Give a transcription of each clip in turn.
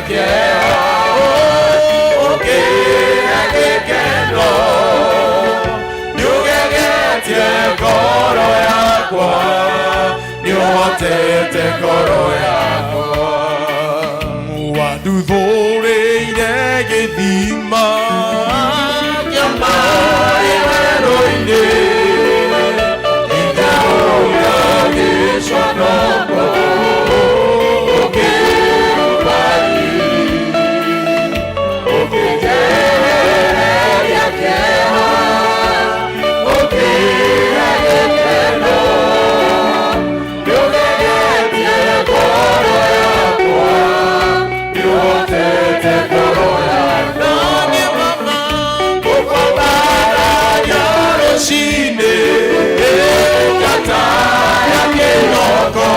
Kĩeha, ũkĩhe gĩkeno, nĩũgegetie ngoro yakwa, nĩũhotete ngoro yakwa. Wanduthũrĩire gĩthima kĩa maĩ werũ-inĩ, ingĩhũra gĩconoko, ũkĩruta riri, ũkĩnjehereria kĩeha, ũkĩhe gĩkeno, nĩũgegetie ngoro yakwa, nĩũhotete ngoro yakwa. Niĩ mama gũkwambararia rũcinĩ njata ya kĩroko,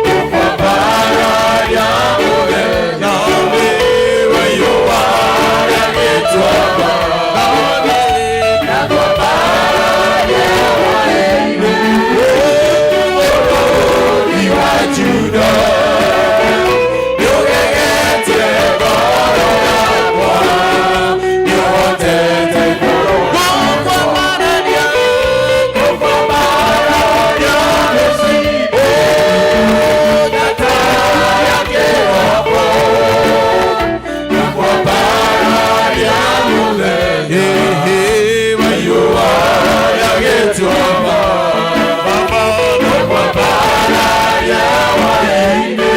gũkwambararia mũthenya nĩwe riũa rĩa gĩtuamba, ndakwambararia hwaĩ-inĩ, mũrũthi wa Juda, nĩũgegetie ngoro yakwa, nĩũhotete ngoro. Gũkwambararia, gũkwambararia rũcinĩ njata ya kĩroko, gũkwambararia mũthenya riũa rĩa gĩtuamba, Baba, gũkwambararia hwaĩ-inĩ,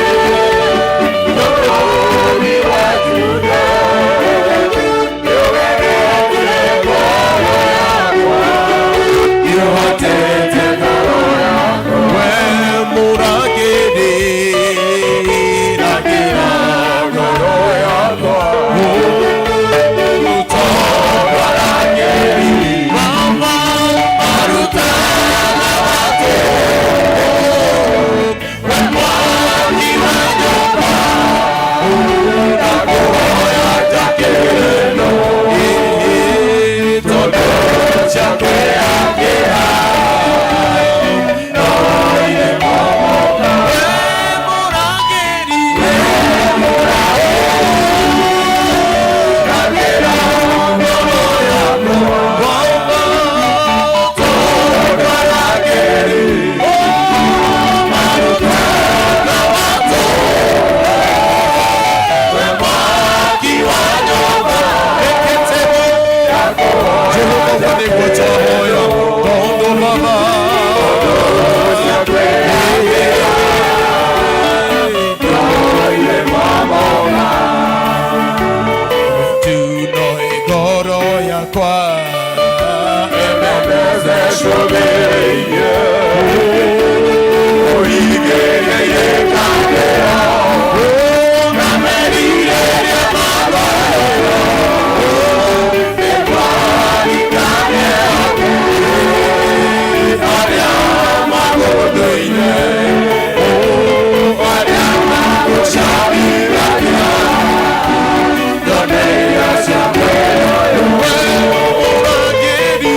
mũrũthi wa Juda, nĩũgegetie ngoro yakwa, nĩũhotete ngoro yakwa. We mũrangĩri, rangĩra ngoro yakwa, tondũ arangĩri mama marutaga matũ, we mwaki wa nyũmba, ndakũhoya njakĩre no tondũ ciakĩakĩha no irĩ momoka. We mũrangĩri, rangĩra ngoro yakwa, tondũ arangĩri marutaga matũ, we mwaki wa nyũmba, Jehova nĩguo twahoya, tondũ Baba tunoe ngoro yakwa. Ĩmemezecũthĩrĩirie ũigĩrĩrie kandĩra na merirĩria magorero nĩkwarikane arĩa magũthũire, arĩa magũcambithagia nyoneira cia muoyo. Mũrangĩri.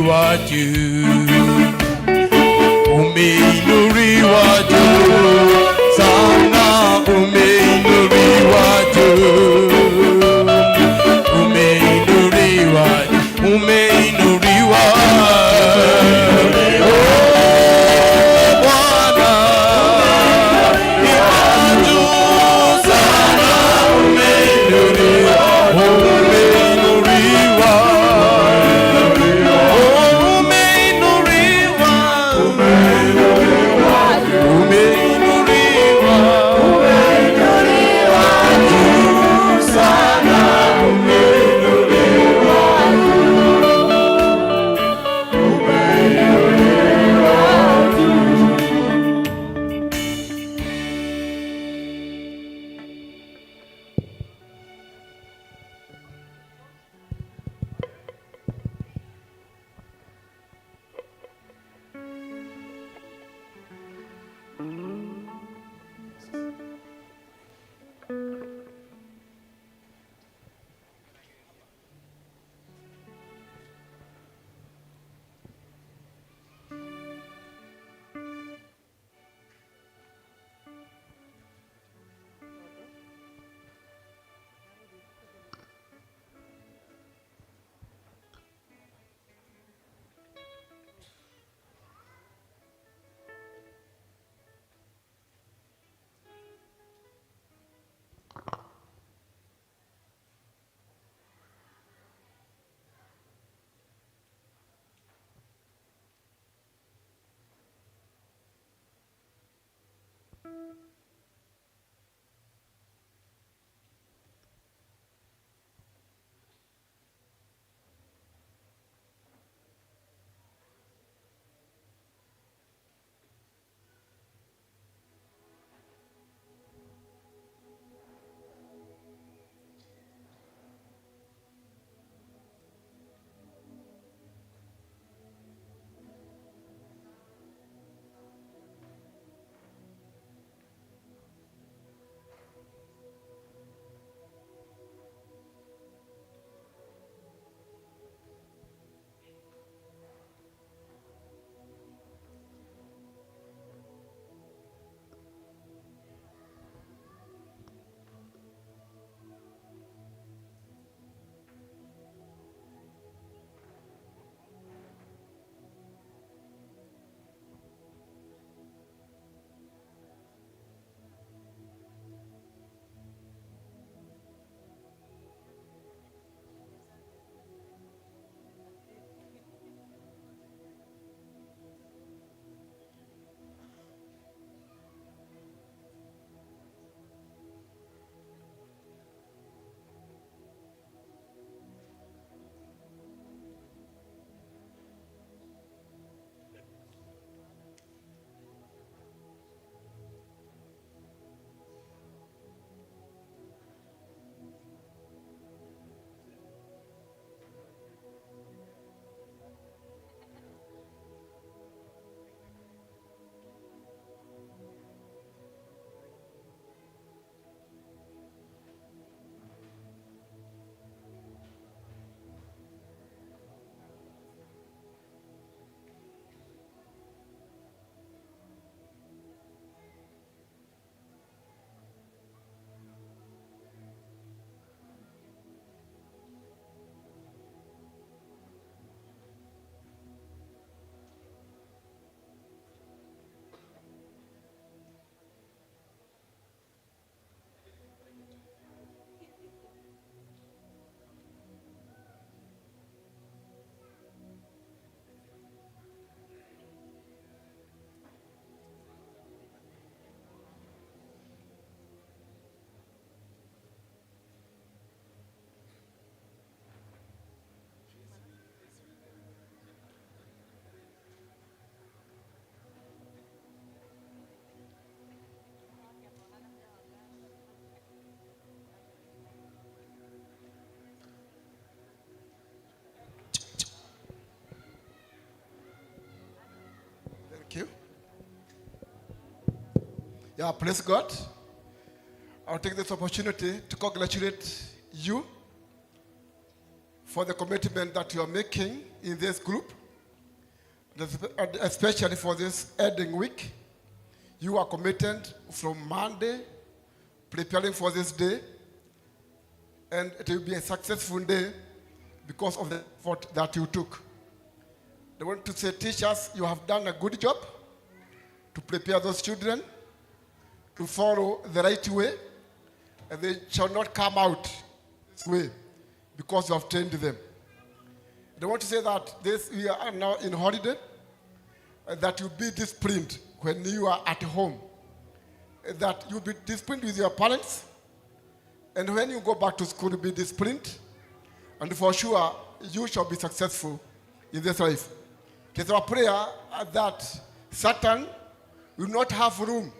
Umeinuliwa juu, umeinuliwa juu sana, umeinuliwa juu, umeinuliwa, umeinuliwa. Oh, Bwana, juu sana, umeinuliwa, umeinuliwa, umeinuliwa, umeinuliwa juu sana, umeinuliwa. Thank you. Yeah, praise God. I'll take this opportunity to congratulate you for the commitment that you are making in this group. And especially for this ending week. You are committed from Monday, preparing for this day, and it will be a successful day because of the effort that you took. I want to say, teachers, you have done a good job to prepare those children to follow the right way, and they shall not come out this way because you have trained them. I want to say that this we are now in holiday, that you be disciplined when you are at home, that you be disciplined with your parents, and when you go back to school, you be disciplined, and for sure you shall be successful in this life. It is our prayer that Satan will not have room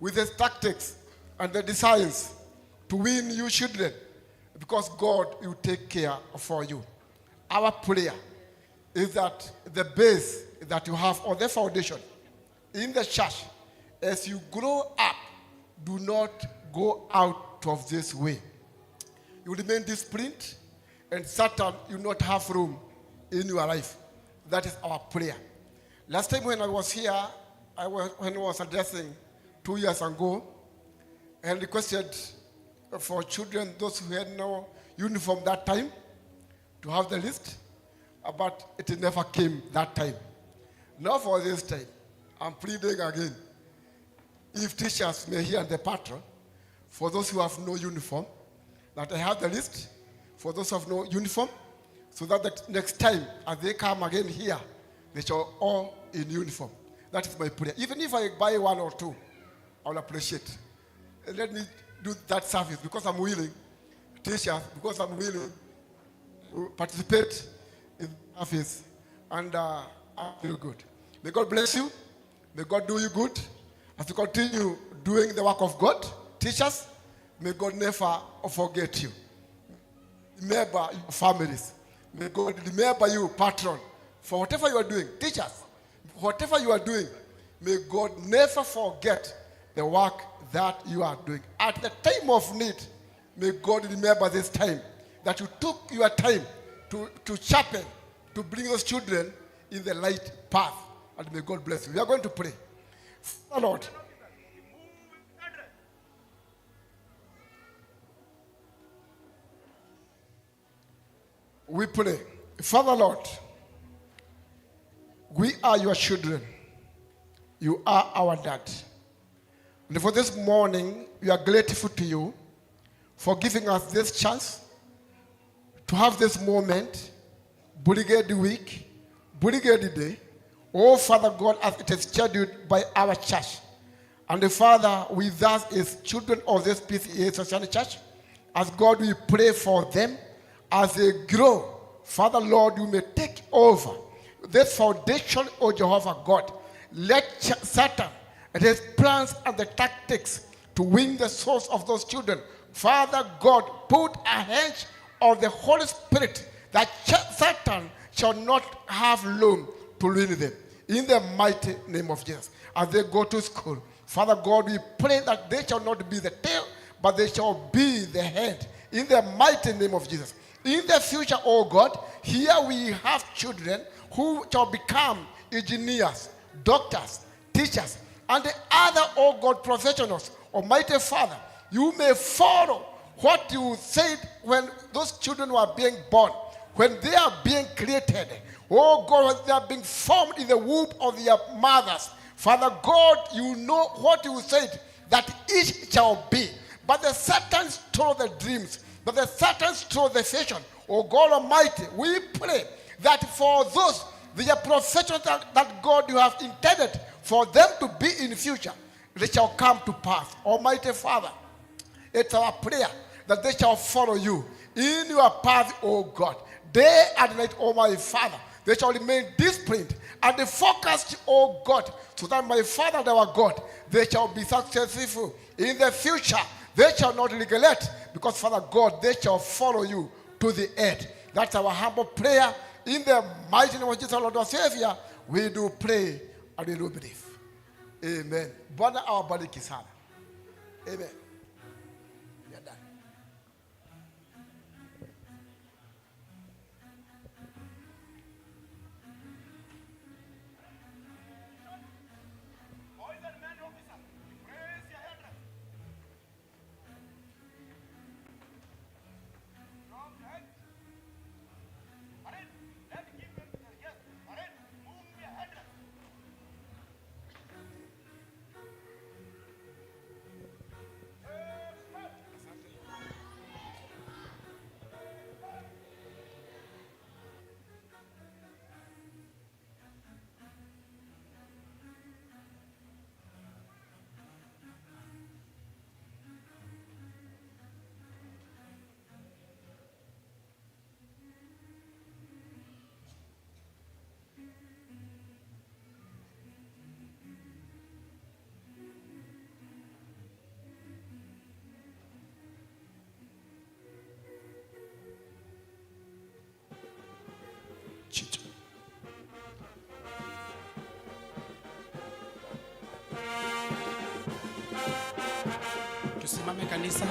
with his tactics and the desires to win you children, because God will take care for you. Our prayer is that the base that you have or the foundation in the church, as you grow up, do not go out of this way. You remain disciplined, and Satan will not have room in your life. That is our prayer. Last time when I was here, when I was addressing 2 years ago, I requested for children, those who had no uniform that time, to have the list, but it never came that time. Now for this time, I'm pleading again. If teachers may hear the patron, for those who have no uniform, that I have the list for those who have no uniform, so that the next time as they come again here, they shall all in uniform. That is my prayer. Even if I buy one or two, I will appreciate. Let me do that service because I'm willing, teachers, because I'm willing to participate in office, and I feel good. May God bless you. May God do you good. As you continue doing the work of God, teachers, may God never forget you. Remember your families. May God remember you, patron, for whatever you are doing. Teachers, whatever you are doing, may God never forget the work that you are doing. At the time of need, may God remember this time that you took your time to sharpen, to bring those children in the right path. And may God bless you. We are going to pray. Father Lord, we pray. Father Lord, we are your children. You are our dad. And for this morning, we are grateful to you for giving us this chance to have this moment, Brigade Week, Brigade Day. Oh, Father God, as it is scheduled by our church. And the Father, with us is children of this PCEA Sosiani Church. As God, we pray for them as they grow. Father, Lord, you may take over this foundation, O Jehovah God. Let Satan and his plans and the tactics to win the souls of those children. Father God, put a hedge of the Holy Spirit that Satan shall not have room to win them. In the mighty name of Jesus. As they go to school, Father God, we pray that they shall not be the tail, but they shall be the head. In the mighty name of Jesus. In the future, oh God, here we have children who shall become engineers, doctors, teachers, and the other, oh God, professionals. Almighty Father, you may follow what you said when those children were being born, when they are being created. Oh God, when they are being formed in the womb of their mothers. Father God, you know what you said that each shall be. But the Satan stole the dreams, but the Satan stole the vision. Oh God Almighty, we pray that for those, the professions that God you have intended for them to be in future, they shall come to pass. Almighty Father, it's our prayer that they shall follow you in your path, O God. Day and night, O my Father. They shall remain disciplined and focused, O God, so that my Father and our God, they shall be successful in the future. They shall not regret, because Father God, they shall follow you to the end. That's our humble prayer. In the mighty name of Jesus, our Lord and Savior, we do pray and we do believe. Amen. Bwana awabariki sana. Amen. We are done. Tusimame kanisa.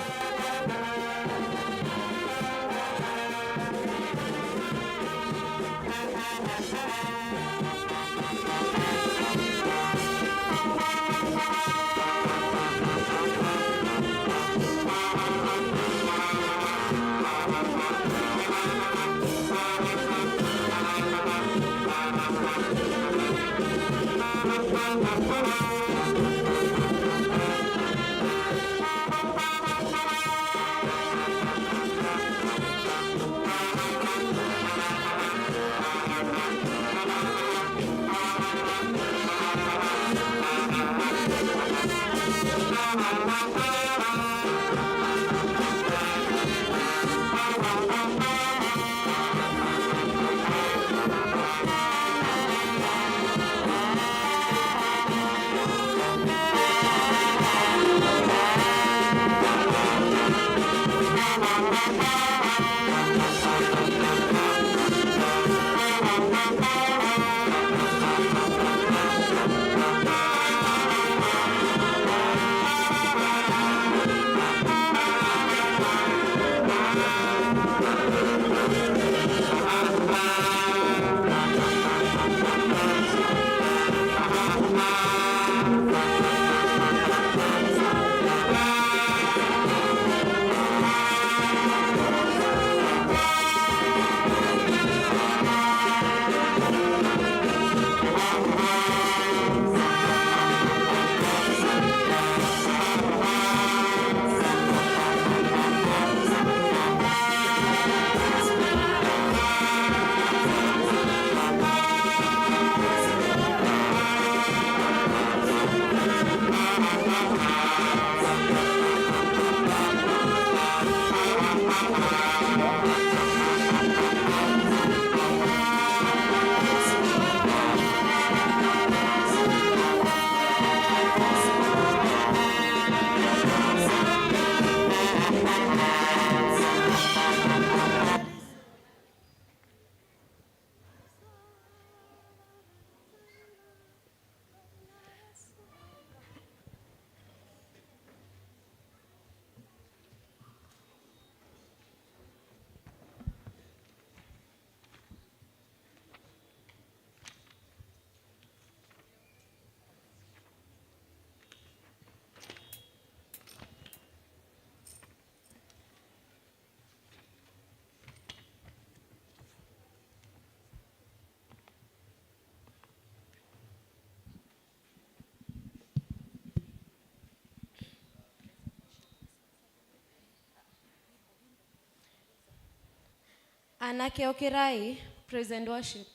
Anake Okirai, praise and worship.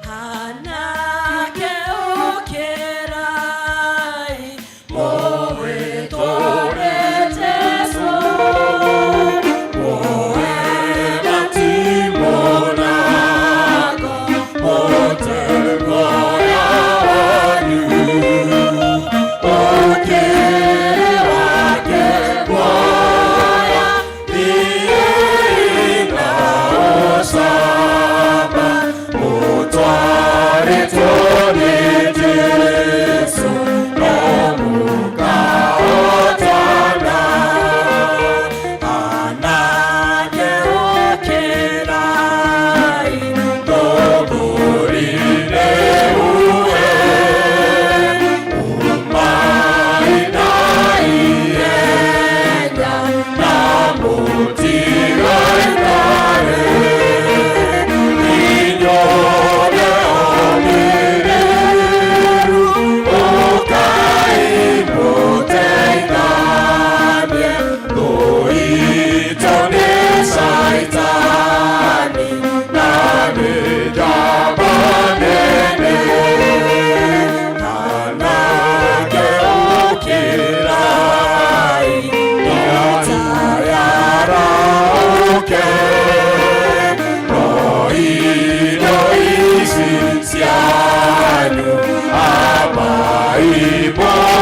Anake Okirai.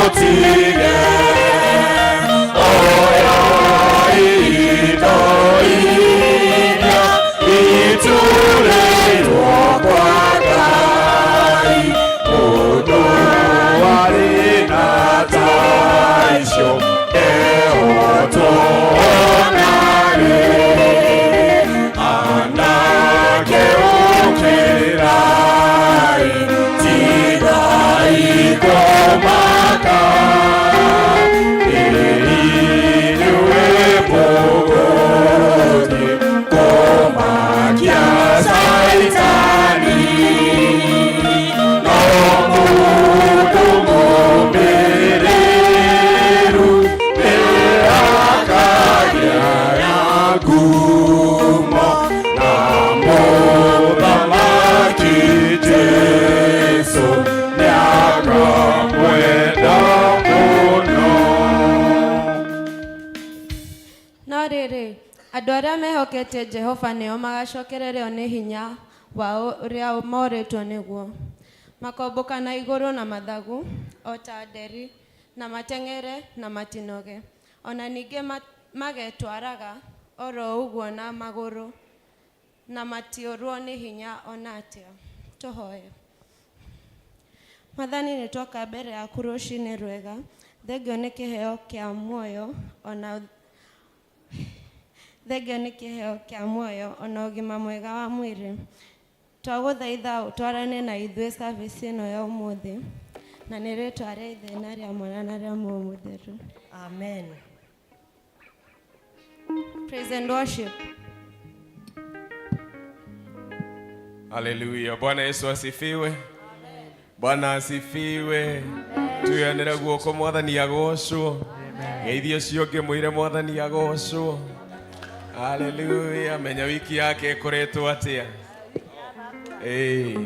Mũtige oya indo iria iturĩirwo kwa Ngai, mũndũ arĩ na ta icio ehotwo narĩ. Anake ũkĩrai, tigai kũmaka, inyuĩ mũgũthiĩ kũmakia Caitani. No mũndũ mũmĩrĩru nĩakagĩa ngumo na Mũthamaki Jesũ nĩakamwenda mũno. No rĩrĩ, andũ arĩa mehokete Jehova nĩo magacokererio nĩ hinya wao ũrĩa morĩtwo nĩguo. Makombũka na igũrũ na mathagu o ta nderi, na mateng'ere na matinoge. Ona ningĩ magetwaraga oro ũguo na magũrũ, na matiũrwo nĩ hinya ona atĩa. Tũhoe. Mwathani, nĩ twoka mbere yaku rũcinĩ rwega. Thengio nĩ kĩheo kĩa muoyo ona thengio nĩ kĩheo kĩa muoyo ona ũgima mwega wa mwĩrĩ. Twagũthaitha ũtwarane na ithuĩ service ĩno ya ũmũthĩ, na nĩ rĩtwa rĩa Ithe na rĩa Mwana na rĩa Muoyo Mũtheru. Amen. Praise and worship. Haleluya. Bwana Yesu asifiwe. Bwana asifiwe. Tuyanĩre guoko Mwathani agocwo. Geithio ũcio ũngĩ mwĩre Mwathani agocwo. Haleluya. Menya wiki yake ĩkoretwo atĩa. Ĩĩ.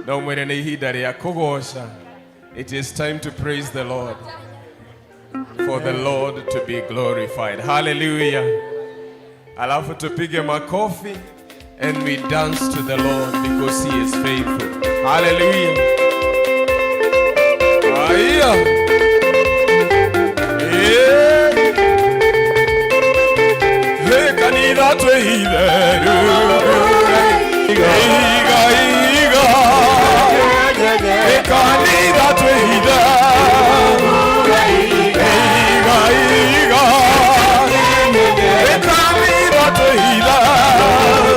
No mwĩre nĩ ihinda rĩa kũgoca. It is time to praise the Lord. For the Lord to be glorified. Hallelujah. Alafu tupige makofi and we dance to the Lord because he is faithful. Hallelujah. Aya. Yeah. Hey, kanitha twĩhitheru. Iga, iga. Hey, kanitha twĩhitheru. Iga, iga. Hey, kanitha twĩhitheru.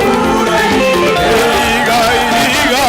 Iga, iga.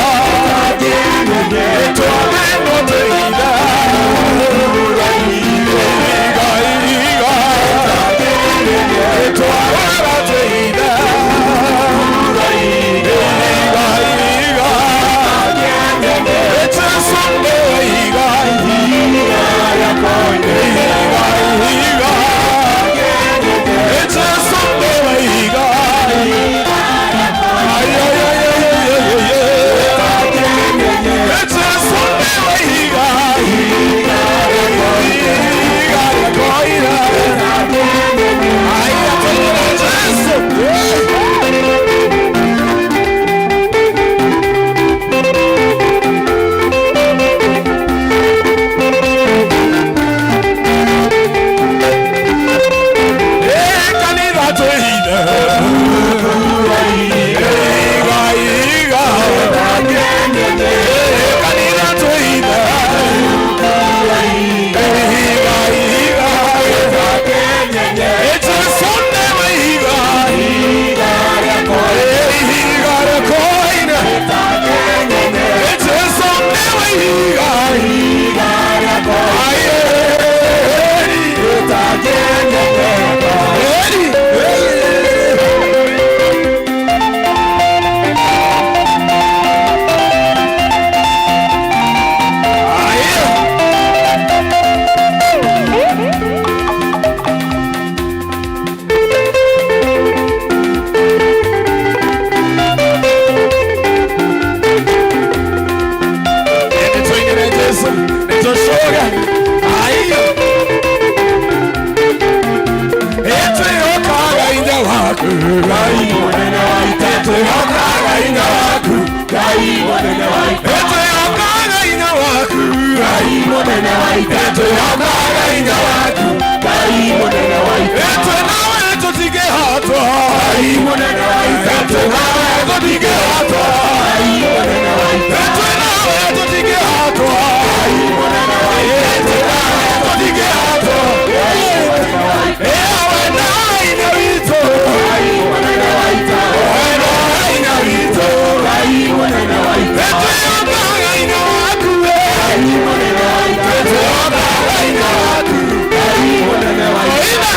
Mũnene wa ita, twĩhokaga hinya waku. Ngai mũnene wa ita, twĩ nawe tũtingĩhotwo. Ngai mũnene wa ita, twĩ nawe tũtingĩhotwo. Ngai mũnene wa ita, twĩ nawe tũtingĩhotwo. Ngai mũnene wa ita, twĩ nawe tũtingĩhotwo. Ngai mũnene wa ita, we nawe hinya witũ. Ngai mũnene wa ita, we nawe hinya witũ. Ngai mũnene wa ita, twĩhokaga hinya waku. Ngai mũnene wa ita, twĩhokaga hinya waku. Ngai mũnene wa ita.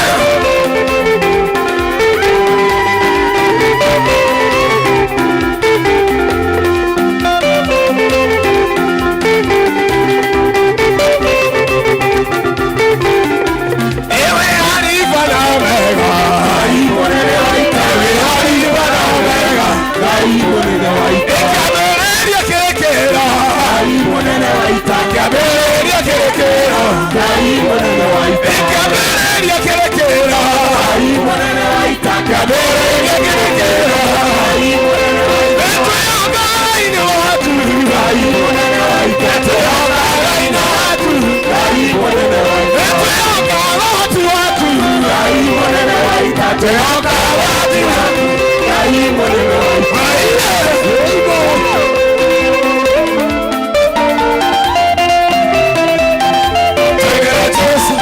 Ewe Alifa na Omega, Ngai mũnene wa ita. Ewe Alifa na Omega, Ngai mũnene wa ita. Kĩambĩrĩria kĩrĩkĩrĩro, Ngai mũnene wa ita. Kĩambĩrĩria kĩrĩkĩrĩro, Ngai mũnene wa ita. Kĩambĩrĩria kĩrĩkĩrĩro, Ngai mũnene wa ita. Kĩambĩrĩria kĩrĩkĩrĩro, Ngai mũnene wa ita. Twĩhokaga hinya waku, Ngai mũnene wa ita. Twĩhokaga hinya waku, Ngai mũnene wa ita. Twĩhokaga ũhoti waku, Ngai mũnene wa ita. Twĩhokaga ũhoti waku, Ngai mũnene wa ita. Tegera Jesu.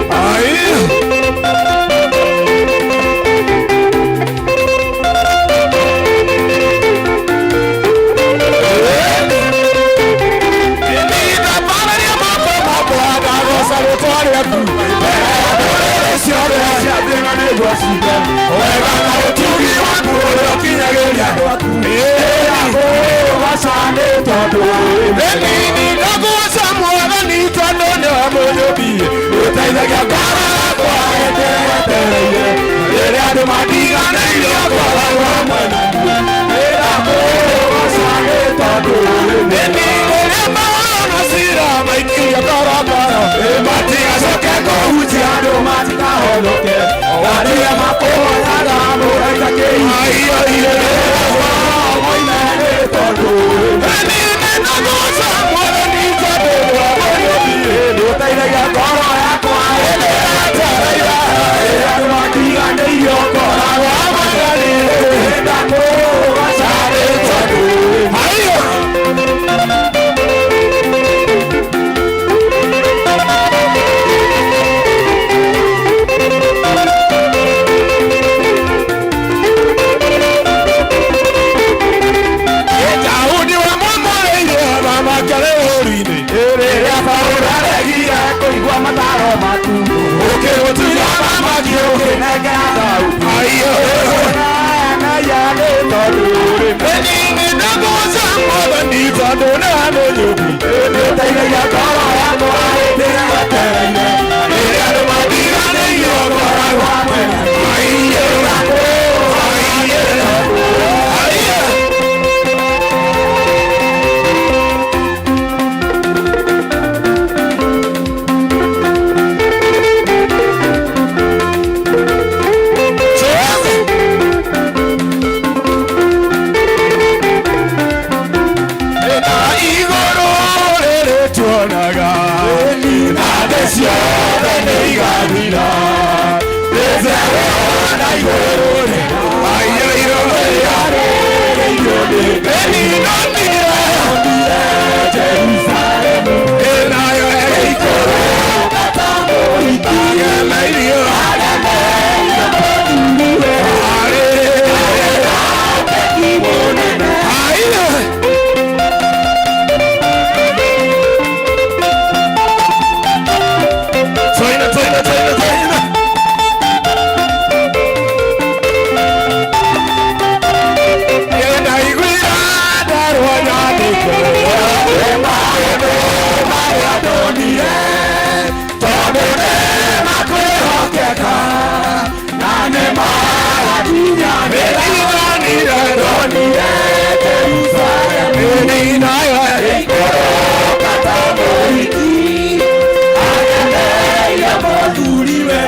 Ai. Matigacoke kũhunjia andũ matikahonoke arĩa makũhoyaga mũraika nĩũteithagia ngoro yakwa ĩrĩa yetereire andũ matiganĩirio ngoragwo magari ndakũgoca nĩ tondũ aiyo. Daudi wa mwamoreire thamakere ũru-inĩ rĩrĩa Paũlũ aregire kũigua mataro maku ũkĩgũtunya thamaki ũkĩnengera Daudi aiyo nĩ tondũ nĩ ndagũca Mwathani tondũ nĩwe mũnyũmbi nĩũteithagia ngoro yakwa ĩrĩa yetereire rĩrĩa andũ matiganĩirio ngoragwo mwena aiyo aiyo aiyo. Na igũrũ rĩrĩ tuonaga na thĩ ciothe nĩ igathira na igũrũ Jerusalemu ĩnayo ĩikũrũka ta mũhiki agemeirio Aiyo. Toina, toina, toina, toina. Ndaiguira ndarwo nyandĩko marĩa ndonire tondũ nĩ makwĩhokeka na nĩ marakinyanĩra ndonire Jerusalemu nayo ĩikũrũka ta mũhiki agemeire mũthuriwe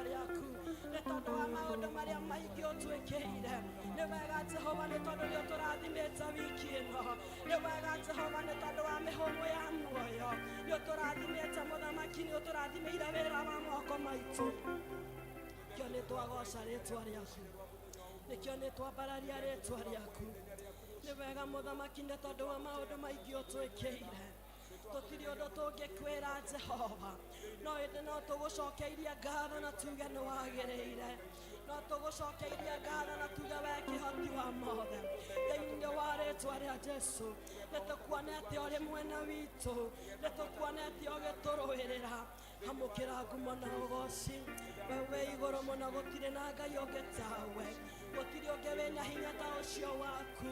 rĩaku nĩ tondũ wa maũndũ marĩa maingĩ ũtwĩkĩire. Nĩ wega Jehova nĩ tondũ nĩ ũtũrathimĩte wiki ĩno. Nĩ wega Jehova nĩ tondũ wa mĩhũmũ ya muoyo. Nĩ ũtũrathimĩte mũthamaki, nĩ ũtũrathimĩire wĩra wa moko maitũ. Nĩkĩo nĩ twagoca rĩtwa rĩaku, nĩkĩo nĩ twambararia rĩtwa rĩaku. Nĩ wega mũthamaki nĩ tondũ wa maũndũ maingĩ ũtwĩkĩire. Tũtirĩ ũndũ tũngĩkwĩra Jehova, no ĩndĩ no tũgũcokeirie ngatho na tuge nĩ wagĩrĩire. No tũgũcokeirie ngatho na tuge we kĩhoti wa mothe. Thĩinĩ wa rĩtwa rĩa Jesu, nĩ tũkuonete ũrĩ mwena witũ, nĩ tũkuonete ũgĩtũrũĩrĩra. Amũkĩra ngumo na ũgoci. We wĩ igũrũ mũno, gũtirĩ na Ngai ũngĩ tawe, gũtirĩ ũngĩ wĩna hinya ta ũcio waku.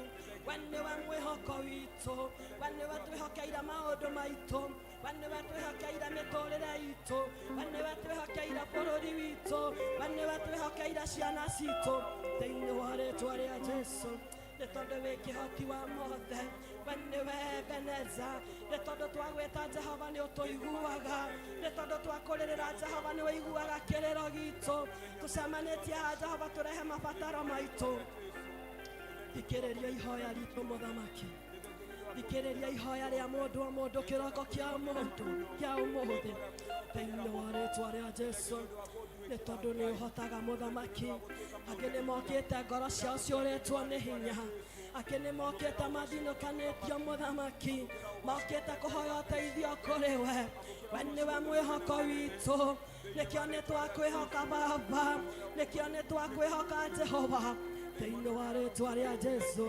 We nĩwe mwĩhoko witũ, we nĩwe twĩhokeire maũndũ maitũ, we nĩwe twĩhokeire mĩtũrĩre itũ, we nĩwe twĩhokeire bũrũri witũ, we nĩwe twĩhokeire ciana citũ. Thĩinĩ wa rĩtwa rĩa Jesu, nĩ tondũ wĩ kĩhoti wa mothe, we nĩwe Ebeneza. Nĩ tondũ twagwĩta Jehova nĩ ũtũiguaga, nĩ tondũ twakũrĩrĩra Jehova nĩ ũiguaga kĩrĩro gitũ. Tũcemanĩtie haha Jehova tũrehe mabataro maitũ. Thikĩrĩria ihoya ritũ mũthamaki, thikĩrĩria ihoya rĩa mũndũ o mũndũ kĩroko kĩa mũndũ kĩa ũmũthĩ. Thĩinĩ wa rĩtwa rĩa Jesu, nĩ tondũ nĩ ũhotaga mũthamaki. Angĩ nĩ mokĩte ngoro ciao ciũrĩtwo nĩ hinya, angĩ nĩ mokĩte mathinũkanĩtio mũthamaki, mokĩte kũhoya ũteithio kũrĩ we. We nĩwe mwĩhoko witũ, nĩkĩo nĩ twakwĩhoka Baba, nĩkĩo nĩ twakwĩhoka Jehova. Thĩinĩ wa rĩtwa rĩa Jesu,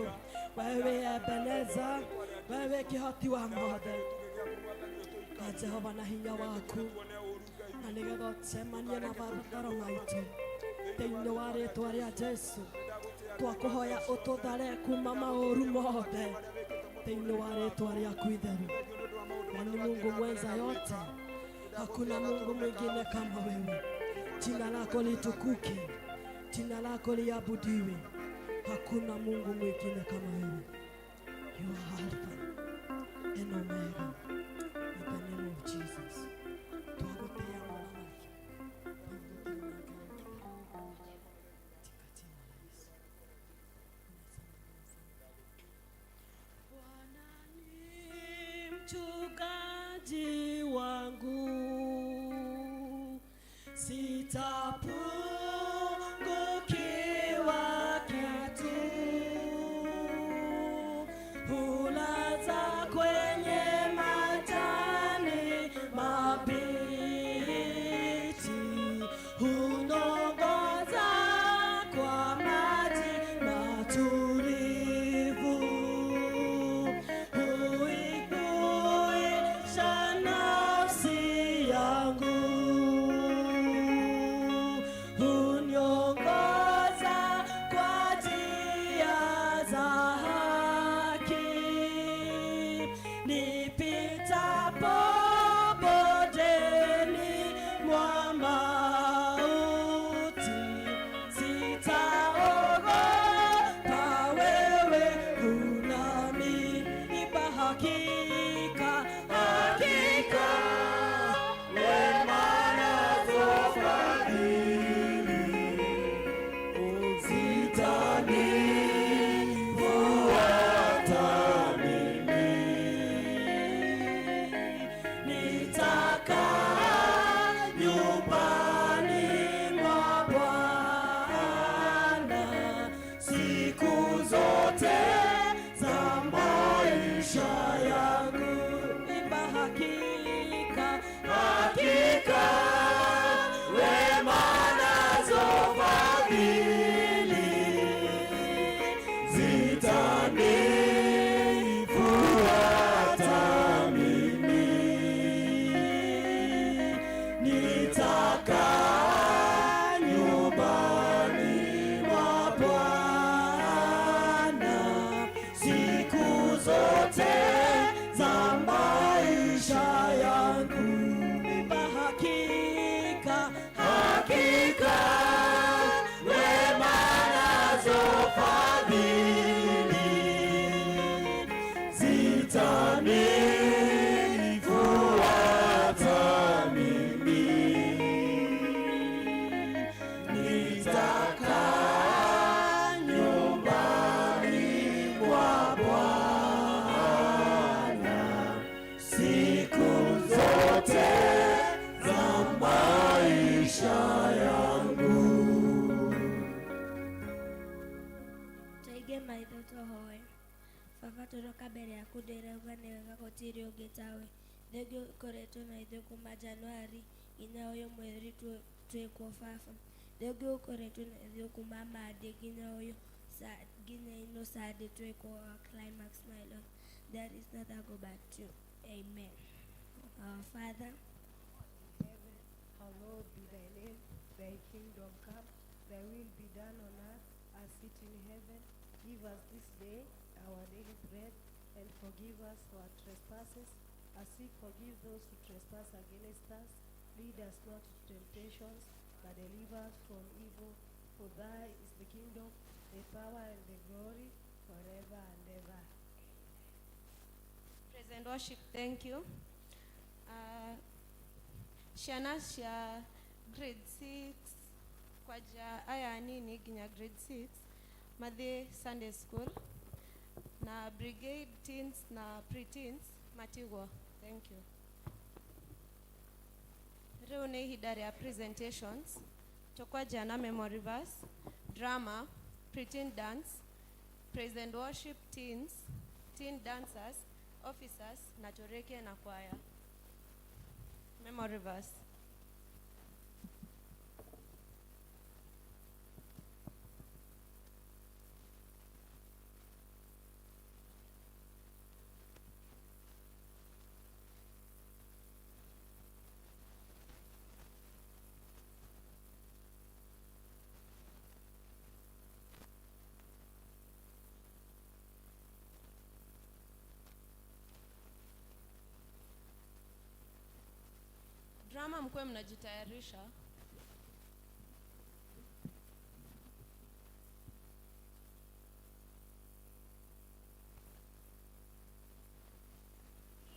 we wĩ Ebeneza, we wĩ kĩhoti wa mothe. Ka Jehova na hinya waku, na nĩgetha ũcemanie na mabataro maitũ. Thĩinĩ wa rĩtwa rĩa Jesu, twakũhoya ũtũthare kuma maũru mothe. Thĩinĩ wa rĩtwa rĩaku itheru, na ni Mungu mwenza yote, hakuna Mungu mwingine kama wewe. Jina lako litukuke, jina lako liabudiwe, hakuna Mungu mwingine kama wewe. You are Alpha and Omega. In the name of Jesus. Twagũtĩĩa mũthamaki, twagũtĩĩa Ngai katika jina la Yesu. Bwana ni mchungaji wangu, sitapungukiwa kitu. Hulaza kwenye majani mabichi, hunongoza kwa maji matulivu, huihuisha nafsi yangu, huniongoza kwa njia za haki, nipitapo bondeni mwa mauti, sitaogopa, wewe unami. Imba hakika, hakika wema nazo fadhili zitanifuata mimi, nitakaa nyumbani mwa Bwana siku zote za maisha yangu. Imba hakika, hakika wema nazo fadhili zitanifuata mimi, nitakaa nyumbani mwa Bwana siku zote za maisha yangu. Imba hakika, hakika wema nazo fadhili zitanifuata mimi. Mbere yaku ndĩrauga nĩ wega gũtirĩ ũngĩ tawe. Thengiũ ũkoretwo na ithuĩ kuma Januari nginya ũyũ mweri twĩkuo baba. Thengiũ ũkoretwo na ithuĩ kuma Monday nginya ũyũ nginya ino Sunday twĩkuo our climax, my Lord. There is no other God but you. Amen. Our Father heaven, hallowed be thy name. Thy kingdom come, thy will be done on earth as it in heaven. Give us this day our daily bread, and forgive us our trespasses, as we forgive those who trespass against us. Lead us not into temptations, but deliver us from evil. For thy is the kingdom, the power, and the glory, forever and ever. Praise and worship, thank you. Ciana cia grade 6 kwaja aya nini nginya grade 6 mathiĩ Sunday school na brigade teens na preteens matigwo. Thank you. Rĩu nĩ ihinda rĩa presentations. Tũkwanjia na memory verse, drama, preteen dance, praise and worship teens, teen dancers, officers na tũrĩkie na kwaya. Memory verse. Drama, mkuwe mnajitayarisha.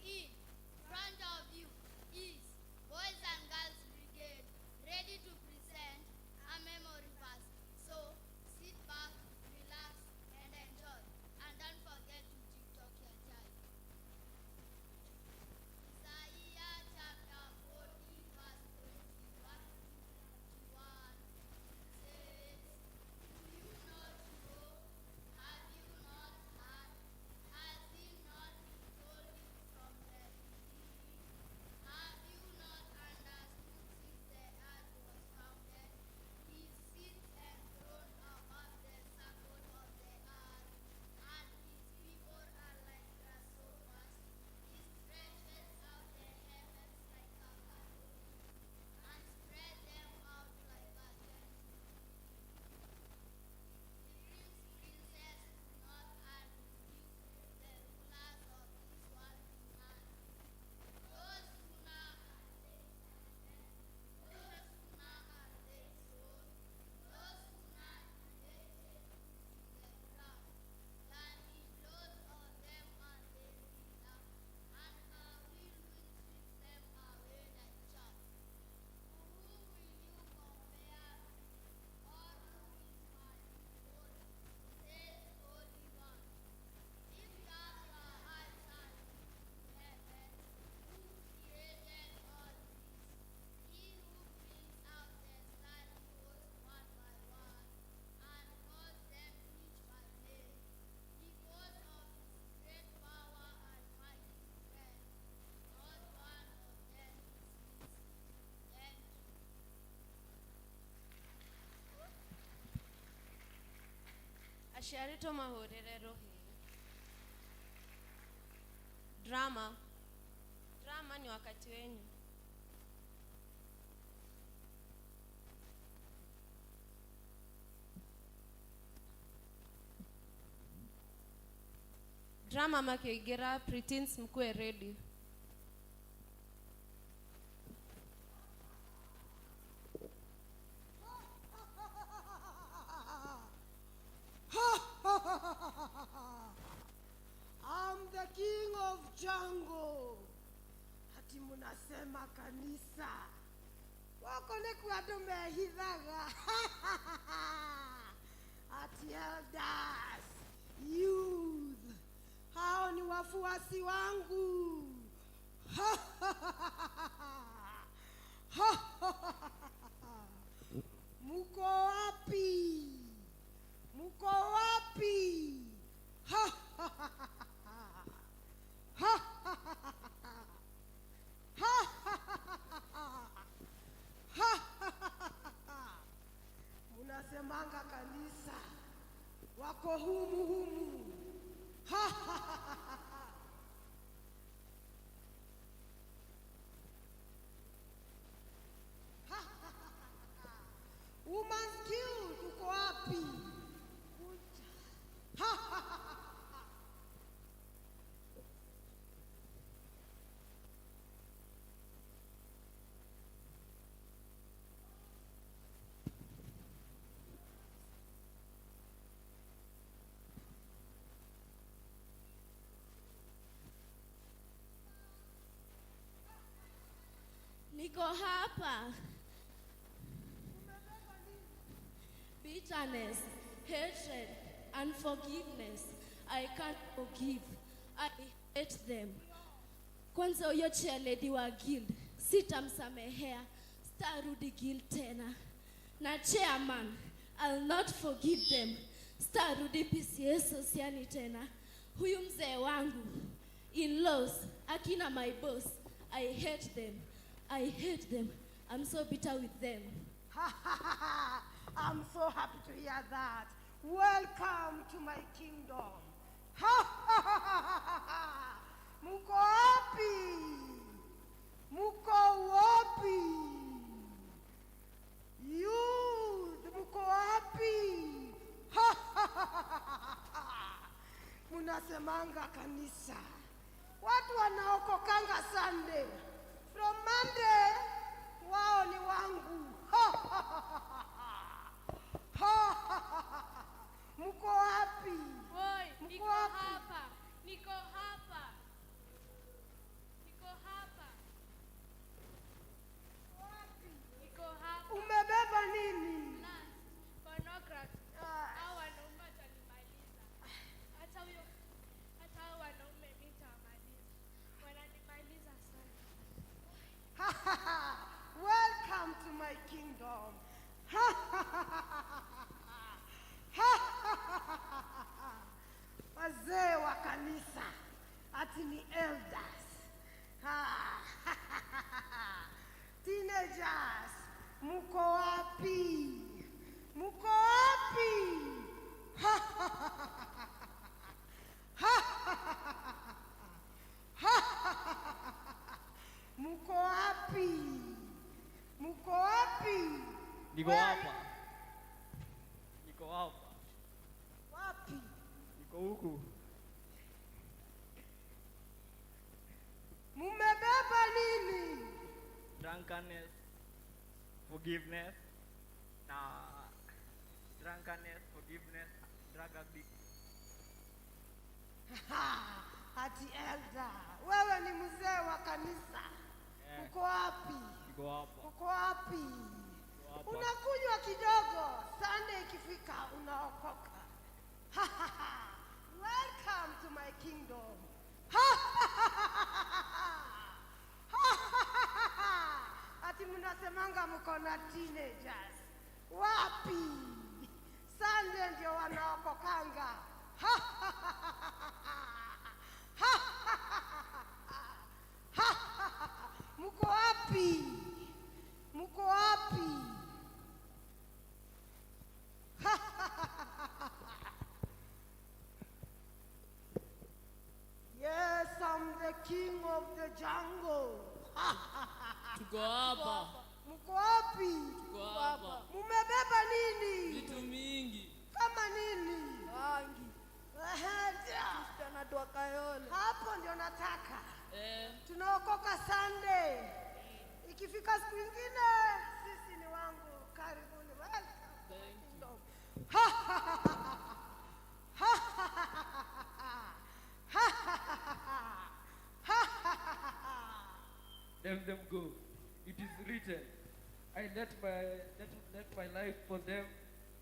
In front of you is Boys and Girls Brigade, ready to present a memory verse. So sit back, relax, and enjoy. And don't forget to TikTok your child. Isaiah chapter 40, verse 21 to 31 says, "Do you not know? Have you not heard? Has it not been told you from the beginning? Have you not understood since the earth was founded? He sits enthroned above the circle of the earth, and his people are like grasshoppers. He stretches out the heavens like a canopy, and spread them out like a tent. He brings princes to naught and reduces the rulers of this world to none. No sooner are they sown, no sooner do they take root in the ground, than he blows on them and they wither, and a whirlwind sweeps them away like chaff. To whom will you compare me, or who is my equal? Says Holy One. Lift up your eyes and look to heaven, who created all this. He who brings out the starry host one by one, and calls them each by name. Because of his great power and mighty strength, not one of them is missing. Thank you. Aciari, tũmahũrĩre rũhĩ. Drama, drama, ni wakati wenyu. Drama makĩingĩra, preteens mkuwe ready. I'm the king of jungle. Ati munasema kanisa wako nĩkuo andũ mehithaga. Ati elders, youth, hao ni wafuasi wangu. Muko wapi? Muko wapi? Niko hapa. Bitterness, hatred, unforgiveness. I can't forgive. I hate them. Kwanza huyo chairlady wa guild sitamsamehea, sitarudi guild tena. Na chairman, I'll not forgive them. Sitarudi PCEA Sosiani tena. Huyu mzee wangu, in-laws, akina my boss, I hate them. I hate them. I'm so bitter with them. I'm so happy to hear that. Welcome to my kingdom. Muko wapi? Muko wapi? Youth, muko wapi? Munasemanga kanisa. Watu wanaokokanga Sunday. From Monday, wao ni wangu. Muko wapi? Woi, Mko niko wapi? hapa. Niko hapa. Niko hapa. Niko hapa. Umebeba nini? Lust, pornography. Hao wanaume watanimaliza. Hata huyo, hata hao wanaume mimi nitawamaliza. Wananimaliza sana. Welcome to my kingdom. Wazee wa kanisa ati ni elders. Teenagers, muko wapi? Muko wapi? Muko wapi? Muko wapi? Niko Where hapa. Niko hapa. Wapi? Niko huku. Mumebeba nini? Drunkenness, forgiveness, na drunkenness, forgiveness, drug addict. Ati elder, wewe ni mzee wa kanisa. Eh. Uko wapi? Niko hapa. Uko wapi? Niko hapa. Unakunywa kidogo, Sunday ikifika unaokoka. Welcome to my kingdom. Ati mnasemanga mko na teenagers. Wapi? Sunday ndio wanaokokanga. Mko wapi? Mko wapi? Yes, I'm the king of the jungle. Tuko hapa. Mko wapi? Tuko hapa. Mumebeba nini? Vitu mingi. Kama nini? Bangi. Ehe, Msichana wa Kayole. Hapo ndio nataka. Eh. Tunaokoka Sunday. Ikifika siku ingine sisi ni wangu. Karibuni. Welcome. Thank you. Ha ha ha ha ha ha ha. Let them go. It is written, I let my life for them,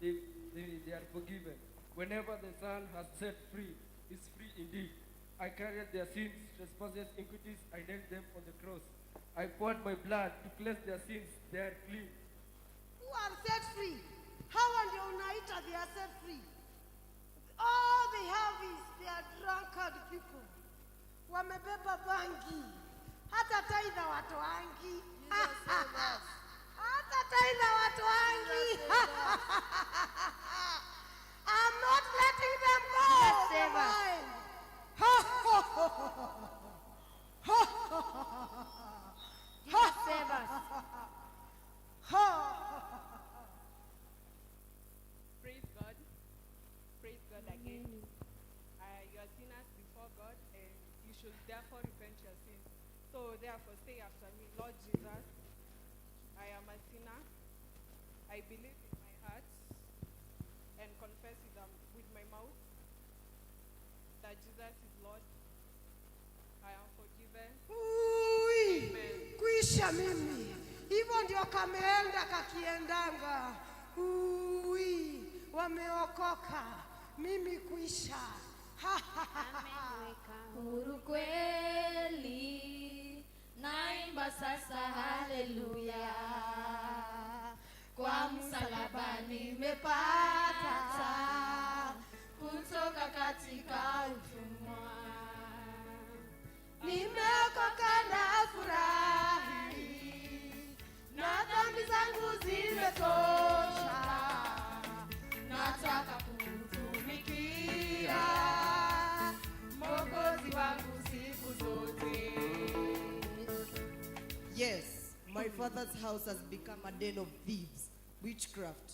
they are forgiven. Whenever the Son has set free, is free indeed. I carried their sins, trespasses, iniquities, I nailed them on the cross. I poured my blood to cleanse their sins, they are clean. Who are set free? Hawa ndio unaita they are set free. All they have is they are drunkard people. Wamebeba bangi. Hata tithe watoangi. Hata tithe watoangi. I'm not letting them go. Jesus save us. Mine. Ha, ha, ha, ha, ha, ha. Jesus save us. Ha. Praise God. Praise God again. You are sinners before God, and you should therefore repent your sins. So therefore say after me, Lord Jesus, I am a sinner. I believe in my heart and confess with my mouth that Jesus is Lord. I am forgiven. Ui, Amen. kuisha mimi. Hivyo ndio kameenda kakiendanga. Ui, wameokoka, mimi kuisha. Huru kweli, naimba sasa haleluya. Kwa msalaba nimepata kutoka katika utumwa. Nimeokoka na furahi, na dhambi zangu zimetosha. Nataka kumtumikia Mwokozi wangu siku zote. Yes, my father's house has become a den of thieves, witchcraft,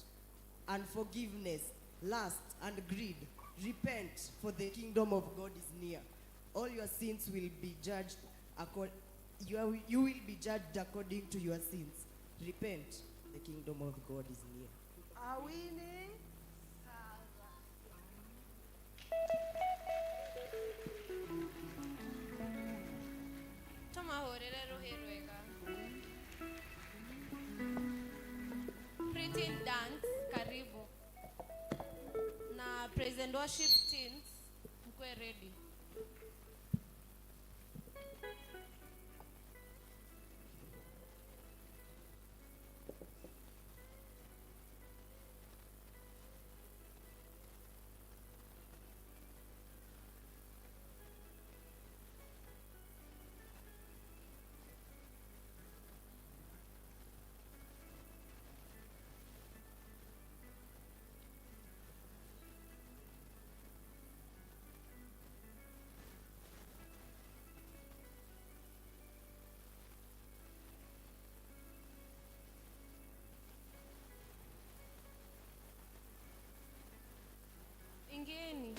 unforgiveness, lust, and greed. Repent, for the kingdom of God is near. All your sins will be judged you will be judged according to your sins. Repent, the kingdom of God is near. Awini. Tumahurire ruhi rwega. Pretty dance, karibu. Na praise and worship teams, mkuwe ready. Ingieni.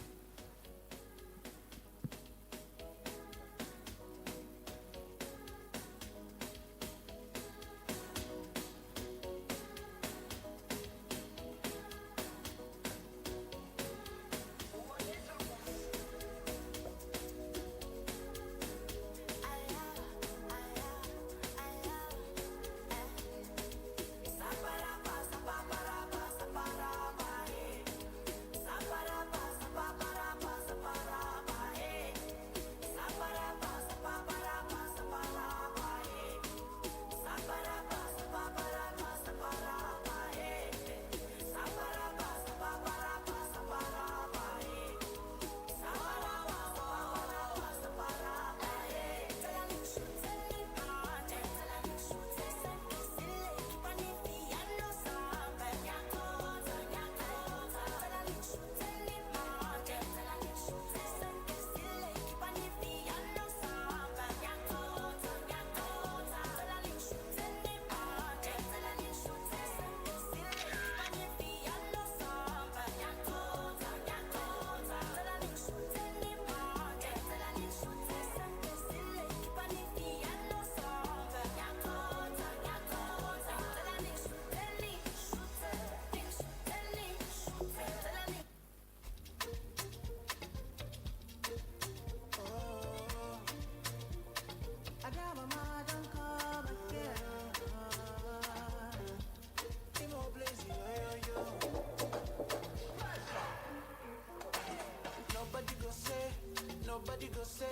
Nobody go say,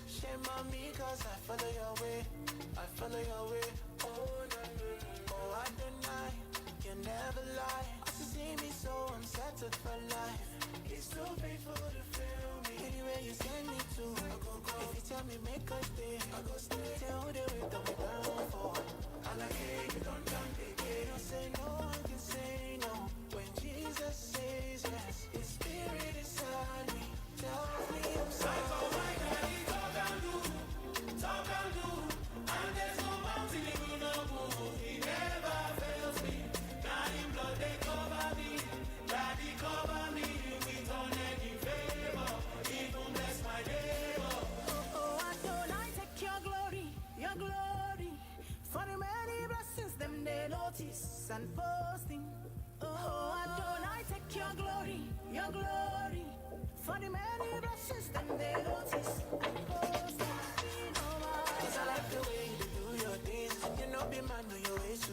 shame on me, cause I follow your way, I follow your way. Oh, no, no, no. Oh, I deny, you never lie. As you see me, so I'm settled for life. It's too painful to fail me. Anywhere you send me to, I go go. If you tell me make a stay, I go stay. Tell the way that we down for. I like it, you don't done it. You say no one can say no. When Jesus says yes, His spirit inside me tells me I'm sorry. Talk and do, and there's no mountain he will not move. He never fails me. Now in blood they cover me. Daddy cover me with unending favor. Even bless my neighbor. Oh, Adonai, take your glory, your glory. For the many blessings them they notice and boasting. Oh, Adonai, take your glory, your glory. For the many blessings them they notice and boasting. Cause I like the way you do your things. You know be man, know your ways.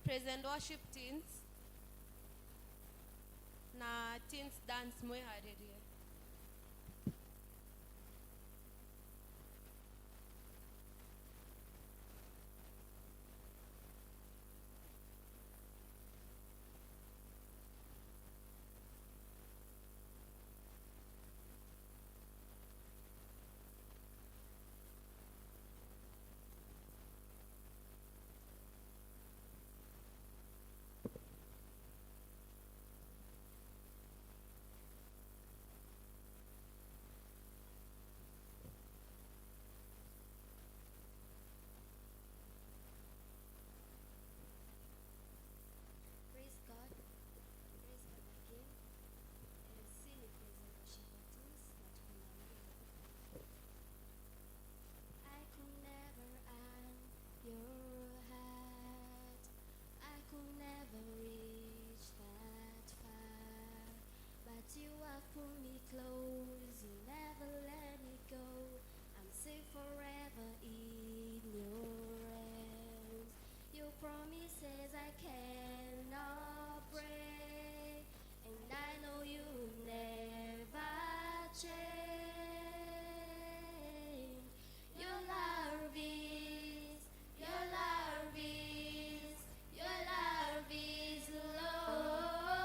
Praise and worship teens na teens dance mwĩharĩrie. Praise God. Praise God again. Si ni praise and worship teams na tuko na wimbo. I could never earn your heart. I could never reach that far. But you have pulled me close. You never let me go. I'm safe forever in your arms. Your promises I cannot break, and I know you never change. Your love is, your love is, your love is loyal.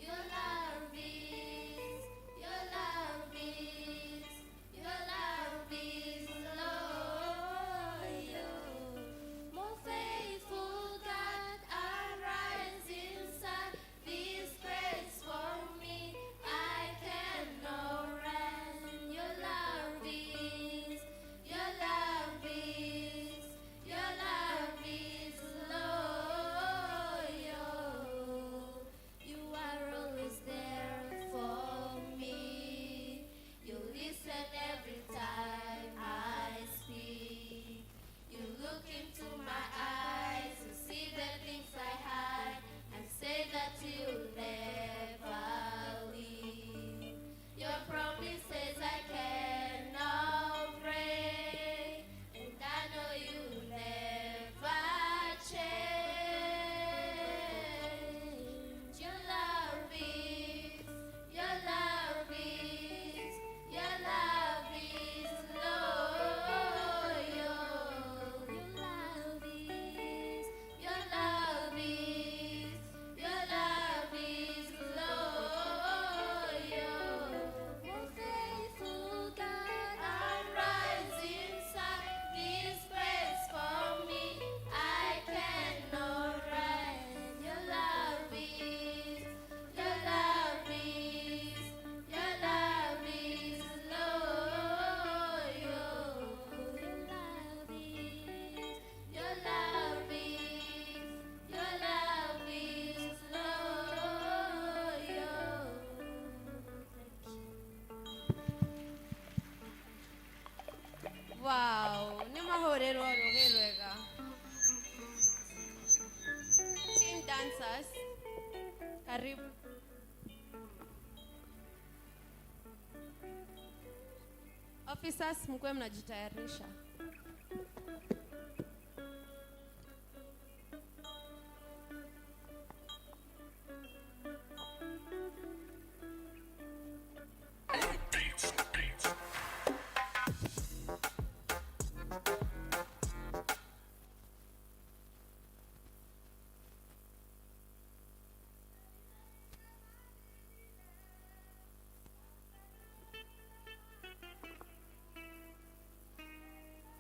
Your love is, your love is, your love is loyal. More faithful God, arise inside this grace for me. I cannot run. Your love is, your love is, your love is loyal. You are always there for me. You listen every time I speak. You look into my eyes, you see the things I hide, and say that you'll never leave. Your promises I cannot break, and I know you never change. Your love is, your love is, your love is loyal. Your love is, your love is, your love is loyal. More faithful God, arise inside this place for me. I cannot run. Your love is, your love is, your love is loyal. Your love is, your love is, your love is loyal. Wow, nĩ mahũrĩrwo rũgĩ rwega. Team dancers, karibu. Officers, mkuwe mnajitayarisha. Thank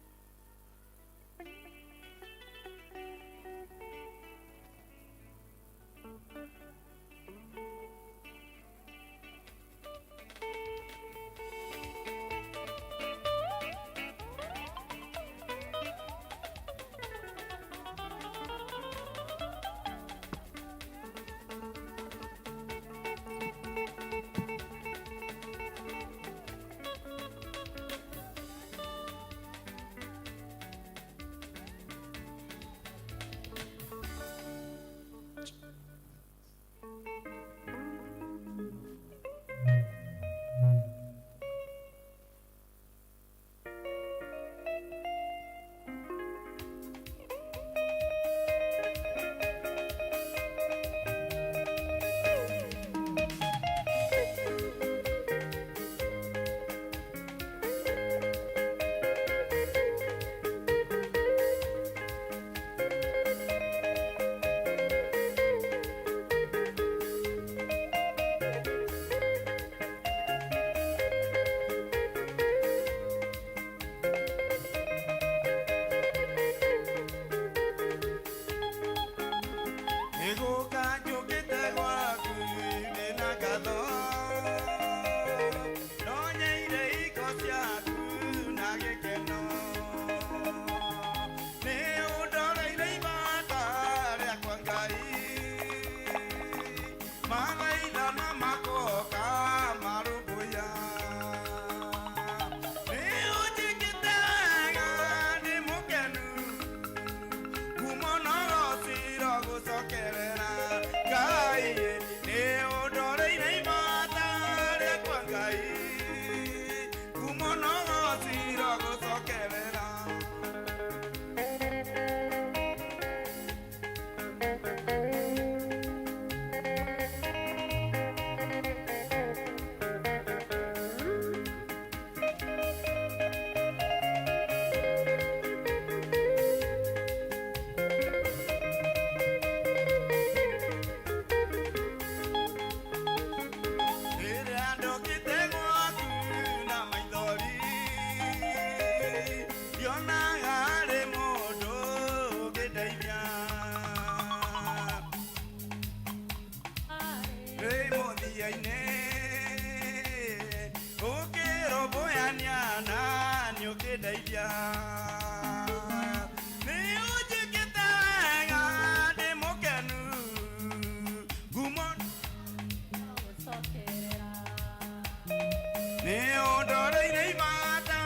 Nĩ ũndoreire ibata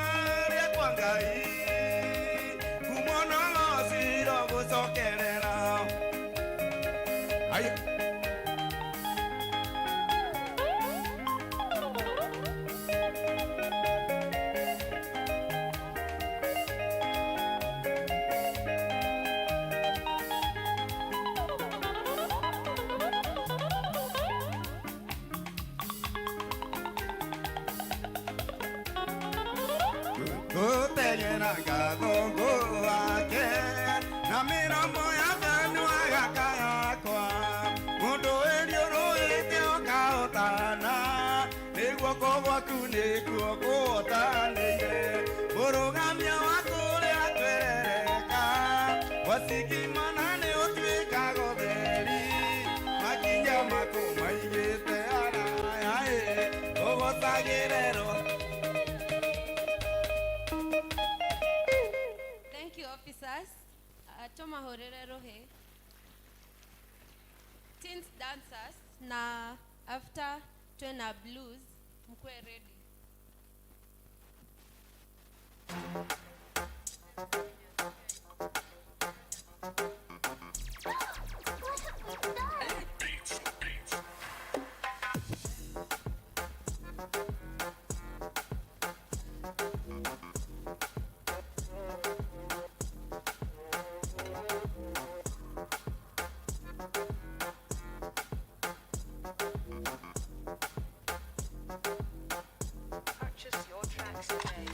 rĩakwa Ngai, ngumo na ũgociro gũcokerera. Aya. Gũteng'era ngatho wake na mĩromo ya kanua gaka gakwa, mũndũ wĩriũrũĩte ũkahotana, nĩ guoko gwaku nĩkuo kũhotanĩire, mũrũgamia wa kũrĩa kwerereka, wacikimana nĩ ũtuĩkaga ũtheri, makinya maku maigĩte haraya ĩ, ũgocagĩrĩrwo. Thank you, officers. Tũmahũrĩre rũhĩ. Teens dancers na after twena blues mkuwe ready. Purchase your tracks today.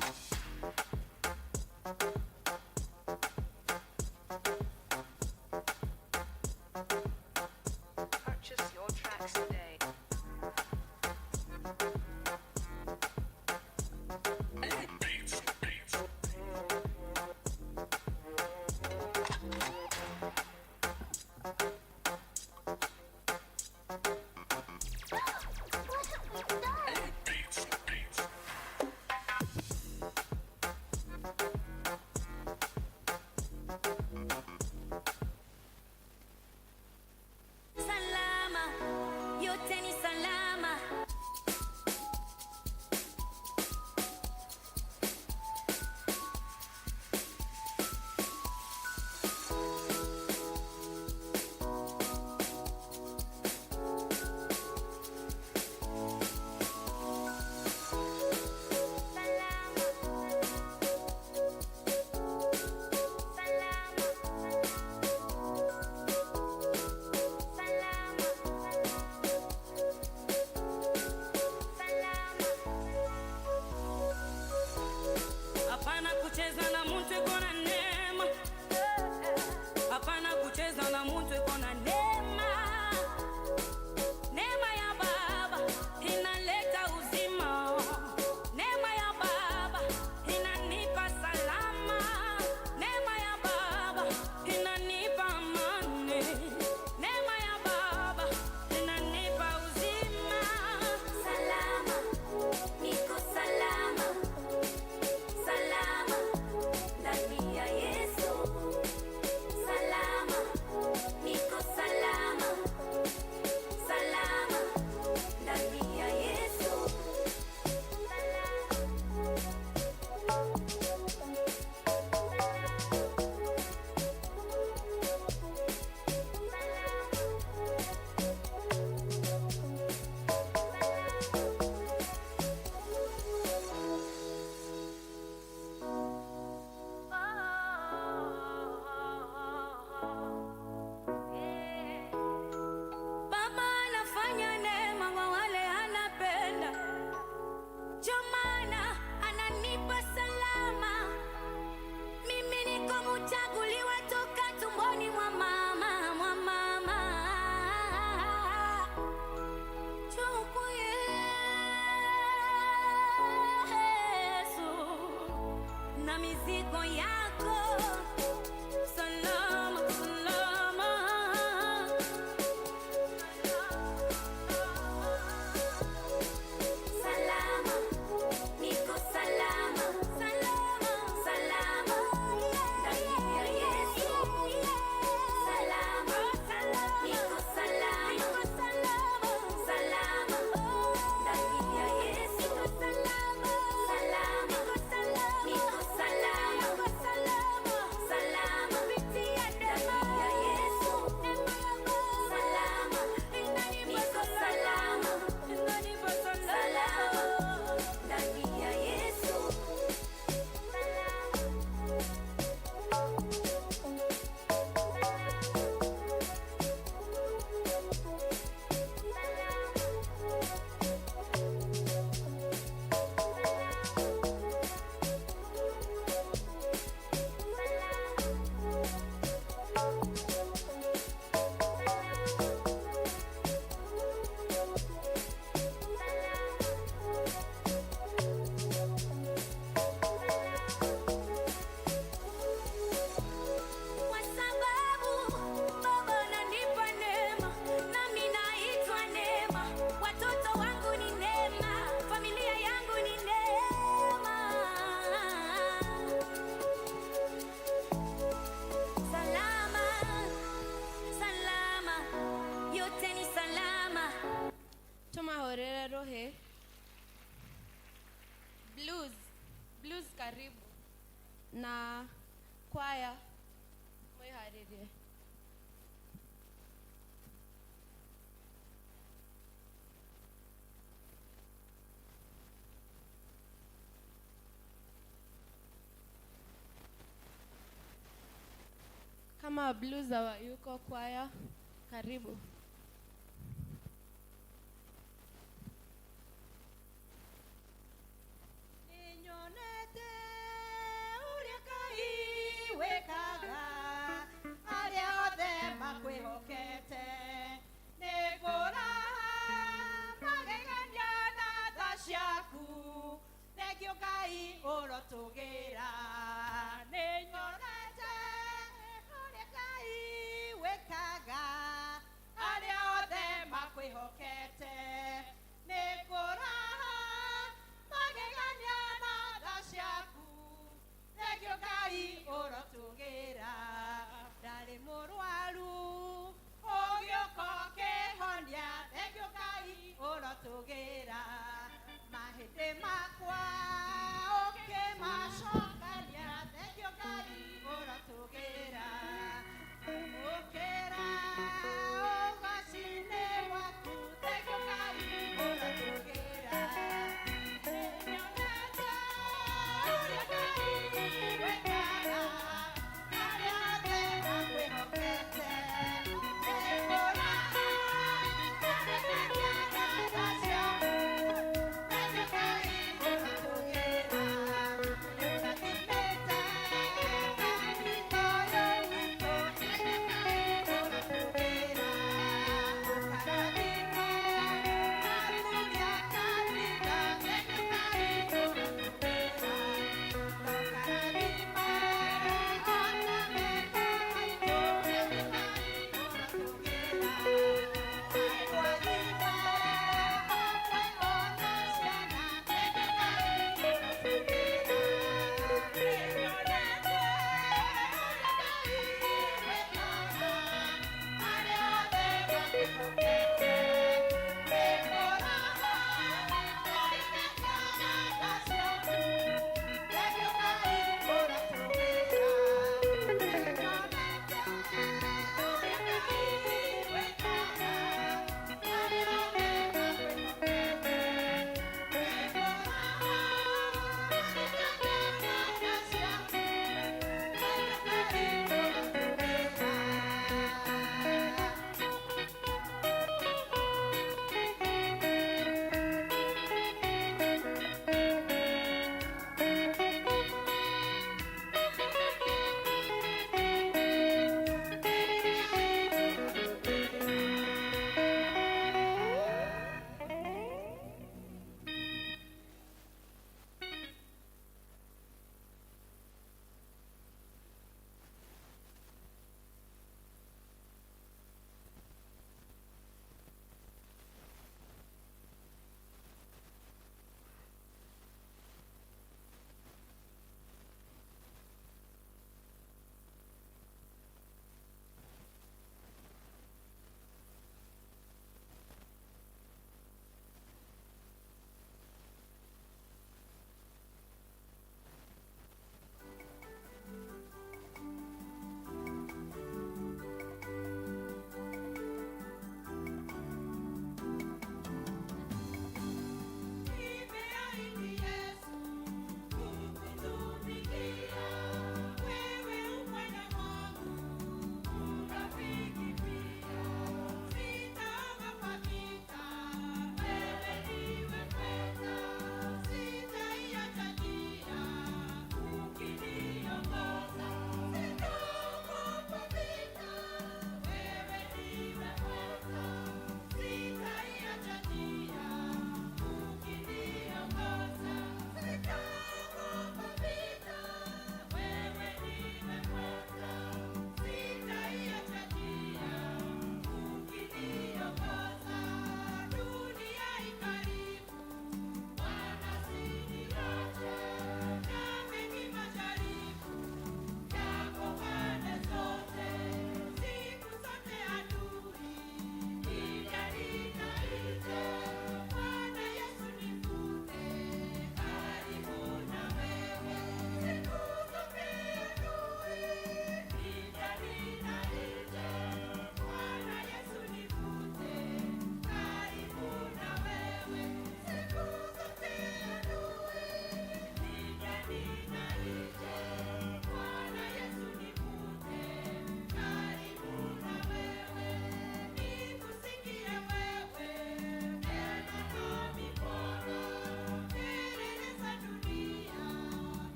Kwaya mwĩharĩrie. Kama blues hawayuko kwaya, karibu. Nĩnyonete ũrĩa Ngai wĩkaga arĩa othe makwĩhokete. Nĩngũraha magegania na tha ciaku, thengio Ngai ũrotũgĩra. Nĩnyonete ũrĩa Ngai wĩkaga arĩa othe makwĩhokete. Nĩngũraha magegania na tha ciaku, thengio Ngai ũrotũgĩra. Ndarĩ mũrwaru ũgĩũka ũkĩhonia, thengio Ngai ũrotũgĩra. Mahĩndĩ makwa ũkĩmacokania, thengio Ngai ũrotũgĩra. Ũkĩra ũgooci-inĩ waku, thengio Ngai ũrotũgĩra. Nĩnyonete ũrĩa Ngai wĩkaga arĩa othe makwĩhokete. Nĩngũraha magegania na tha ciaku, thengio Ngai ũrotũgĩra.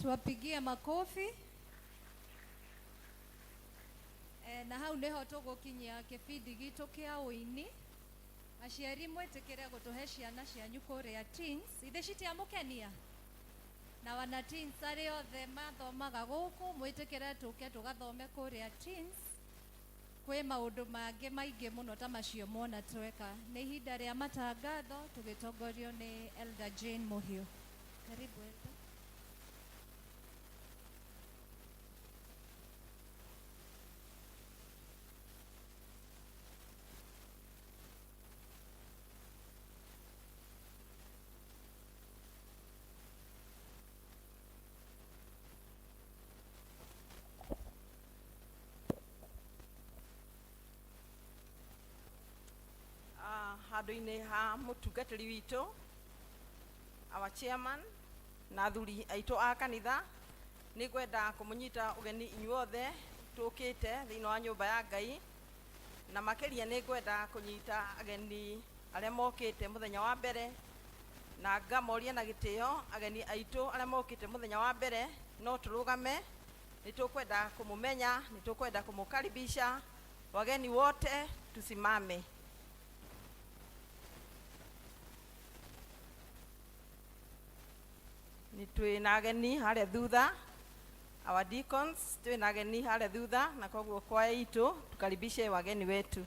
Tuwapigie makofi. Na hau niho tugukinyia kibindi gitu kia uini. Aciari mwitikire gutuhe ciana cianyu kuria teens, ithe citiamukenia na wana teens aria othe mathomaga guku mwitikire tuke tugathome kuria teens. Kwi maundu mangi maingi muno ta macio mona tweka. Ni ihinda ria matangatho tugitongorio ni Elder Jane Muhiu. Karibu Elder. Handũ-inĩ ha mũtungatĩri witũ, our chairman, na athuri aitũ a kanitha, nĩ ngwenda kũmũnyita ũgeni inyuothe tũkĩte thĩinĩ wa nyũmba ya Ngai, na makĩria nĩ ngwenda kũnyita ageni arĩa mokĩte mũthenya wa mbere, na ngamoria na gĩtĩo ageni aitũ arĩa mokĩte mũthenya wa mbere no tũrũgame, nĩ tũkwenda kũmũmenya, nĩ tũkwenda kũmũkaribisha. Wageni wote tusimame. Nĩ twĩna ageni harĩa thutha, our deacons twĩna ageni harĩa thutha, na koguo kwaya itũ tukaribishe wageni wetu.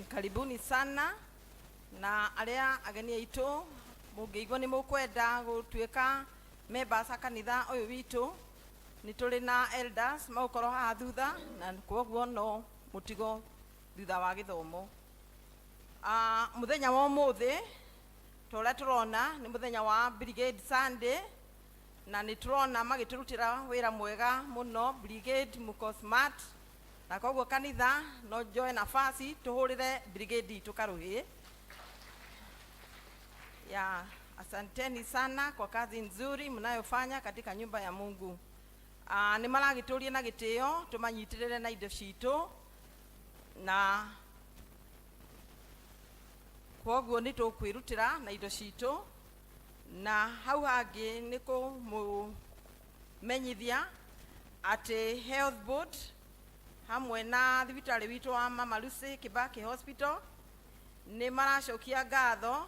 Karibuni sana na aria ageni aitu mũngĩigua nĩ mũkwenda gũtuĩka members a kanitha ũyũ witũ, nĩ tũrĩ na elders magũkorwo haha thutha, na kwoguo no mũtigo thutha wa gĩthomo. Mũthenya wa ũmũthĩ ta ũrĩa tũrona nĩ mũthenya wa Brigade Sunday, na nĩ tũrona magĩtũrutĩra wĩra mwega mũno. Brigade mũko smart, na koguo kanitha no njoe nafasi tuhurire brigade itũ karuhi. Ya, asanteni sana kwa kazi nzuri mnayofanya katika nyumba ya Mungu. Nĩ maragĩtũria na gĩtĩo tũmanyitirĩre na indo citũ, na koguo nĩ tũkwĩrutĩra na indo citũ. Na hau hangĩ nĩ kũmũmenyithia atĩ Health Board hamwe na thibitarĩ witũ wa Mama Lucy Kibaki Hospital nĩ maracokia ngatho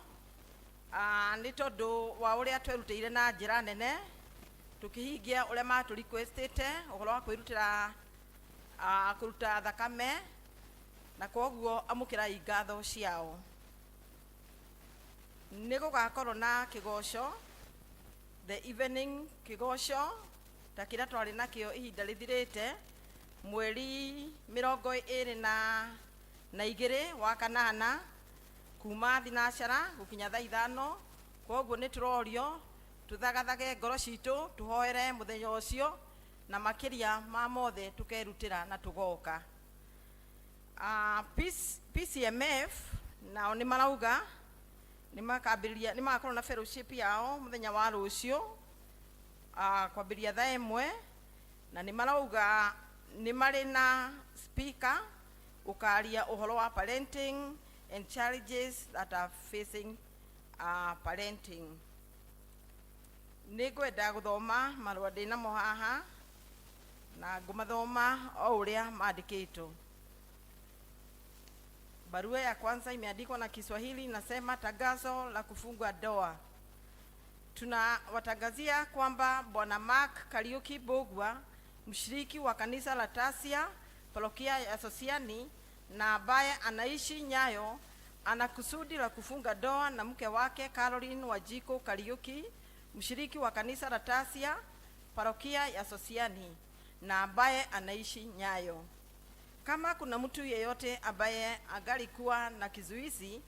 nĩ tondũ wa ũrĩa twerutĩire na njĩra nene tũkĩhingia ũrĩa matũ requestĩte ũhoro wa kwĩrutĩra kũruta thakame, na koguo amũkĩrai ngatho ciao. Nĩ gũgakorwo na kĩgoco, the evening kĩgoco ta kĩrĩa twarĩ nakĩo ihinda rĩthirĩte mweri 22 wa kanana kuma thinacara gukinya thaa 5. Koguo nĩ tũrorio tũthagathage ngoro citũ tũhoere mũthenya ũcio, na makĩria ma mothe tũkerutĩra na tũgoka. PCMF nao nĩ marauga nĩ makambĩrĩria, nĩ magakorwo na fellowship yao mũthenya wa rũciũ kwambĩrĩria thaa 1, na nĩ marauga nĩ marĩ na speaker ũkaria ũhoro wa parenting and challenges that are facing parenting. Nĩ ngwenda gũthoma marũa ndĩ namo haha, na ngũmathoma o ũrĩa maandĩkĩtwo. Barua ya kwanza imeandikwa na Kiswahili, inasema: tangazo la kufunga ndoa. Tunawatangazia kwamba Bwana Mark Kariuki Bogwa, mshiriki wa kanisa la Tasia parokia ya Sosiani na ambaye anaishi Nyayo, ana kusudi la kufunga ndoa na mke wake Caroline Wajiko Kariuki, mshiriki wa kanisa la Tasia parokia ya Sosiani na ambaye anaishi Nyayo. Kama kuna mtu yeyote ambaye angalikuwa na kizuizi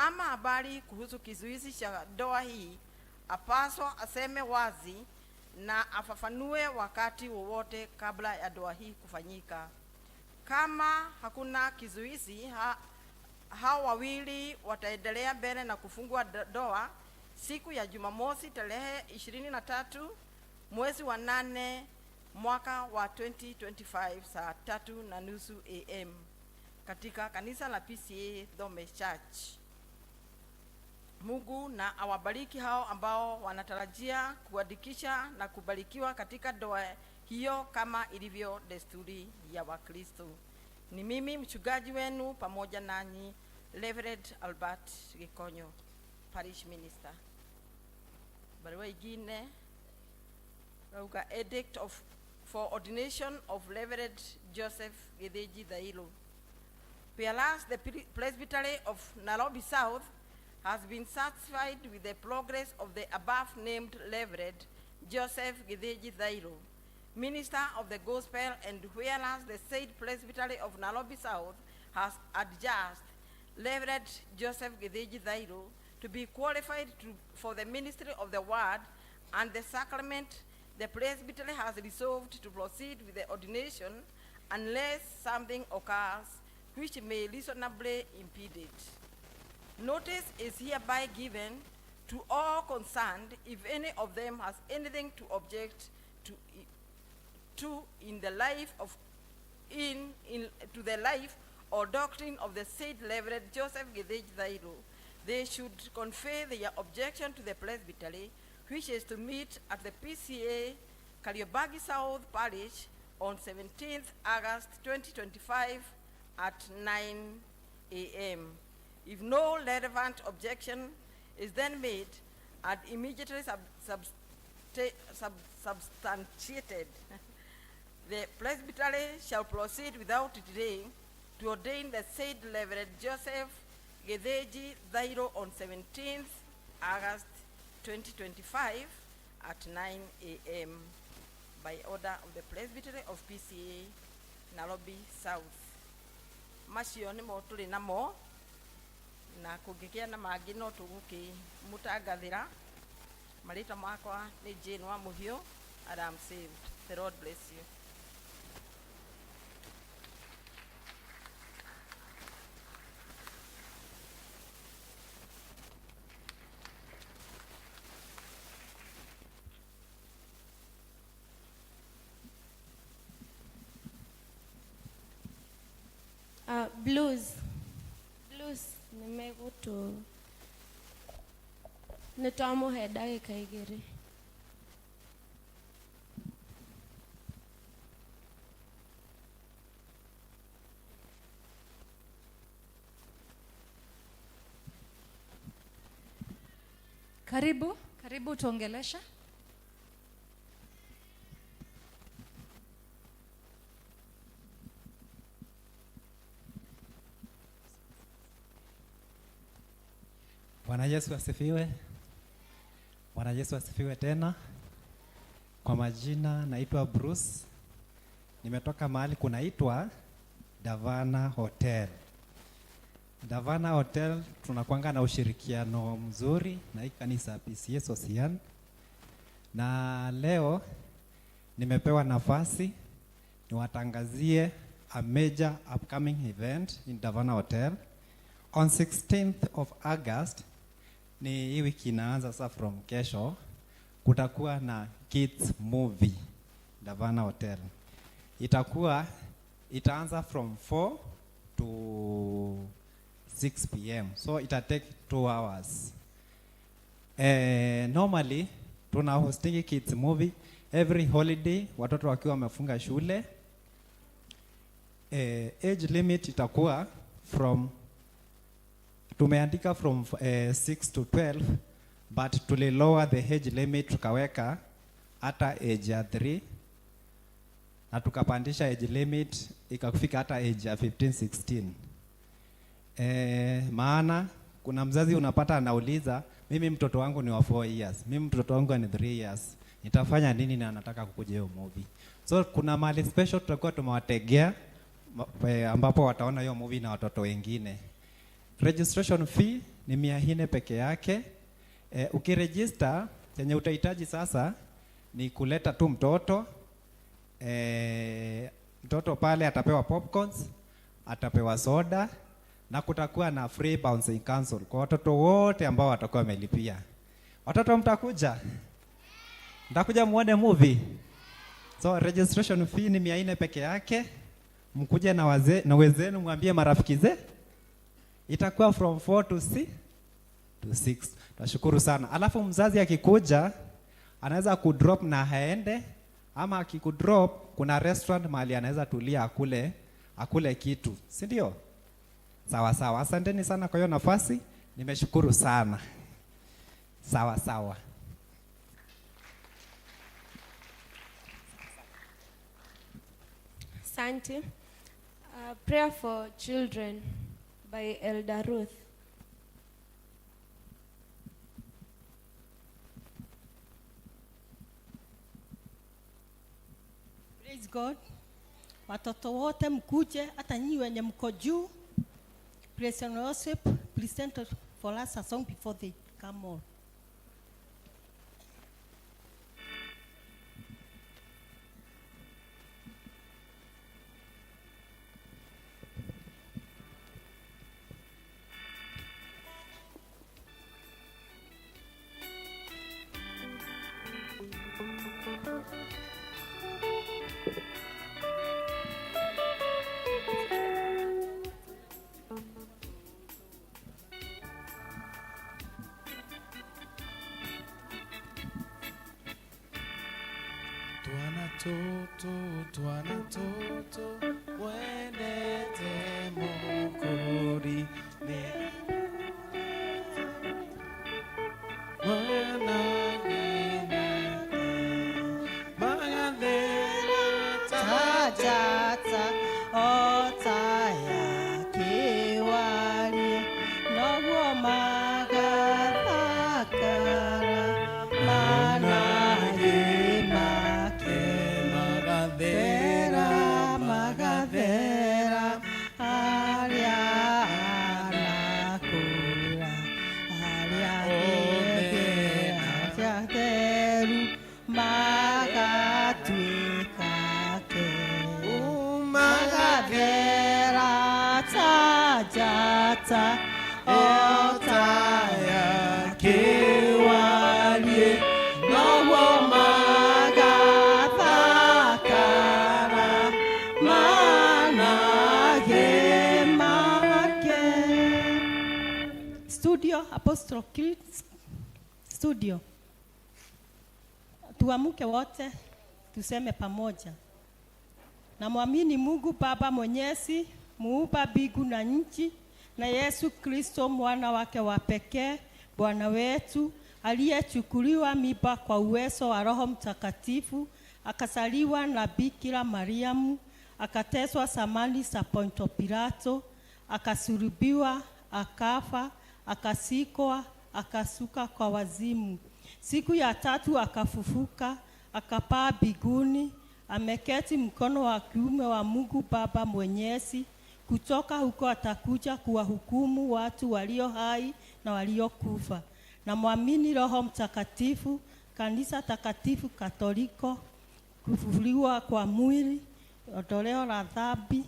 ama habari kuhusu kizuizi cha ndoa hii, apaswa aseme wazi na afafanue wakati wowote kabla ya ndoa hii kufanyika. Kama hakuna kizuizi, hao wawili wataendelea mbele na kufungua ndoa siku ya Jumamosi tarehe 23 mwezi wa 8 mwaka wa 2025 saa 3:30 AM katika kanisa la PCA Thome Church. Mungu na awabariki hao ambao wanatarajia kuandikisha na kubarikiwa katika ndoa hiyo kama ilivyo desturi ya Wakristo. Ni mimi mchungaji wenu pamoja nanyi, Reverend Albert Gikonyo, Parish Minister. Barua ingine rauga edict of for ordination of Reverend Joseph Githinji Thairu. Whereas the Presbytery of Nairobi South has been satisfied with the progress of the above-named Reverend Joseph Githinji Thairu, Minister of the Gospel, and whereas the said Presbytery of Nairobi South has adjudged Reverend Joseph Githinji Thairu to be qualified for the ministry of the Word and the sacrament, the Presbytery has resolved to proceed with the ordination unless something occurs which may reasonably impede it. Notice is hereby given to all concerned if any of them has anything to object to in the life of in, in to the life or doctrine of the said Reverend Joseph Githinji Thairu. They should convey their objection to the Presbytery, which is to meet at the PCA Kariobangi South Parish on 17th August 2025 at 9 a.m. If no relevant objection is then made and immediately substantiated, the Presbytery shall proceed without delay to ordain the said Reverend Joseph Githinji Thairu on 17th August 2025 at 9 a.m. by order of the Presbytery of PCA Nairobi South. Macio nĩmo tũrĩ namo, na kũngĩgĩa na mangĩ no tũgũkĩmũtangathĩra. Marĩtwa makwa nĩ Jane wa Mũhiũ, and I'm saved. The Lord bless you. Blues. Blues nimegũtũ nĩ twamũhe ndagĩka igĩrĩ. Karibu, karibu tuongelesha. Bwana Yesu asifiwe. Bwana Yesu asifiwe tena. Kwa majina naitwa Bruce. Nimetoka mahali kunaitwa Davana Hotel. Davana Hotel tunakuanga na ushirikiano mzuri na hii kanisa PCA Sosian. Na leo nimepewa nafasi niwatangazie a major upcoming event in Davana Hotel. On 16th of August, ni hii wiki inaanza sasa from kesho, kutakuwa na kids movie Davana Hotel. Itaanza from 4 to 6 p.m. So ita take 2 hours. Normally tuna hosting kids movie every holiday, watoto wakiwa wamefunga shule. Age limit itakuwa from, tumeandika from 6 to 12, but tuli lower the age limit tukaweka hata age ya 3 na tukapandisha age limit ikafika hata age ya 15, 16. Maana kuna mzazi unapata anauliza, mimi mtoto wangu ni wa 4 years, mimi mtoto wangu ni 3 years, nitafanya nini na anataka kukuja hiyo movie? So kuna mahali special tutakuwa tumewategea ambapo wataona hiyo movie na watoto wengine. Registration fee ni 400 peke yake. Ukiregister chenye utahitaji sasa ni kuleta tu mtoto. Mtoto pale atapewa popcorns, atapewa soda na kutakuwa na free bouncing castle kwa watoto wote ambao watakuwa wamelipia. Watoto mtakuja? Mtakuja muone movie? So registration fee ni 400 peke yake. Mkuje na wazee na wenzenu, mwambie marafiki ze. Itakuwa from 4 to 6 to 6. Nashukuru sana. Alafu mzazi akikuja anaweza kudrop na haende, ama akikudrop kuna restaurant mahali anaweza tulia akule kitu, si ndio? Sawa sawa. Asanteni sana kwa hiyo nafasi. Nimeshukuru sana. Sawa sawa. Asante. Prayer for Children by Elder Ruth. Praise God. Watoto wote mkuje, hata nyinyi wenye mko juu. Praise and worship. Present for us a song before they come on. Twana toto, twana toto, wendete mokori ne. Mwana gina, magathera Tajata, otaya kiwari, noguo magathakara, managi make. Magathera, Magathera, aria arakura, aria othe, aria atheru, magatuĩka ke. Magathera ta njata, o ta ya kĩwarie, noguo magathakara, manage make. Studio Apostle Chris Studio. Tuamuke wote tuseme pamoja. Namwamini Mungu Baba Mwenyezi, muumba mbingu na nchi, na Yesu Kristo mwana wake wa pekee, Bwana wetu, aliyechukuliwa mimba kwa uwezo wa Roho Mtakatifu, akazaliwa na Bikira Mariamu, akateswa zamani za Ponto Pilato, akasulubiwa, akafa, akasikwa, akasuka kwa wazimu. Siku ya tatu akafufuka, akapaa mbinguni, ameketi mkono wa kiume wa Mungu Baba Mwenyezi. Kutoka huko atakuja kuwahukumu watu walio hai na waliokufa. Namwamini Roho Mtakatifu, kanisa takatifu Katoliko, kufufuliwa kwa mwili, ondoleo la dhambi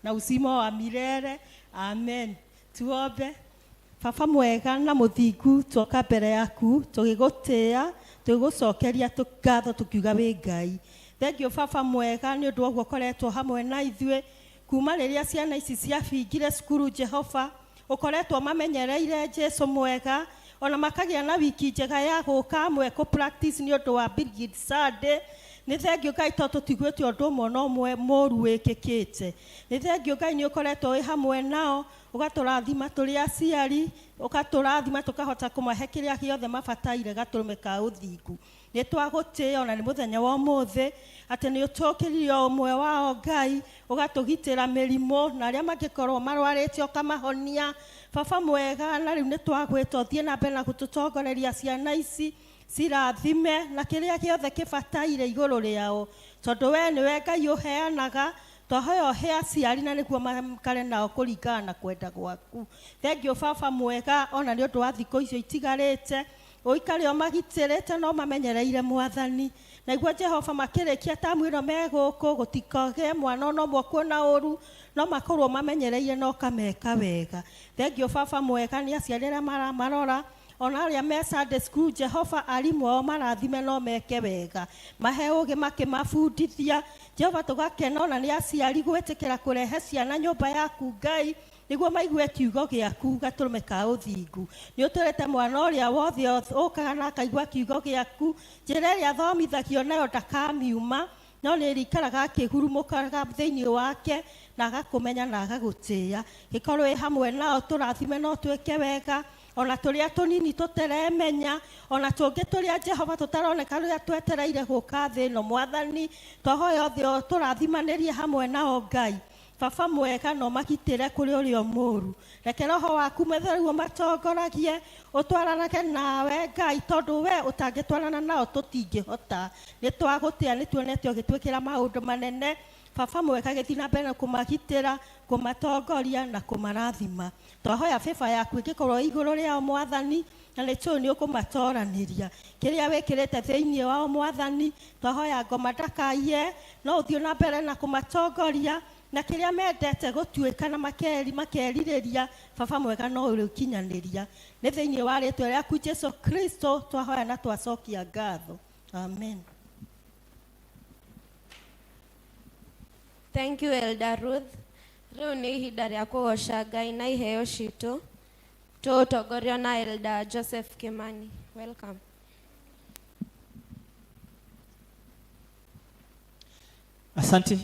na uzima wa milele. Amen. Tuombe. Baba mwega na mũthingu, twoka mbere yaku tũgĩgũtĩĩa, tũgĩgũcokeria ngatho tũkiuga wĩ Ngai. Thengiũ baba mwega nĩ ũndũ wa ũguo ũkoretwo hamwe na ithuĩ kuma rĩrĩa ciana ici ciabingire cukuru. Jehova, ũkoretwo mamenyereire Jesu mwega, ona makagĩa na wiki njega ya gũka amwe kũ practice nĩ ũndũ wa Brigid Sunday. Nĩ thengiũ Ngai tondũ tũtiguĩte ũndũ ũmwe na ũmwe mũũru wĩkĩkĩte. Nĩ thengiũ Ngai nĩ ũkoretwo wĩ hamwe nao, ũgatũrathima tũrĩ aciari, ũgatũrathima tũkahota kũmahe kĩrĩa gĩothe mabataire gatũrũme ka ũthingu. Nĩ twagũtĩĩa ona nĩ mũthenya wa ũmũthĩ atĩ nĩ ũtũkĩririe o ũmwe wao Ngai, ũgatũgitĩra mĩrimũ na arĩa mangĩkorwo marwarĩte ũkamahonia. Baba mwega, na rĩu nĩ twagwĩta ũthiĩ na mbere na gũtũtongoreria ciana ici, cirathime na kĩrĩa gĩothe kĩbataire igũrũ rĩao, tondũ we nĩwe Ngai ũheanaga. Twahoya ũhe aciari na nĩguo makare nao kũringana na kwenda gwaku. Thengiũ baba mwega ona nĩ ũndũ wa thikũ icio itigarĩte, ũikare ũmagitĩrĩte na ũmamenyereire mwathani. Naiguo Jehova makĩrĩkia tamu ĩno me gũkũ, gũtikagĩe mwana ona ũmwe kuona ũru, no makorwo mamenyereire na ũkameka wega. Thengiũ baba mwega nĩ aciari arĩa maramarora, ona arĩa me Sunday school, Jehova arimũ ao marathime no meke wega, mahe ũgĩ makĩmabundithia. Jehova tũgakena ona nĩ aciari gwĩtĩkĩra kũrehe ciana nyũmba yaku Ngai, nĩguo maigue kiugo gĩaku gatũrũme ka ũthingu. Nĩ ũtũrĩte mwana ũrĩa wothe ũkaga na akaigua kiugo gĩaku, njĩra ĩrĩa athomithagio nayo ndakamiuma, no nĩ ĩrĩikaraga akĩgurumũkaga thĩinĩ wake na agakũmenya na agagũtĩĩa. Gĩkorwo ĩ hamwe nao, tũrathime no twĩke wega, ona tũrĩa tũnini tũteremenya, ona tũngĩ tũrĩa Jehova tũtaroneka rĩrĩa twetereire gũka thĩ ĩno mwathani. Twahoya othe tũrathimanĩrie hamwe nao Ngai. Baba mwega no magitĩre kũrĩ ũrĩa mũũru. Reke roho waku mũtheru ũmatongoragie, ũtwaranage nawe Ngai, tondũ we ũtangĩtwarana nao tũtingĩhota. Nĩ twagũtĩa, nĩ tuonete ũgĩtwĩkĩra maũndũ manene. Baba mwega gĩthiĩ na mbere na kũmagitĩra, kũmatongoria na kũmarathima. Twahoya favor yaku ĩngĩkorwo igũrũ rĩao mwathani, na nĩ tũĩ nĩ ũkũmatoranĩria kĩrĩa wĩkĩrĩte thĩinĩ wao mwathani. Twahoya ngoma ndakaiye, no ũthiĩ na mbere na kũmatongoria na kĩrĩa mendete gũtuĩka na makerirĩria, baba mwega no ũrĩkinyanĩria. Nĩ thĩinĩ wa rĩtwa rĩaku Jesu Kristo twahoya na twacokia ngatho. Amen. Thank you Elder Ruth. Rĩu nĩ ihinda rĩa kũgoca Ngai na iheo citũ. Tũgũtongorio na Elder Joseph Kimani. Welcome. Asante.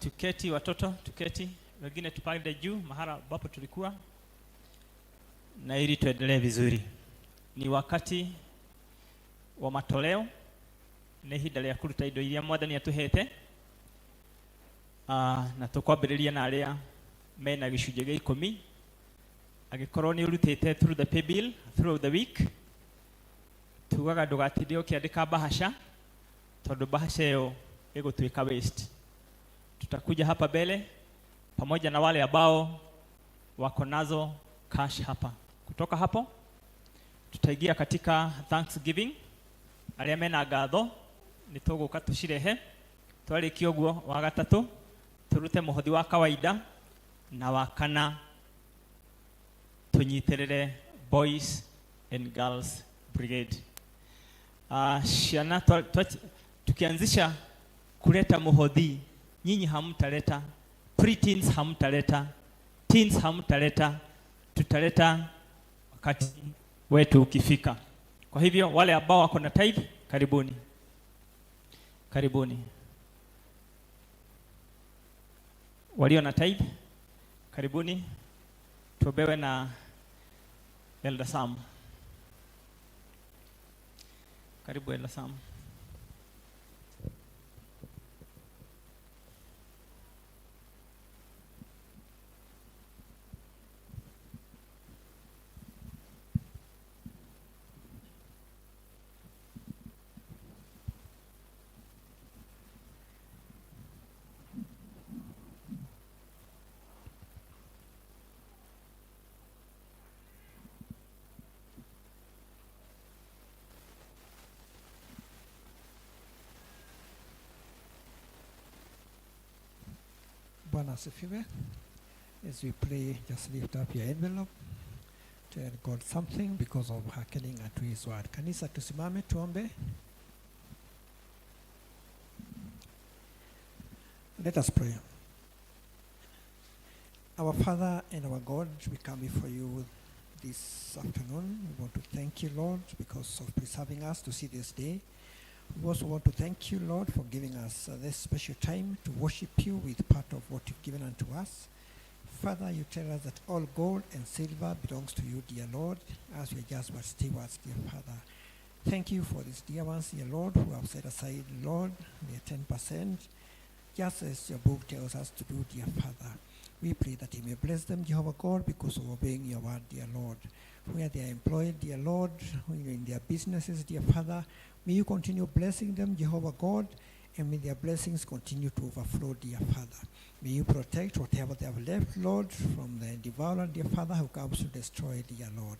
Tuketi watoto, tuketi, wengine tupande juu mahala ambapo tulikuwa, na ili tuendelee vizuri. Ni wakati wa matoleo, nĩ ihinda rĩa kũruta indo iria mwathani atũhete. Na tũkwambĩrĩria na arĩa mena gĩcunjĩ gĩa ikũmi. Angĩkorwo nĩ ũrutĩte through the pay bill through the week, tugaga ndũgatinde ũkĩandĩka bahasha, tondũ bahasha ĩyo ĩgũtuĩka waste. Tutakuja hapa mbele pamoja na wale ambao wako nazo cash hapa. Kutoka hapo tutaingia katika Thanksgiving. Arĩa mena ngatho nĩ tũgũka tũcirehe. Twarĩkia ũguo, wa gatatũ tũrute mũhothi wa kawaida, na wa kana tũnyitĩrĩre Boys and Girls Brigade. Ciana tukianzisha kuleta mũhothi, nyinyi hamtaleta, pre-teens hamtaleta, teens hamtaleta, tutaleta wakati wetu ukifika. Kwa hivyo wale ambao wako na tithe, karibuni. Karibuni. Walio na tithe, karibuni. Tuombewe na Elder Sam. Karibu Elder Sam. Bwana asifiwe. As we pray, just lift up your envelope. Tell God something because of hearkening unto his word. Kanisa, tusimame tuombe. Let us pray. Our Father and our God, we come before you this afternoon. We want to thank you, Lord, because of preserving us to see this day. We also want to thank you, Lord, for giving us this special time to worship you with part of what you've given unto us. Father, you tell us that all gold and silver belongs to you, dear Lord, as we are just but stewards, dear Father. Thank you for these dear ones, dear Lord, who have set aside, Lord, their 10%, just as your book tells us to do, dear Father. We pray that you may bless them, Jehovah God, because of obeying your word, dear Lord. Where they are employed, dear Lord, in their businesses, dear Father, may you continue blessing them, Jehovah God, And may their blessings continue to overflow, dear Father. May you protect whatever they have left, Lord, from the devourer, dear Father, who comes to destroy, dear Lord.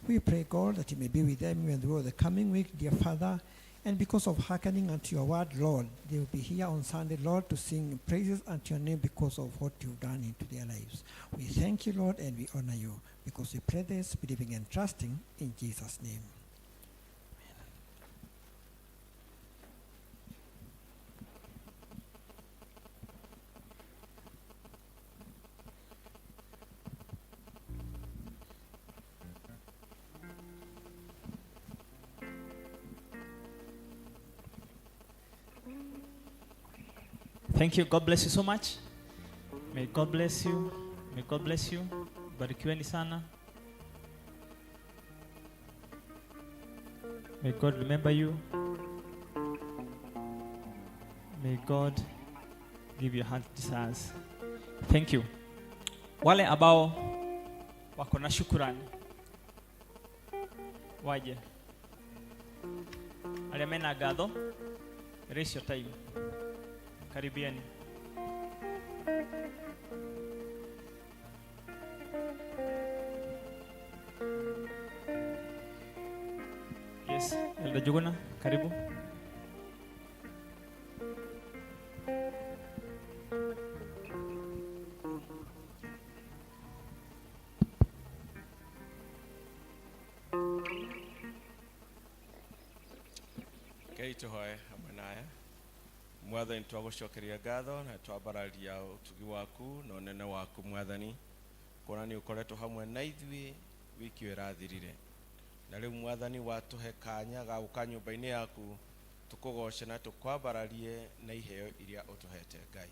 We pray, God, that you may be with them even through the coming week, dear Father. And because of hearkening unto your word, Lord, they will be here on Sunday, Lord, to sing praises unto your name because of what you've done into their lives. We thank you, Lord, and we honor you because we pray this, believing and trusting in Jesus' name. Thank you. God bless you so much. May God bless you. May God bless you. Barikiweni sana. May God remember you. May God give your heart desires. Thank you. Wale ambao wako na shukurani waje. Arĩa mena ngatho, raise your time. Karibiani. Yes, Elder Juguna, karibu. Rekei tũhoe hamwe nawe mwathani twagũcokeria ngatho na twambararia ũtugi waku na ũnene waku mwathani kuona nĩ ũkoretwo hamwe na ithuĩ wiki ĩyo ĩrathirire na rĩu mwathani watũhe kanya ga gũka nyũmba-inĩ yaku tũkũgoce na tũkwambararie na iheo iria ũtũhete ngai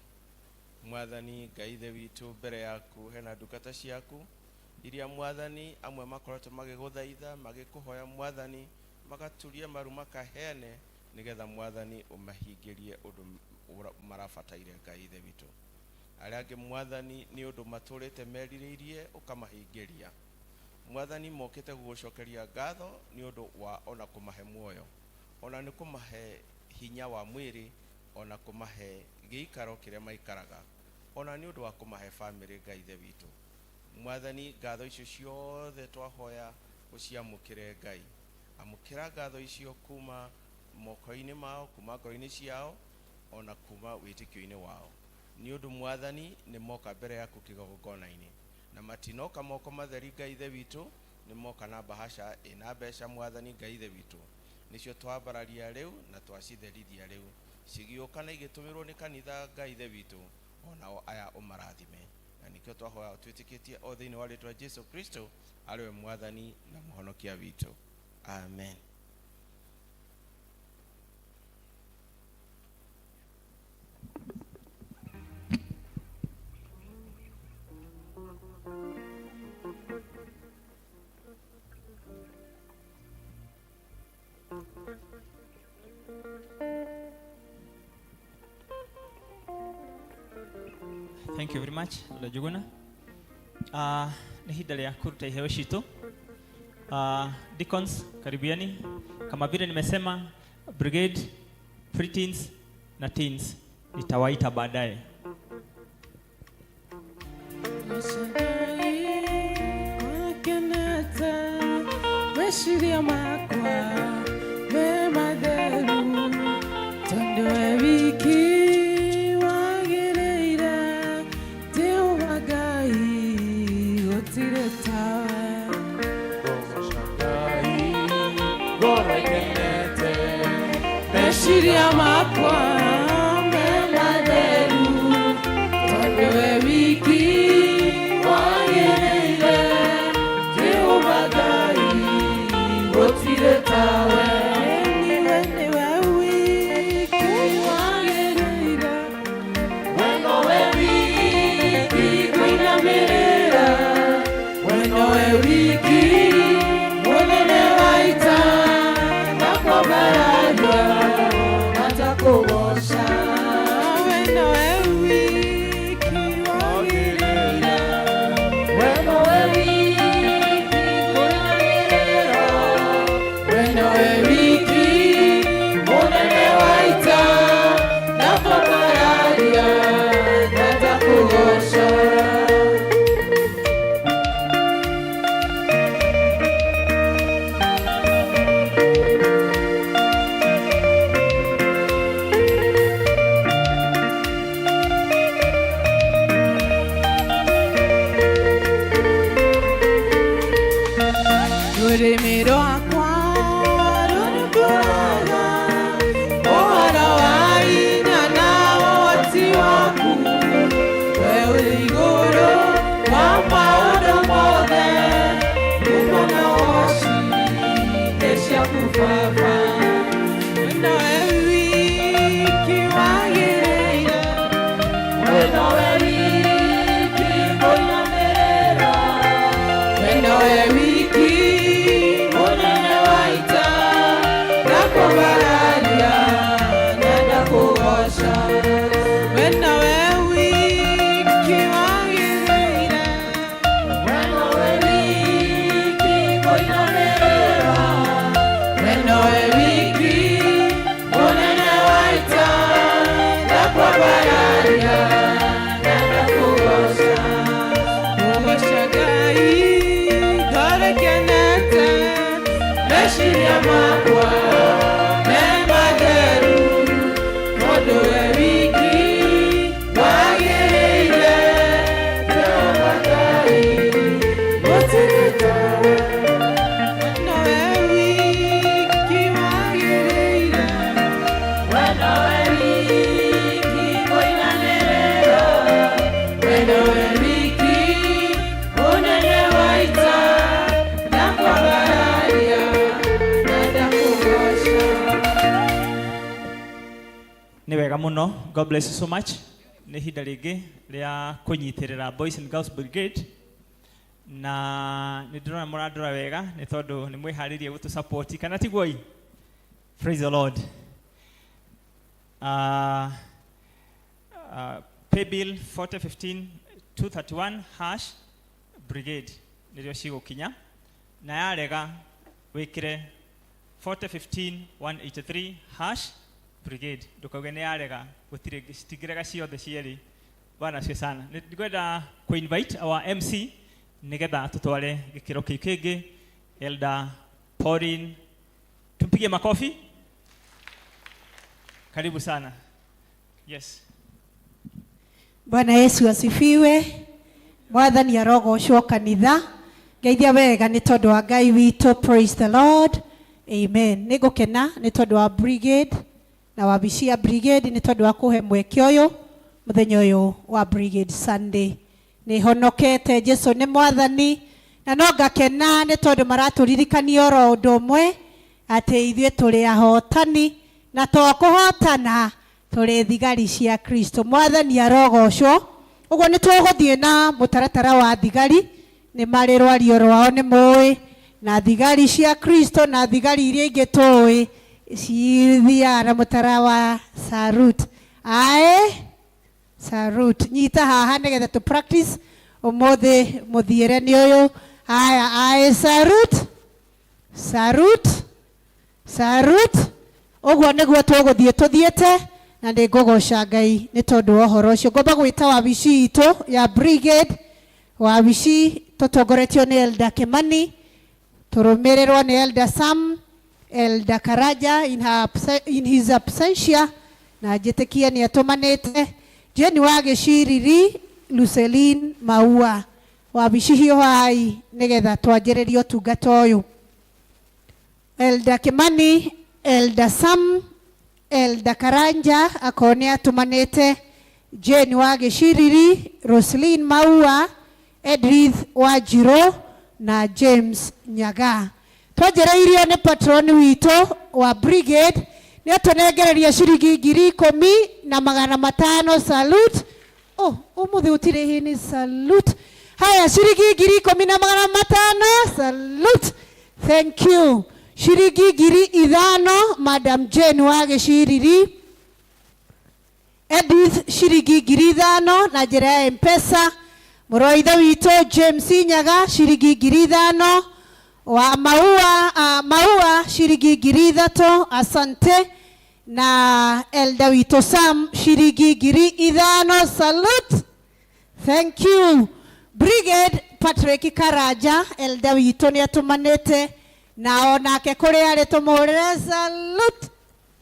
mwathani ngai ithe witũ mbere yaku hena ndungata ciaku iria mwathani amwe makoretwo magĩgũthaitha magĩkũhoya mwathani magaturia maru makaheane nigetha mwathani ũmahingĩrie ũndũ marabataire ngai ithe witũ arĩa angĩ mwathani nĩ ũndũ matũrĩte merirĩirie ũkamahingĩria mwathani mokĩte gũgũcokeria ngatho nĩ ũndũ wa ona kũmahe muoyo ona nĩ kũmahe hinya wa mwĩrĩ ona kũmahe gĩikaro kĩrĩa maikaraga ona nĩ ũndũ wa kũmahe bamĩrĩ ngai ithe witũ mwathani ngatho icio ciothe twahoya ũciamũkĩre ngai amũkĩra ngatho icio kuma moko-inĩ mao kuma ngoro-inĩ ciao ona kuma wĩtĩkio-inĩ wao nĩ ũndũ mwathani nĩ moka mbere yaku kĩgongona-inĩ na matinoka moko matheri ngai ithe witũ nĩ moka na bahasha ĩna mbeca mwathani ngai ithe witũ nĩcio twambararia rĩu na twacitherithia rĩu cigĩũka na igĩtũmĩrwo nĩ kanitha ngai ithe witũ onao aya ũmarathime na nĩkĩo twahoya twĩtĩkĩtie o thĩinĩ wa rĩtwa Jesu Kristo arĩwe mwathani na mũhonokia witũ amen. Thank you very much, Elder Juguna. Nĩ ihinda rĩa kũruta iheo citũ. Deacons, karibiani. Kama vile nimesema, brigade, preteens na teens nitawaita baadaye. Meciria makwa me matheru tondũ we wiki wagĩrĩire Jehova Ngai gũtirĩ tawe ngoro ikenete meciria makwa me matheru tondũ we wiki wagĩrĩire Jehova Ngai gũtirĩ tawe niwe niwe wiki wagĩrĩire we nowe wiki kũinamĩrĩra we nowe wiki mũnene wa ita na kwambararia na takũgoca we nowe wiki wagĩrĩire we nowe wiki kũinamĩrĩra we nowe wiki mũnene wa ita Rũrĩmĩ rwakwa rũrugũraga ũhoro wa hinya na ũhoti waku. We ũrĩ igũrũ wa maũndũ mothe, ngumo na ũgoci nĩ ciaku Baba. We nowe wiki wagĩrĩire, we nowe wiki ngũinamĩrĩra, we nowe wiki mũnene wa ita, ndakwambararia na ndakũgoca. We nowe wiki wagĩrĩire, we nowe wiki ngũinamĩrĩra, we nowe wiki mũnene wa ita, ndakwambararia na ndakũgoca. Kũgoca Ngai ngoro ĩkenete, meciria makwa me matheru, tondũ we wiki wagĩrĩire. Jehova Ngai, gũtirĩ tawe. Nowe wiki wagĩrĩire, we nowe wiki ngũinamĩrĩra, we nowe wiki mũnene wa ita, ndakwambararia na ndakũgoca. Nĩ wega mũno. God bless you so much. Nĩ ihinda rĩngĩ rĩa kũnyitĩrĩra Boys and Girls Brigade, na nĩ ndĩrona mũrandora wega nĩ tondũ nĩ mwĩharĩrie gũtũ support, kana tiguo? I praise the Lord. Pay bill 4015 231 hash brigade nĩrĩo cigũkinya, na yarega wĩkĩre 4015 183 hash brigade. Ndũkauge nĩ yarega, gũtirĩ, citingĩrega ciothe cierĩ. Bwana asifiwe sana. Nĩ ngwenda kũ invite our MC nĩgetha tũtware gĩkĩro kĩu kĩngĩ, Elder Pauline. Tumpigie makofi. Karibu sana. Yes. Bwana Yesu asifiwe. Mwathani arogocwo kanitha. Ngeithia wega nĩ tondũ wa Ngai witũ. Praise the Lord. Amen. Nĩ ngũkena nĩ tondũ wa brigade na wabici ya brigade nĩ tondũ wa kũhe mweke ũyũ mũthenya ũyũ wa Brigade Sunday. Nĩ honokete, Jesu nĩ mwathani, na no ngakena nĩ tondũ maratũririkania oro ũndũ ũmwe, atĩ ithuĩ tũrĩ ahotani na to kũhotana, tũrĩ thigari cia Kristo. Mwathani arogocwo. Ũguo nĩ tũgũthiĩ na mũtaratara wa thigari, nĩ marĩ rwario rwao nĩ mũĩ, na thigari cia Kristo na thigari iria ingĩ tũĩ cithiaga na mũtara wa salute. Ae salute. Nyita haha nĩgetha tũ practice ũmũthĩ mũthiĩre nĩ ũyũ. Haya, ae salute, salute, salute. Ũguo nĩguo tũgũthiĩ tũthiĩte, na nĩ ngũgoca Ngai nĩ tondũ wa ũhoro ũcio. Ngomba gwĩta wabici itũ ya brigade, wabici tũtongoretio nĩ Elder Kimani, tũrũmĩrĩrwo nĩ Elder Sam, Elder Karaja in his absentia, na njĩtĩkie nĩ atũmanĩte Jane wa Gĩciriri, Luceline Maua. Wabici hiũhai nĩgetha twanjĩrĩrie ũtungata ũyũ. Elder Kimani, Elder Sam, Elder Karanja akorwo nĩ atũmanĩte, Jane wa Gĩciriri, Roslyn Maua, Edith Wanjirũ na James Nyaga. Twanjĩrĩirio nĩ patron witũ wa brigade, nĩ atũnengereria ciringi 10,500. Salute. Oh, ũmũthĩ gũtirĩ hĩni salute. Haya, ciringi 10,500, salute. Thank you. Ciringi 5,000, Madam Jane wa Gĩciriri. Edith ciringi 5,000 na njĩra ya M-Pesa. Mũrũ wa ithe witũ James Nyaga ciringi 5,000. Wa Maua, Maua ciringi 3,000, asante. Na Elder witũ Sam ciringi 5,000, salute. Thank you. Brigade Patrick Karanja, Elder witũ nĩ atũmanĩte, na onake kũrĩa arĩ tũmũhũrĩre salute.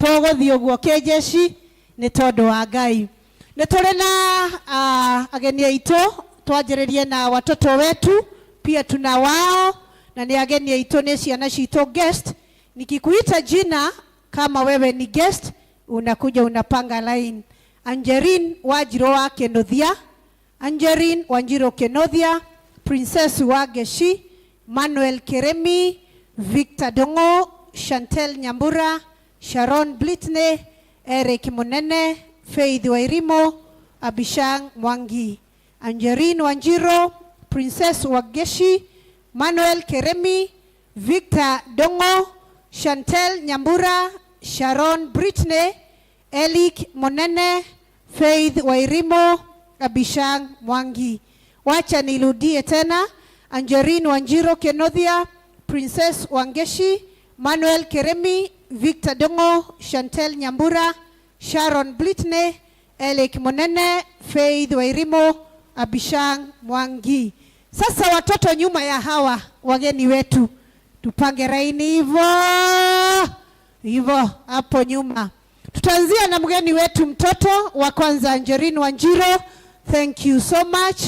Tũgũthiĩ ũguo kĩnjeci nĩ tondũ wa Ngai. Nĩ tũrĩ na ageni aitũ, twanjĩrĩrie na watoto wetu, pia tuna wao. Na nĩ ageni aitũ, nĩ ciana citũ guest. Nikikuita jina kama wewe ni guest, unakuja unapanga line. Angeline Wanjiro wa Kenothia, Angeline Wanjiro Kenothia, Princess Wageshi, Manuel Keremi, Victor Dongo, Chantel Nyambura, Sharon Blitney, Eric Munene, Faith Wairimo, Abishang Mwangi. Angeline Wanjiro, Princess Wageshi, Manuel Keremi, Victor Dongo, Chantel Nyambura, Sharon Britney, Elik Monene, Faith Wairimo, Abishang Mwangi. Wacha nirudie tena. Angeline Wanjiro Kenothia, Princess Wangeshi, Manuel Keremi, Victor Dongo, Chantel Nyambura, Sharon Blitney, Elik Monene, Faith Wairimo, Abishang Mwangi. Sasa watoto nyuma ya hawa wageni wetu, tupange raini hivyo hivyo hapo nyuma. Tutaanzia na mgeni wetu mtoto wa kwanza, Angeline Wanjiro. Thank you so much.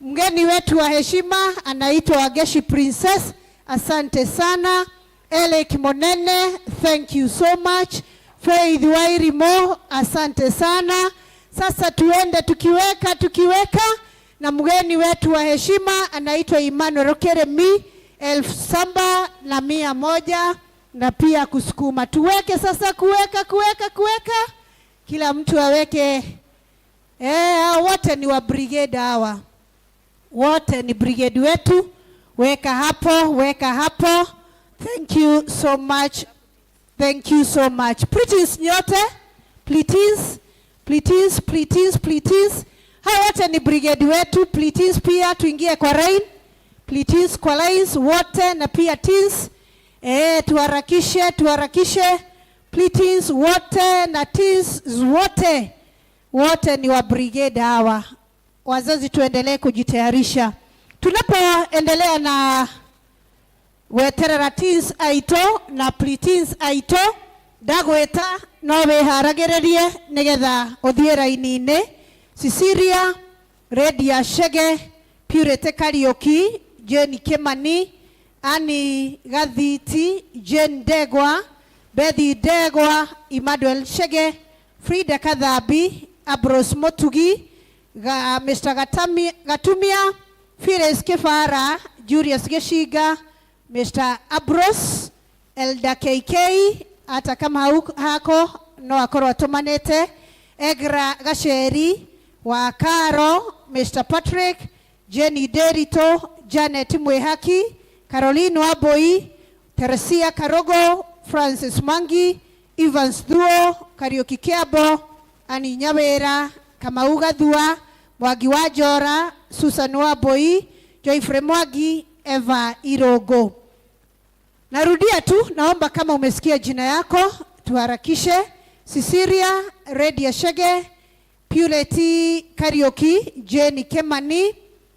Mgeni wetu wa heshima anaitwa Wageshi Princess. Asante sana. Elek Monene, thank you so much. Faith Wairimo, asante sana. Sasa tuende tukiweka tukiweka na mgeni wetu wa heshima anaitwa Emmanuel Keremi, 7,100 na pia kusukuma. Tuweke sasa, kuweka kuweka kuweka, kila mtu aweke. Hao wote ni wa brigade hawa, wote ni brigade wetu. Weka hapo, weka hapo. Thank you so much, thank you so much. Please nyote, please, please, please, please. Hawa wote ni brigade wetu. Please pia tuingie kwa line, please kwa lines wote, na pia teens. Tuharakishe, tuharakishe. Please wote na teens wote, wote ni wa brigade hawa. Wazazi tuendelee kujitayarisha. Tunapoendelea na weterera teens aito na preteens aito, ndagweta no wiharagererie nigetha uthie raini-ini. Cecilia Redia Shege, Purity Kariuki, Jane Kimani, Annie Gathiti, Jane Ndegwa, Bethi Ndegwa, Emmanuel Shege, Frida Kathambi, Ambrose Mutugi, Mr. Gatumia, Phyllis Kibara, Julius Geshinga, Mr. Ambrose, Elder KK, hata kama hako no akorwo atumanite, Egra Gacheri wa Karo, Mr. Patrick, Jenny Derito, Janet Mwehaki, Caroline Waboi, Teresia Karogo, Francis Mwangi, Evans Thuo, Kariuki Kiambo, Ani Nyawira, Kamau Gathua, Mwangi wa Njora, Susan Waboi, Joyfrey Mwangi, Eva Irogo. Narudia tu, naomba kama umesikia jina yako tuharakishe. Cecilia Redia Shege, Purity Kariuki, Jenny Kemani,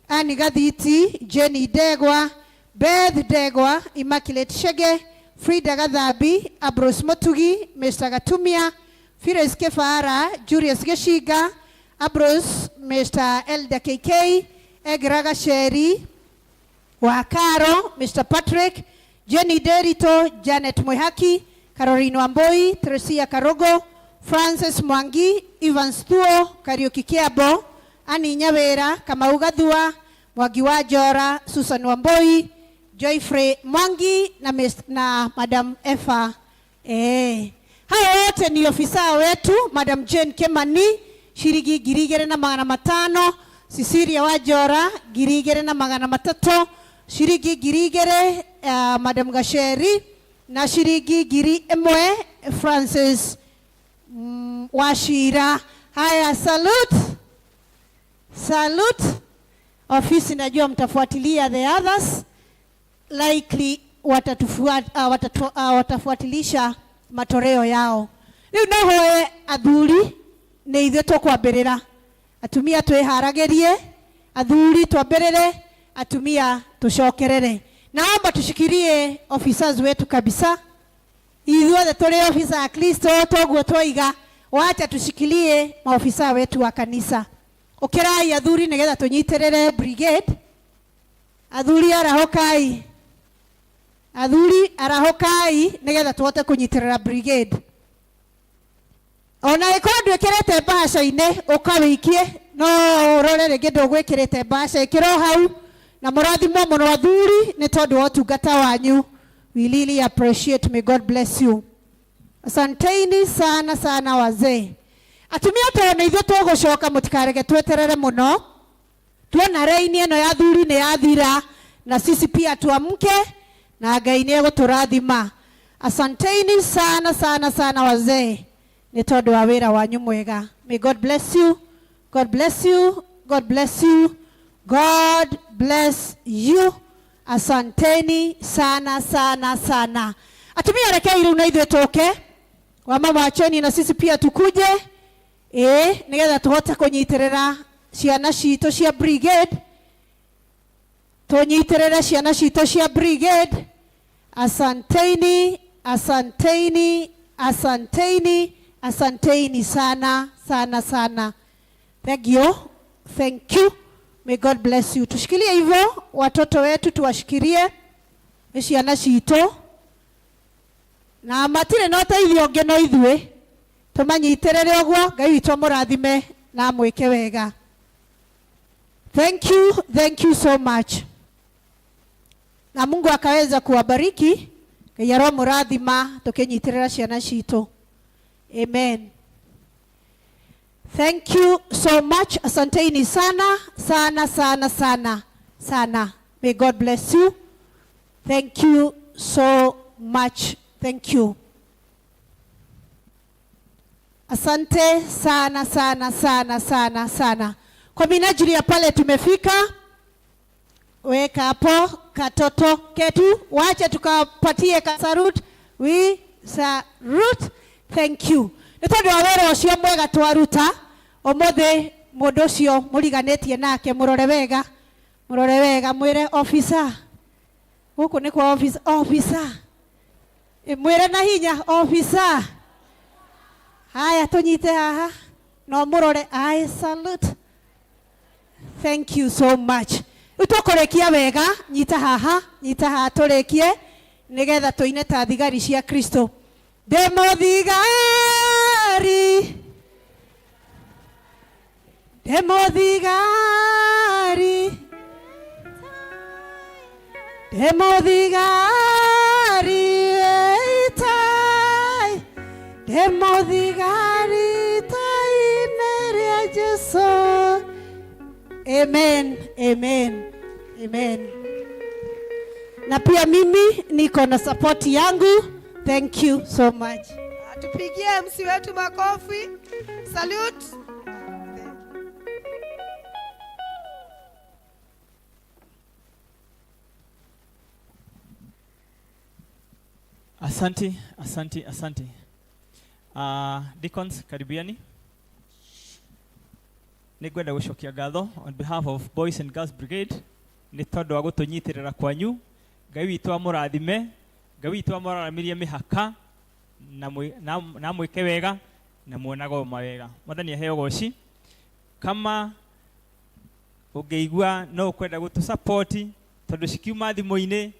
Annie Gathiti, Jenny Ndegwa, Beth Ndegwa, Immaculate Shege, Frida Gathambi, Ambrose Mutugi, Mr. Gatumia, Phyllis Kibara, Julius Geshinga, Ambrose, Mr. Elder KK, Egra Gacheri, Wakaro, Mr. Patrick, Jenny Derito, Janet Mwehaki, Caroline Wamboi, Teresia Karogo, Francis Mwangi, Evans Thuo, Kariuki Kiambo, Annie Nyawira, Kamau Gathua, Mwangi wa Njora, Susan Wamboi, Joyfrey Mwangi na Madam Eva. Hao wote ni ofisa wetu, Madam Jane Kemani, shiringi 2,500, Cecilia Wanjora, 2,300, shiringi 2,000, Madam Gacheri, na shiringi 1,000 Francis Wachira. Haya, salute. Salute. Ofisi najua mtafuatilia the others. Likely watafuatilisha matoleo yao. Riu no hoe athuri nĩ ithuĩ tũkwambĩrĩra. Atumia twĩharagĩrie, athuri twambĩrĩre, atumia tũcokerere. Naomba tushikilie officers wetu kabisa. Ithuothe tũrĩ officer a Kristo, toguo twoiga, wacha tushikilie maofisa wetu wa kanisa. Ũkĩrai athuri nĩgetha tũnyitĩrĩre brigade. Athuri arahũkai. Athuri arahũkai nĩgetha tũhote kũnyitĩrĩra brigade. Ona ĩkorwo ndwĩkĩrĩte mbaca-inĩ ũkawĩikie no ũrore rĩngĩ ndũgwĩkĩrĩte mbaca ĩkĩra o hau na mũrathimwo mũno athuri nĩ tondũ wa ũtungata wanyu. We really appreciate. May God bless you. Asanteni sana sana wazee. Atumia tondũ nĩ ithuĩ tũgũcoka mũtikareke tweterere mũno. Tuona raini ĩno ya athuri nĩ yathira na sisi pia tuamke na Ngai nĩ egũtũrathima. Asanteni sana sana sana wazee nĩ tondũ wa wĩra wanyu mwega. May God bless you. God bless you. God bless you. God bless you. Asanteni sana sana sana. Atumia rekei rĩu na ithuĩ tũke. Wamama wacheni na sisi pia tukuje. Ĩĩ nĩgetha tũhote kũnyitĩrĩra ciana citũ cia brigade. Tũnyitĩrĩre ciana citũ cia brigade. Asanteni, asanteni, asanteni, asanteni sana sana sana. Thank you. Thank you. May God bless you. Tushikilie hivyo watoto wetu tuwashikirie nĩ ciana citũ na matirĩ na ũteithio ũngĩ no ithuĩ tũmanyitĩrĩre ũguo. Ngai witũ amũrathime na amwĩke wega. Thank you, thank you so much. Na Mungu akaweza kuwabariki. Ngai aromũrathima tũkĩnyitĩrĩra ciana citũ. Amen. Thank you so much. Asanteni sana sana sana sana sana. May God bless you. Thank you so much. Thank you. Asante sana sana sana sana sana. Kwa minajili ya pale tumefika, weka hapo katoto ketu, wache tukapatie kasarut. We salute. Thank you. Nĩ tondũ wa wĩra ũcio mwega twaruta ũmũthĩ, mũndũ ũcio mũriganĩtie nake mũrore wega, mũrore wega, mwĩre officer, gũkũ nĩ kwa officer, officer. Mwĩre na hinya officer. Haya tũnyite haha no mũrore. I salute. Thank you so much. Rĩu tũkũrĩkia wega, nyita haha, nyita haha tũrĩkie nĩgetha tũine ta thigari cia Kristo. Ndĩ mũthigari, ndĩ mũthigari, ndĩ mũthigari ĩtai, ndĩ mũthigari ita-inĩ rĩa Jesũ. Amen, amen, amen. Na pia mimi niko na support yangu. Thank you so much. Tupigie MC wetu makofi. Salute. Asante, asante, asante. Deacons, karibiani. Nĩngwenda gũcokia ngatho on behalf of Boys and Girls Brigade nĩ tondũ wa gũtũnyitĩrĩra kwanyu. Ngai witũ amũrathime, Ngai witũ amũraramirie mĩhaka na mwĩke wega na muonaga o mawega. Mwathani aheo goci. Kama ũngĩigua no ũkwenda gũtũ tondũ cikiuma thimũ-inĩ,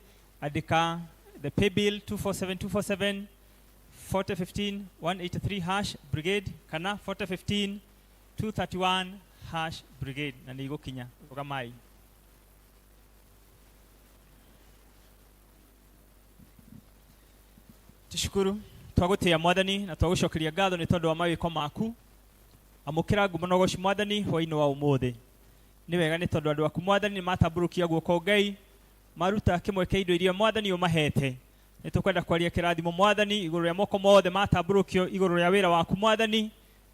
andĩka the pay bill 247247 4015 183 hash brigade kana 4015 231 hash brigade na nĩ igũkinya. Rũgamai. Tushukuru twagũtĩĩa Mwathani na twagũcokeria ngatho nĩ tondũ wa mawĩko maku. Amũkĩra ngumo na ũgoci Mwathani hwaĩ-inĩ wa ũmũthĩ. Nĩ wega nĩ tondũ andũ aku Mwathani nĩ matambũrũkia guoko Ngai maruta kĩmwe kĩa indo iria Mwathani ũmahete. Nĩ tũkwenda kwaria kĩrathimo Mwathani igũrũ rĩa moko mothe matambũrũkio igũrũ rĩa wĩra waku Mwathani.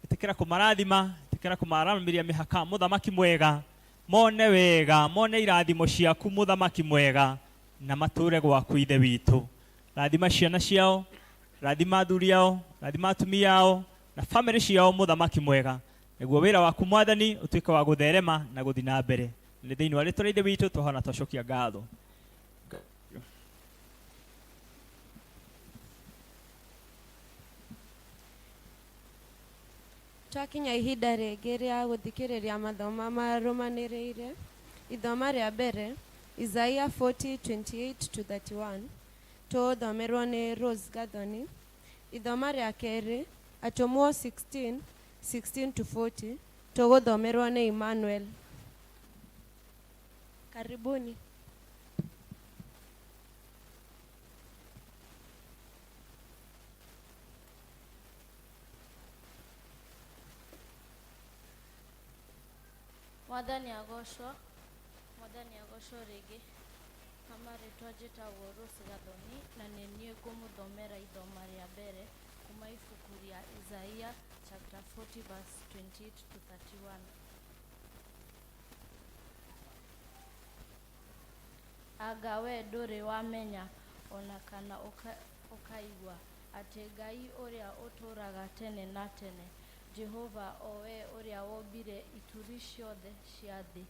Ĩtĩkĩra kũmarathima, ĩtĩkĩra kũmaramĩria mĩhaka mũthamaki mwega, mone wega, mone irathimo ciaku mũthamaki mwega, na matũre gwaku Ithe witũ. Rathima ciana ciao, rathima athuri ao, rathima atumia ao na family ciao mũthamaki mwega, nĩguo wĩra waku Mwathani ũtuĩke wa gũtherema na gũthiĩ na mbere. Nĩ thĩinĩ wa rĩtwa rĩa Ithe witũ twahona twacokia ngatho. Twakinya ihinda rĩngĩ rĩa gũthikĩrĩria mathoma marũmanĩrĩire. Ithoma rĩa mbere, Isaiah 40:28-31. Tũgũthomerwo nĩ Rose Gathoni. Ithoma rĩa kerĩ, Atũmwo 16, 16 to 40, tũgũthomerwo nĩ Emmanuel. Karibuni. Mwathani agocwo, Mwathani agocwo rĩngĩ. Na marĩtwa njĩtagwo Rose Gathoni na nĩ niĩ ngũmũthomera ithoma rĩa mbere kuma ibuku rĩa Isaiah chapter 40 verse 28 to 31. Anga wee ndũrĩ wamenya o na kana ũkaigua, atĩ Ngai ũrĩa ũtũũraga tene na tene, Jehova, o we ũrĩa wombire ituri ciothe cia thĩ,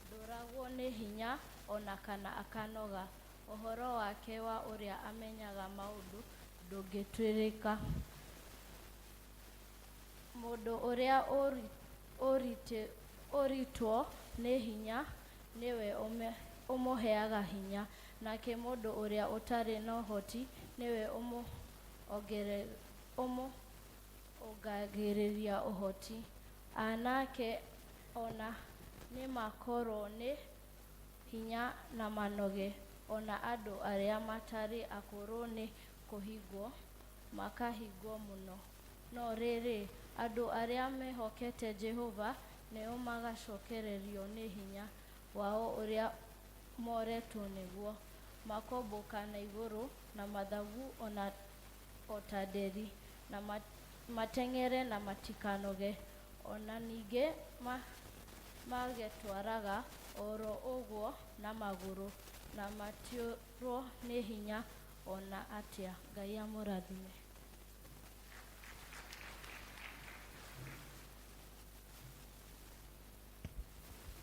ndũragwo nĩ hinya o na kana akanoga, ũhoro wake wa ũrĩa amenyaga maũndũ ndũngĩtuĩrĩka. Mũndũ ũrĩa ũritwo nĩ hinya nĩwe ũmũheaga hinya, nake mũndũ ũrĩa ũtarĩ na ũhoti nĩwe ũmũongagĩrĩra ũhoti. Aanake o na nĩmakoorwo nĩ hinya na manoge, o na andũ arĩa matarĩ akũrũ nĩ kũhĩngwo makahĩngwo mũno. No rĩrĩ, andũ arĩa mehokete Jehova nĩo magacokererio nĩ hinya wao ũrĩa moretwo nĩguo, makombũka na igũrũ na mathagu o ta nderi, na mateng'ere na matikanoge, o na ningĩ magetwaraga o ro ũguo na magũrũ, na matiũrwo nĩ hinya o na atĩa. Ngai amũrathime.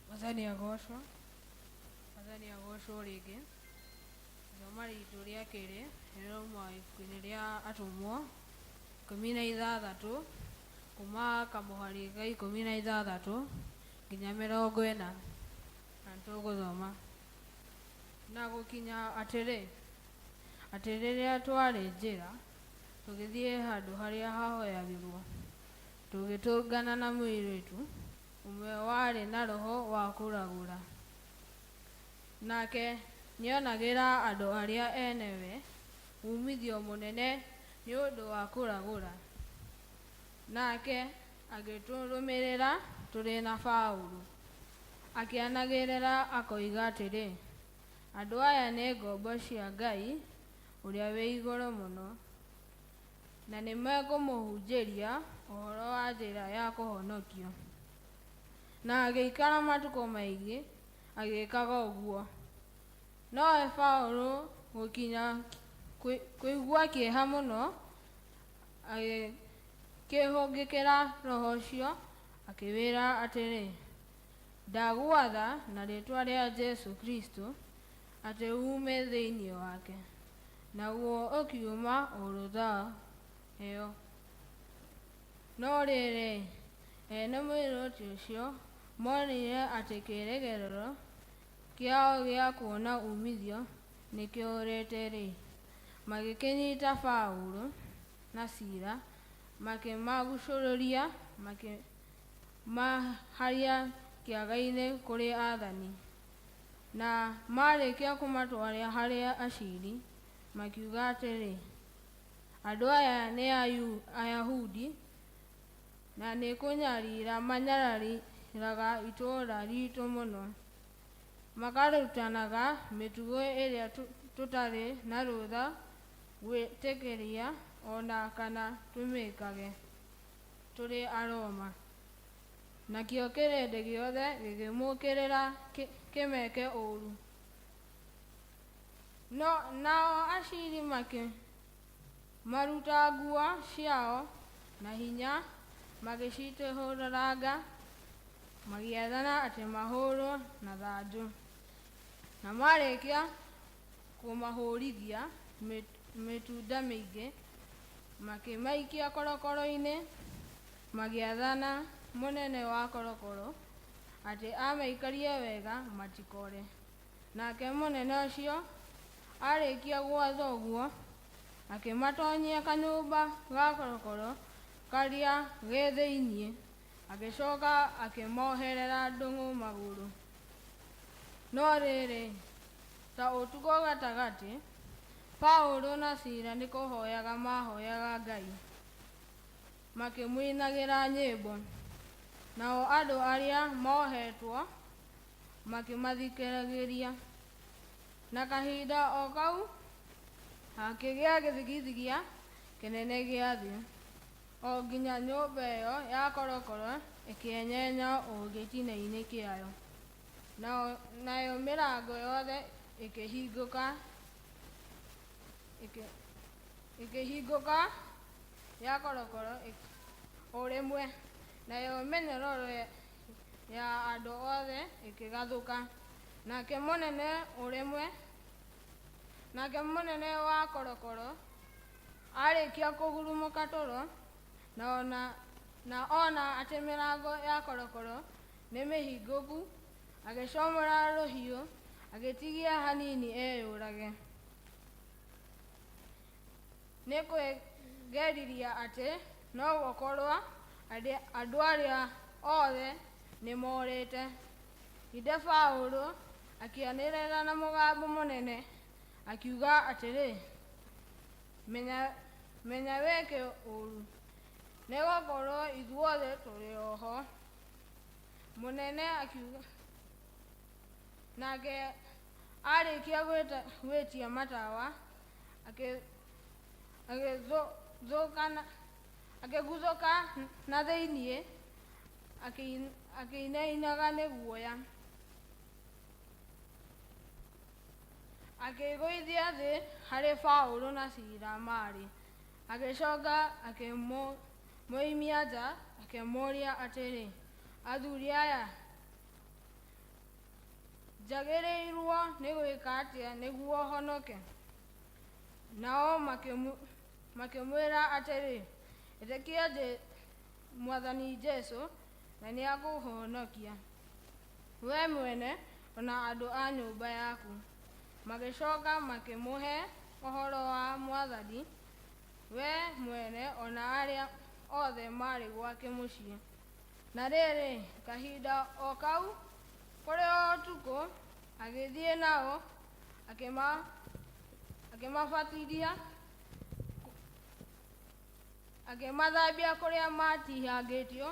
Mwathani agocwo, Mwathani agocwo rĩngĩ. Ithoma ritũ rĩa kerĩ rĩrauma ibuku-inĩ rĩa Atũmwo 16 kuma kamũhari ga 16 nginya 40, na nĩtũgũthoma. Na gũkinya atĩrĩ, atĩ rĩrĩa twarĩ njĩra tũgĩthiĩ handũ harĩa hahoyagĩrwo, tũgĩtũngana na mũirĩtu ũmwe warĩ na roho wa kũragũra, nake nĩonagĩra andũ arĩa enewe uumithio mũnene nĩ ũndũ wa kũragũra. Nake agĩtũrũmĩrĩra tũrĩ na Paũlũ, akĩanagĩrĩra akoiga atĩrĩ, Andũ aya nĩ ngombo cia Ngai ũrĩa wĩ igũrũ mũno, na nĩmekũmũhunjĩria ũhoro wa njĩra ya kũhonokio. Na agĩikara matukũ maingĩ agĩĩkaga ũguo. Nowe Paũlũ gũkinya kũigua kĩeha mũno, agĩkĩhũngĩkĩra roho ũcio, akĩwĩra atĩrĩ, Ndagwatha na rĩĩtwa rĩa Jesũ Kristũ atĩ uume thĩinĩ wake. Naguo ũkiuma o rũthaa ĩyo. No rĩrĩ, ene mũirũrũti ũcio monire atĩ kĩĩrĩgĩrĩro kĩao gĩa kuona uumithio nĩkĩũrĩte-rĩ, magĩkĩnyita Paũlũ na Sila, makĩmagucũrũria makĩmaharia kĩaga-inĩ kũrĩ aathani. Na maarĩkia kũmatwara harĩ aciri, makiuga atĩrĩ, Andũ aya nĩ Ayahudi, na nĩ kũnyarira manyariraga itũũra riitũ mũno, makarutanaga mĩtugo ĩrĩa tũtarĩ na rũtha gwĩtĩkĩria o na kana tũmĩkage, tũrĩ Aroma. Nakĩo kĩrĩndĩ gĩothe gĩkĩmũũkĩrĩra kĩmeke ũũru. No, nao aciri makĩmaruta nguo ciao na hinya, magĩcitehũranga, magĩathana atĩ mahũrwo na thanju. Na maarĩkia kũmahũrithia mĩtunda mĩingĩ, makĩmaikia korokoro-inĩ, magĩathana mũnene wa korokoro atĩ amaikarie wega matikore. Nake mũnene ũcio Aarĩkia gwatha ũguo, akĩmatonyia kanyũmba ga korokoro karĩa ge thĩinĩ, agĩcoka akĩmoherera ndũng'ũ magũrũ. No rĩrĩ, ta ũtukũ gatagatĩ, Paũlũ na Sila nĩ kũhoyaga maahoyaga Ngai, makĩmũinagĩra nyĩmbo, nao andũ arĩa moohetwo makĩmathikagĩrĩria. Na kahinda o kau hakĩgĩa gĩthigithia kĩnene gĩa thĩ, o nginya nyũmba ĩyo ya korokoro ĩkĩenyenya o gĩtina-inĩ kĩayo, nayo mĩrango yothe ĩkĩhingũka ĩkĩhingũka ya korokoro o rĩmwe, nayo mĩnyororo ya andũ othe ĩkĩgathũka. Nake mũnene ũrĩmwe nake mũnene wa korokoro arĩkia kũhurumũka toro na ona na ona atĩ mĩrango ya korokoro nĩ mĩhingũku, agĩcomora rũhiũ agĩtigia hanini eyũrage, nĩ kwĩgeriria atĩ no gũkorwo andũ arĩa othe nĩ morĩte. Ithe Paũlũ akĩanĩrĩra na mũgambo mũnene akiuga atĩrĩ, menya, menya wĩke ũũru, nĩ gũkorwo ithuothe tũrĩ o ho. Mũnene akiuga nake arĩkia gwĩtia matawa akĩguthũka na thĩinĩ akĩinainaga nĩ guoya. Akĩĩgũithia thĩ harĩ Paũlũ na Sila marĩ, agĩcoka akĩmoimia nja akĩmoria atĩrĩ, athuri aya, njagĩrĩirwo nĩ gwĩka atĩa nĩguo honoke? Nao makĩmwĩra atĩrĩ, ĩtĩkia Mwathani Jesũ na nĩakũhonokia we mwene ona andũ a nyũmba yaku. Magĩcoka makĩmũhe ũhoro wa Mwathani we mwene ona arĩa othe marĩ gwake mũciĩ. Na rĩrĩ, kahinda o kau kũrĩ o ũtukũ, agĩthiĩ nao akĩmabatithia, akĩmathambia kũrĩa maatihangĩtio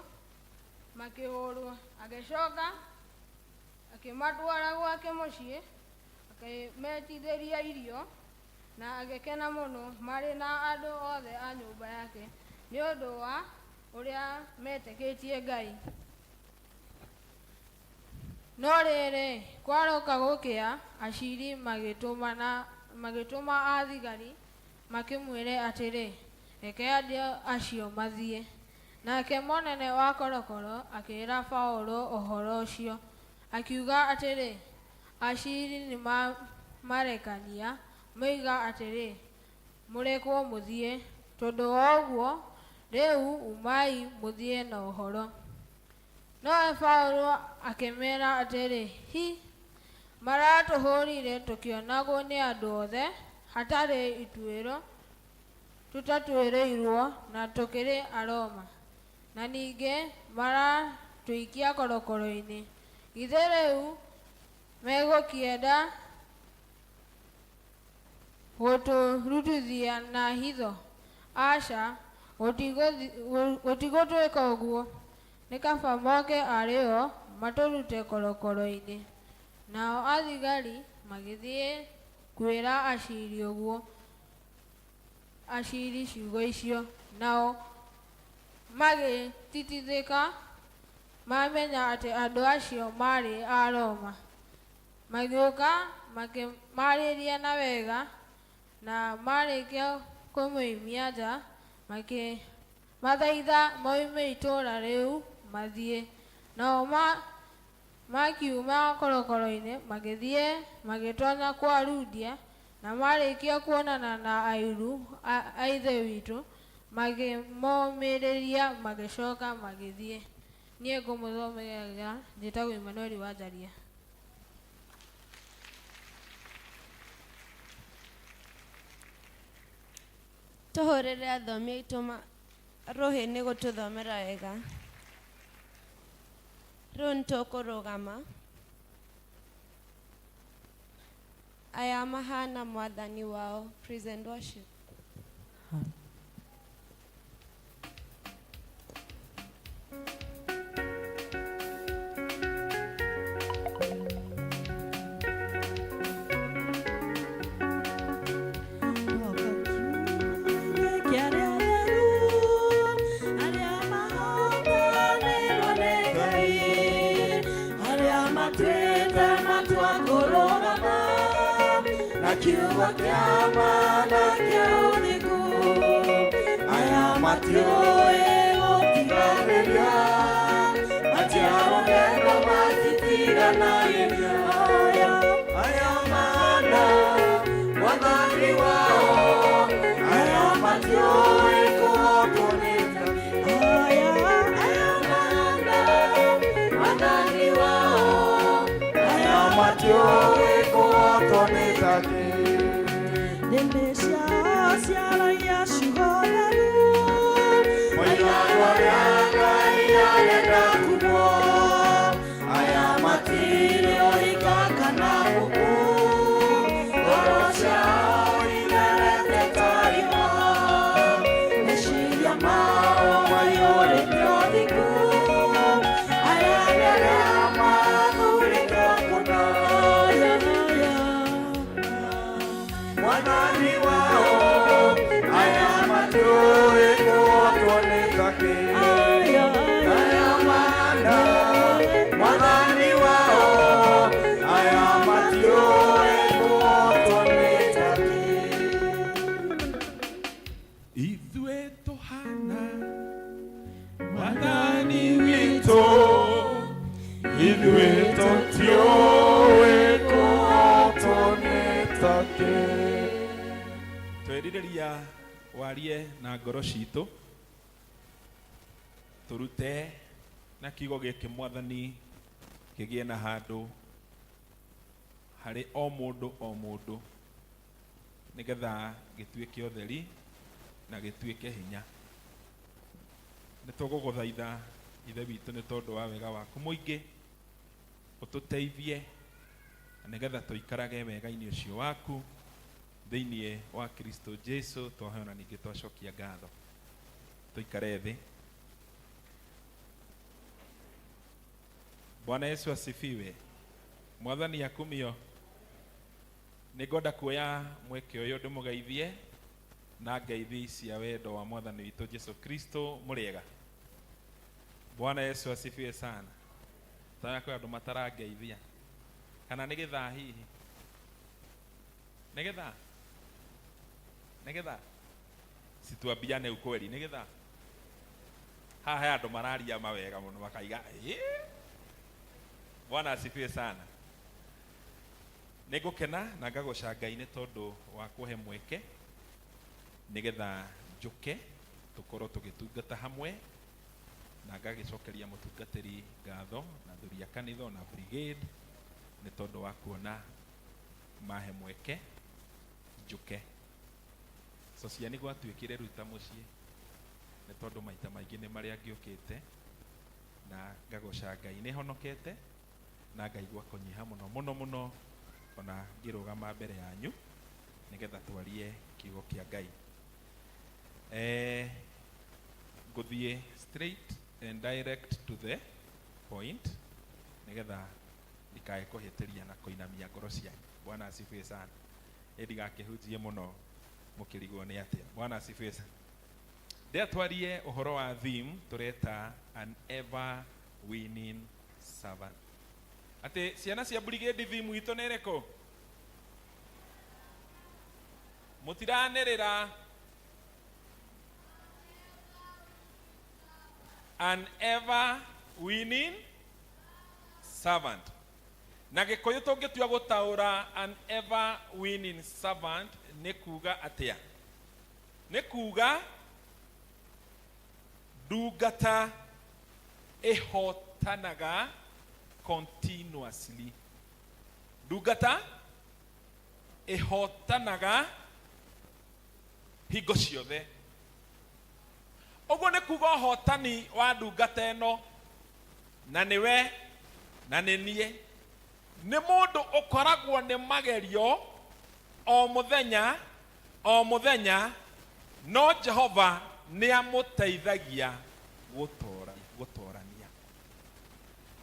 makĩhũrwo. Agĩcoka akĩmatwara gwake mũciĩ, akĩmetithĩria irio, na agĩkena mũno marĩ na andũ othe a nyũmba yake nĩ ũndũ wa ũrĩa metĩkĩtie Ngai. No rĩrĩ, kwaroka gũkĩa, aciri magĩtũma athigari makĩmwĩre atĩrĩ, reke andũ acio mathiĩ. Nake mũnene wa korokoro akĩĩra Paũlũ ũhoro ũcio, akiuga atĩrĩ, aciri nĩmarekania moiga atĩrĩ, mũrekwo mũthiĩ, tondũ wa ũguo rĩu umai mũthiĩ na ũhoro. Nowe Paũlũ akĩmeera atĩrĩ, hi, maratũhũrire tũkĩonagwo nĩ andũ othe hatarĩ ituĩro tũtatuĩrĩirwo na tũkĩrĩ Aroma, na ningĩ maratũikia korokoro-inĩ. Githĩ rĩu megũkĩenda gũtũrutithia na hitho? Aca, gũtigũtuĩka ũguo, nĩ kaba moke arĩ o matũrute korokoro-inĩ. Nao athigari magĩthiĩ kwĩra aciri ũguo aciri ciugo icio, nao magĩtitithĩka mamenya atĩ andũ acio maarĩ a Roma. Magĩũka makĩmaarĩria na wega, na marĩkia kũmoimia nja, makĩmathaitha moime itũũra rĩu mathiĩ. Nao makiuma korokoro-inĩ magĩthiĩ magĩtonya kwa Ludia, na marĩkia kuonana na ariũ a Ithe witũ, makĩmomĩrĩria magĩcoka magĩthiĩ. Niĩ ngũmũthomera njĩtagwo Emmanuel Wanjaria. Tũhũrĩre athomi aitũ rũhĩ nĩ gũtũthomera wega. Rĩu nĩtũkũrũgama. Aya mahana mwathani wao. Praise and worship. Kiugo kĩa mana kĩa ũthingu aya matiũĩ gũtiganĩria matiarũgendo matitiganagĩria aya aya mana mwathani wao aya matiũĩ kũhotwo nĩ aya aya mana mwathani wao aya matiũĩ kũhotwo nĩ take. Nĩmĩ ciao ciaragia ciugo theru Moigaga ũrĩa Ngai arenda kumwo aya matirĩ ũhinga kana gũkũ ngoro ciao itherete ta riũa meciria mao maiyũrĩte ũthingu aya nĩ arĩa mathurĩtwo kũna mwathani wao aya matiũĩ kũhotwo nĩ take aya mana mwathani wao aya matiũĩ kũhotwo nĩ take. Ithuĩ tũhana mwathani witũ ithuĩ tũtiũĩ kũhotwo nĩ take. Twerirĩria warie na ngoro citũ tũrute na kiugo gĩkĩ mwathani kĩgĩe na handũ harĩ o mũndũ o mũndũ nĩgetha gĩtuĩke ũtheri na gĩtuĩke hinya. Nĩ tũgũgũthaitha Ithe witũ nĩ tondũ wa wega waku mũingĩ ũtũteithie na nĩgetha tũikarage wega-inĩ ũcio waku thĩinĩ wa Kristo Jesu twaheo na ningĩ twacokia ngatho. Tũikare thĩ. Bwana Yesu asifiwe. Mwathani akumio. Nĩngwenda kuoya mweke ũyũ ndĩmũgeithie na ngeithi cia wendo wa mwathani witũ Jesu Kristo mũrĩega. Bwana Yesu asifiwe sana. Tara kwĩ andũ matarangeithia kana nĩ gĩthaa hihi nĩ gĩthaa nĩ gĩthaa situambiane ukweli nĩ gĩthaa haha he andũ mararia mawega mũno makaiga "Ĩ." Bwana asifiwe sana. Nĩngũkena na ngagoca Ngai nĩ tondũ wa kũhe mweke nĩgetha njũke tũkorwo tũgĩtungata hamwe na ngagĩcokeria mũtungatĩri ngatho na thuri a kanitha na brigade nĩ tondũ wa kuona mahe mweke njũke. Sociani gwatuĩkire rĩu ta mũciĩ nĩ tondũ maita maingĩ nĩ marĩa ngĩũkĩte na ngagoca Ngai nĩ honokete na ngaigua kũnyiha mũno mũno mũno ona ngĩrũgama mbere yanyu nĩgetha twarie kiugo kĩa Ngai. Ngũthiĩ straight and direct to the point nĩgetha ndikae kũhĩtĩria na kũinamia ngoro cianyu. Bwana asifiwe sana. Ĩ ndigakĩhunjie mũno mũkĩrigwo nĩ atĩa. Bwana asifiwe sana. Ndĩatwarie ũhoro wa theme tũreta an ever winning servant. Atĩ ciana cia brigade theme itũ nĩ ĩrĩkũ? Mũtiranĩrĩra. An ever winning servant. Na Gĩkũyũ tũngĩtua gũtaũra an ever winning servant nĩ kuga atĩa? Nĩ kuga ndungata ĩhotanaga continuously. Ndungata ĩhotanaga Hingo ciothe. Ũguo nĩ kuga ũhotani wa ndungata ĩno, na nĩwe na nĩ niĩ, nĩ mũndũ ũkoragwo nĩ magerio o mũthenya o mũthenya, no Jehova nĩ amũteithagia gũtora gũtorania.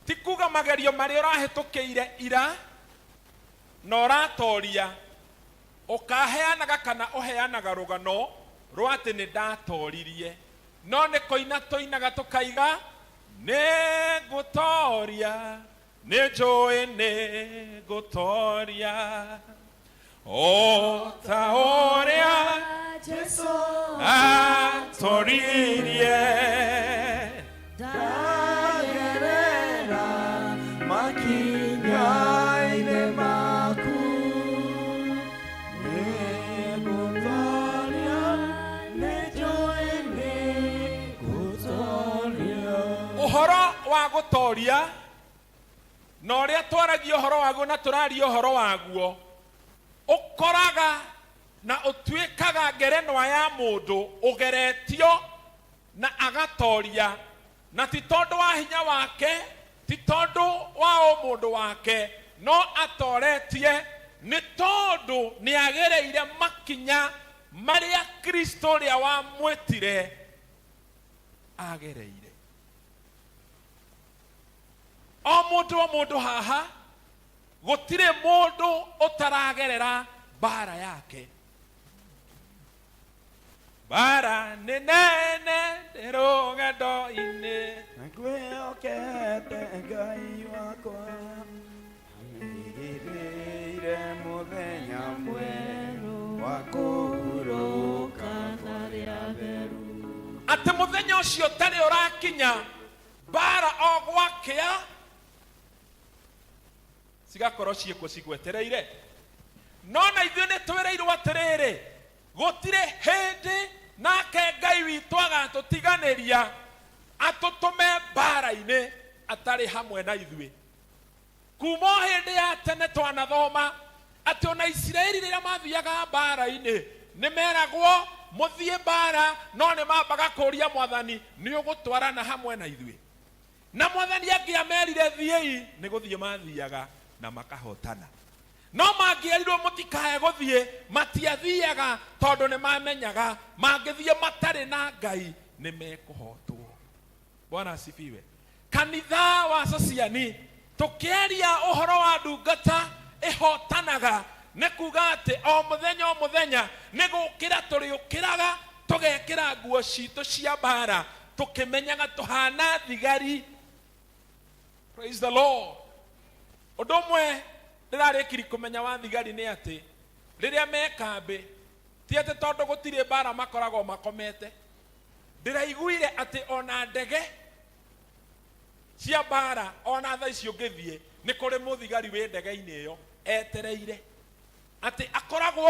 Ti kuga magerio marĩa ũrahĩtũkĩire ira na ũratoria, ũkaheanaga kana ũheanaga rũgano rwa atĩ nĩ ndatoririe, no nĩ kũina tũinaga tũkaiga nĩ ngũtoria, nĩ njũĩ nĩ ngũtoria, o ta ũrĩa Jesu atoririe. Ndagerera makinya-inĩ maku, nĩngũtoria, nĩnjũĩ nĩngũtoria. Ũhoro wa gũtoria na ũrĩa twaragia ũhoro waguo na tũraria ũhoro waguo, ũkoraga na ũtuĩkaga ngerenwa ya mũndũ ũgeretio na agatoria, na ti tondũ wa hinya wake, ti tondũ wa ũmũndũ wake, no atoretie nĩ tondũ nĩ agereire makinya marĩa Kristo ũrĩa wamwĩtire agereire. O mũndũ o mũndũ haha, gũtirĩ mũndũ ũtaragerera mbara yake. Mbara nĩ nene ndĩ rũgendo-inĩ, Ngwĩhokete Ngai wakwa, nĩgĩrĩire mũthenya mwerũ wa kũhurũka na rĩrĩa theru. Atĩ mũthenya ũcio ũtarĩ ũrakinya, mbara o gwakĩa cigakorwo ciĩkuo cigwetereire. No na ithuĩ nĩ twĩrĩirwo atĩrĩrĩ, gũtirĩ hĩndĩ nake Ngai witũ agatũtiganĩria atũtũme mbara-inĩ atarĩ hamwe na ithuĩ. Kuma o hĩndĩ ya tene twanathoma atĩ ona Isiraeli rĩrĩa mathiaga mbara-inĩ nĩ meragwo mũthiĩ mbara, no nĩ mambaga kũria Mwathani, nĩ ũgũtwarana hamwe na ithuĩ? Na Mwathani angĩamerire thiĩi, nĩ gũthiĩ mathiaga na makahotana. No mangĩerirwo mũtikae gũthiĩ, matiathiaga, tondũ nĩ mamenyaga mangĩthiĩ matarĩ na Ngai nĩ mekũhotwo. Bwana asifiwe. Kanitha wa Sociani, tũkĩaria ũhoro wa ndungata ĩhotanaga, nĩ kuga atĩ o mũthenya o mũthenya nĩ gũkĩra tũrĩũkĩraga tũgekĩra nguo citũ cia mbara, tũkĩmenyaga tũhana thigari. Praise the Lord. Ũndũ ũmwe ndĩrarĩkiri kũmenya wa thigari nĩ atĩ rĩrĩa me kambĩ, ti atĩ tondũ gũtirĩ mbara makoragwo makomete. Ndĩraiguire atĩ ona ndege cia mbara, ona thaa ici ũngĩthiĩ, nĩ kũrĩ mũthigari wĩ ndege-inĩ ĩyo etereire atĩ akoragwo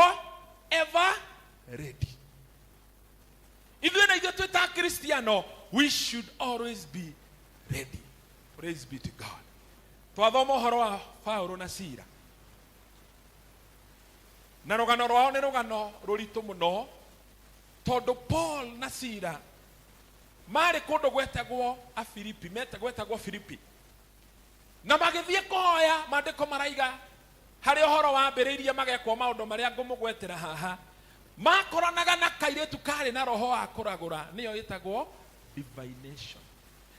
ever ready. Ithuĩ na ithuĩ twĩ ta Kristiano, we should always be ready. Praise be to God. Twathoma ũhoro wa Paulo na Sila, na rũgano rwao nĩ rũgano rũritũ mũno, tondũ Paul na Sila marĩ kũndũ gwetagwo Afilipi, gwetagwo Filipi, na magĩthiĩ kũhoya. Maandĩko maraiga harĩ ũhoro wambĩrĩirie magekwo maũndũ marĩa ngũmũgwetera haha. Makoranaga na kairĩtu karĩ na roho wa kũragũra, nĩyo ĩtagwo divination,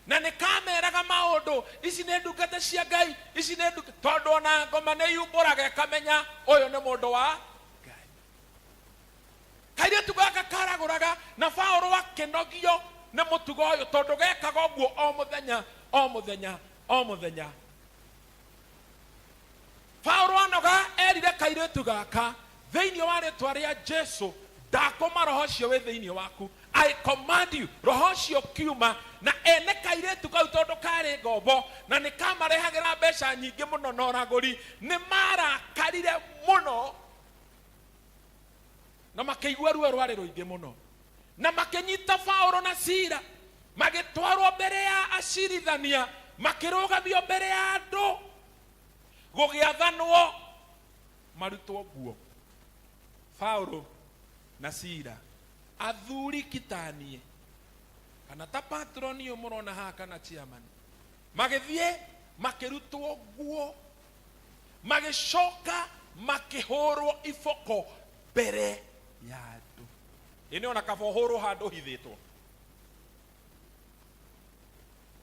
na nĩ kameraga maũndũ, ici nĩ ndungata cia Ngai, ici nĩ tondũ ona ngoma nĩ yumbũraga ĩkamenya ũyũ nĩ mũndũ wa Ngai. Kairĩtu gaka karagũraga, na Paũlũ akĩnogio nĩ mũtugo ũyũ, tondũ gekaga ũguo o mũthenya o mũthenya o mũthenya. Paũlũ anoga erire kairĩtu gaka, thĩinĩ wa rĩtwa rĩa Jesu ndakũma roho ũcio wĩ thĩinĩ waku, I command you, roho ũcio kiuma. Na ene kairĩtu kau, tondũ karĩ ngombo na nĩ kamarehagĩra mbeca nyingĩ mũno na ũragũri, nĩ marakarire mũno na makĩigua ruo rwarĩ rũingĩ mũno, na makĩnyita Paũlũ na Sila, magĩtwarwo mbere ya acirithania, makĩrũgamio mbere ya andũ, gũgĩathanwo marutwo nguo. Paũlũ na Sila Athuri kitanie kana ta patron ũyũ mũrona haha kana chairman, magĩthiĩ makĩrutwo nguo, magĩcoka makĩhũrwo iboko mbere ya andũ. Ĩ nĩ ona kaba ũhũrwo handũ ũhithĩtwo.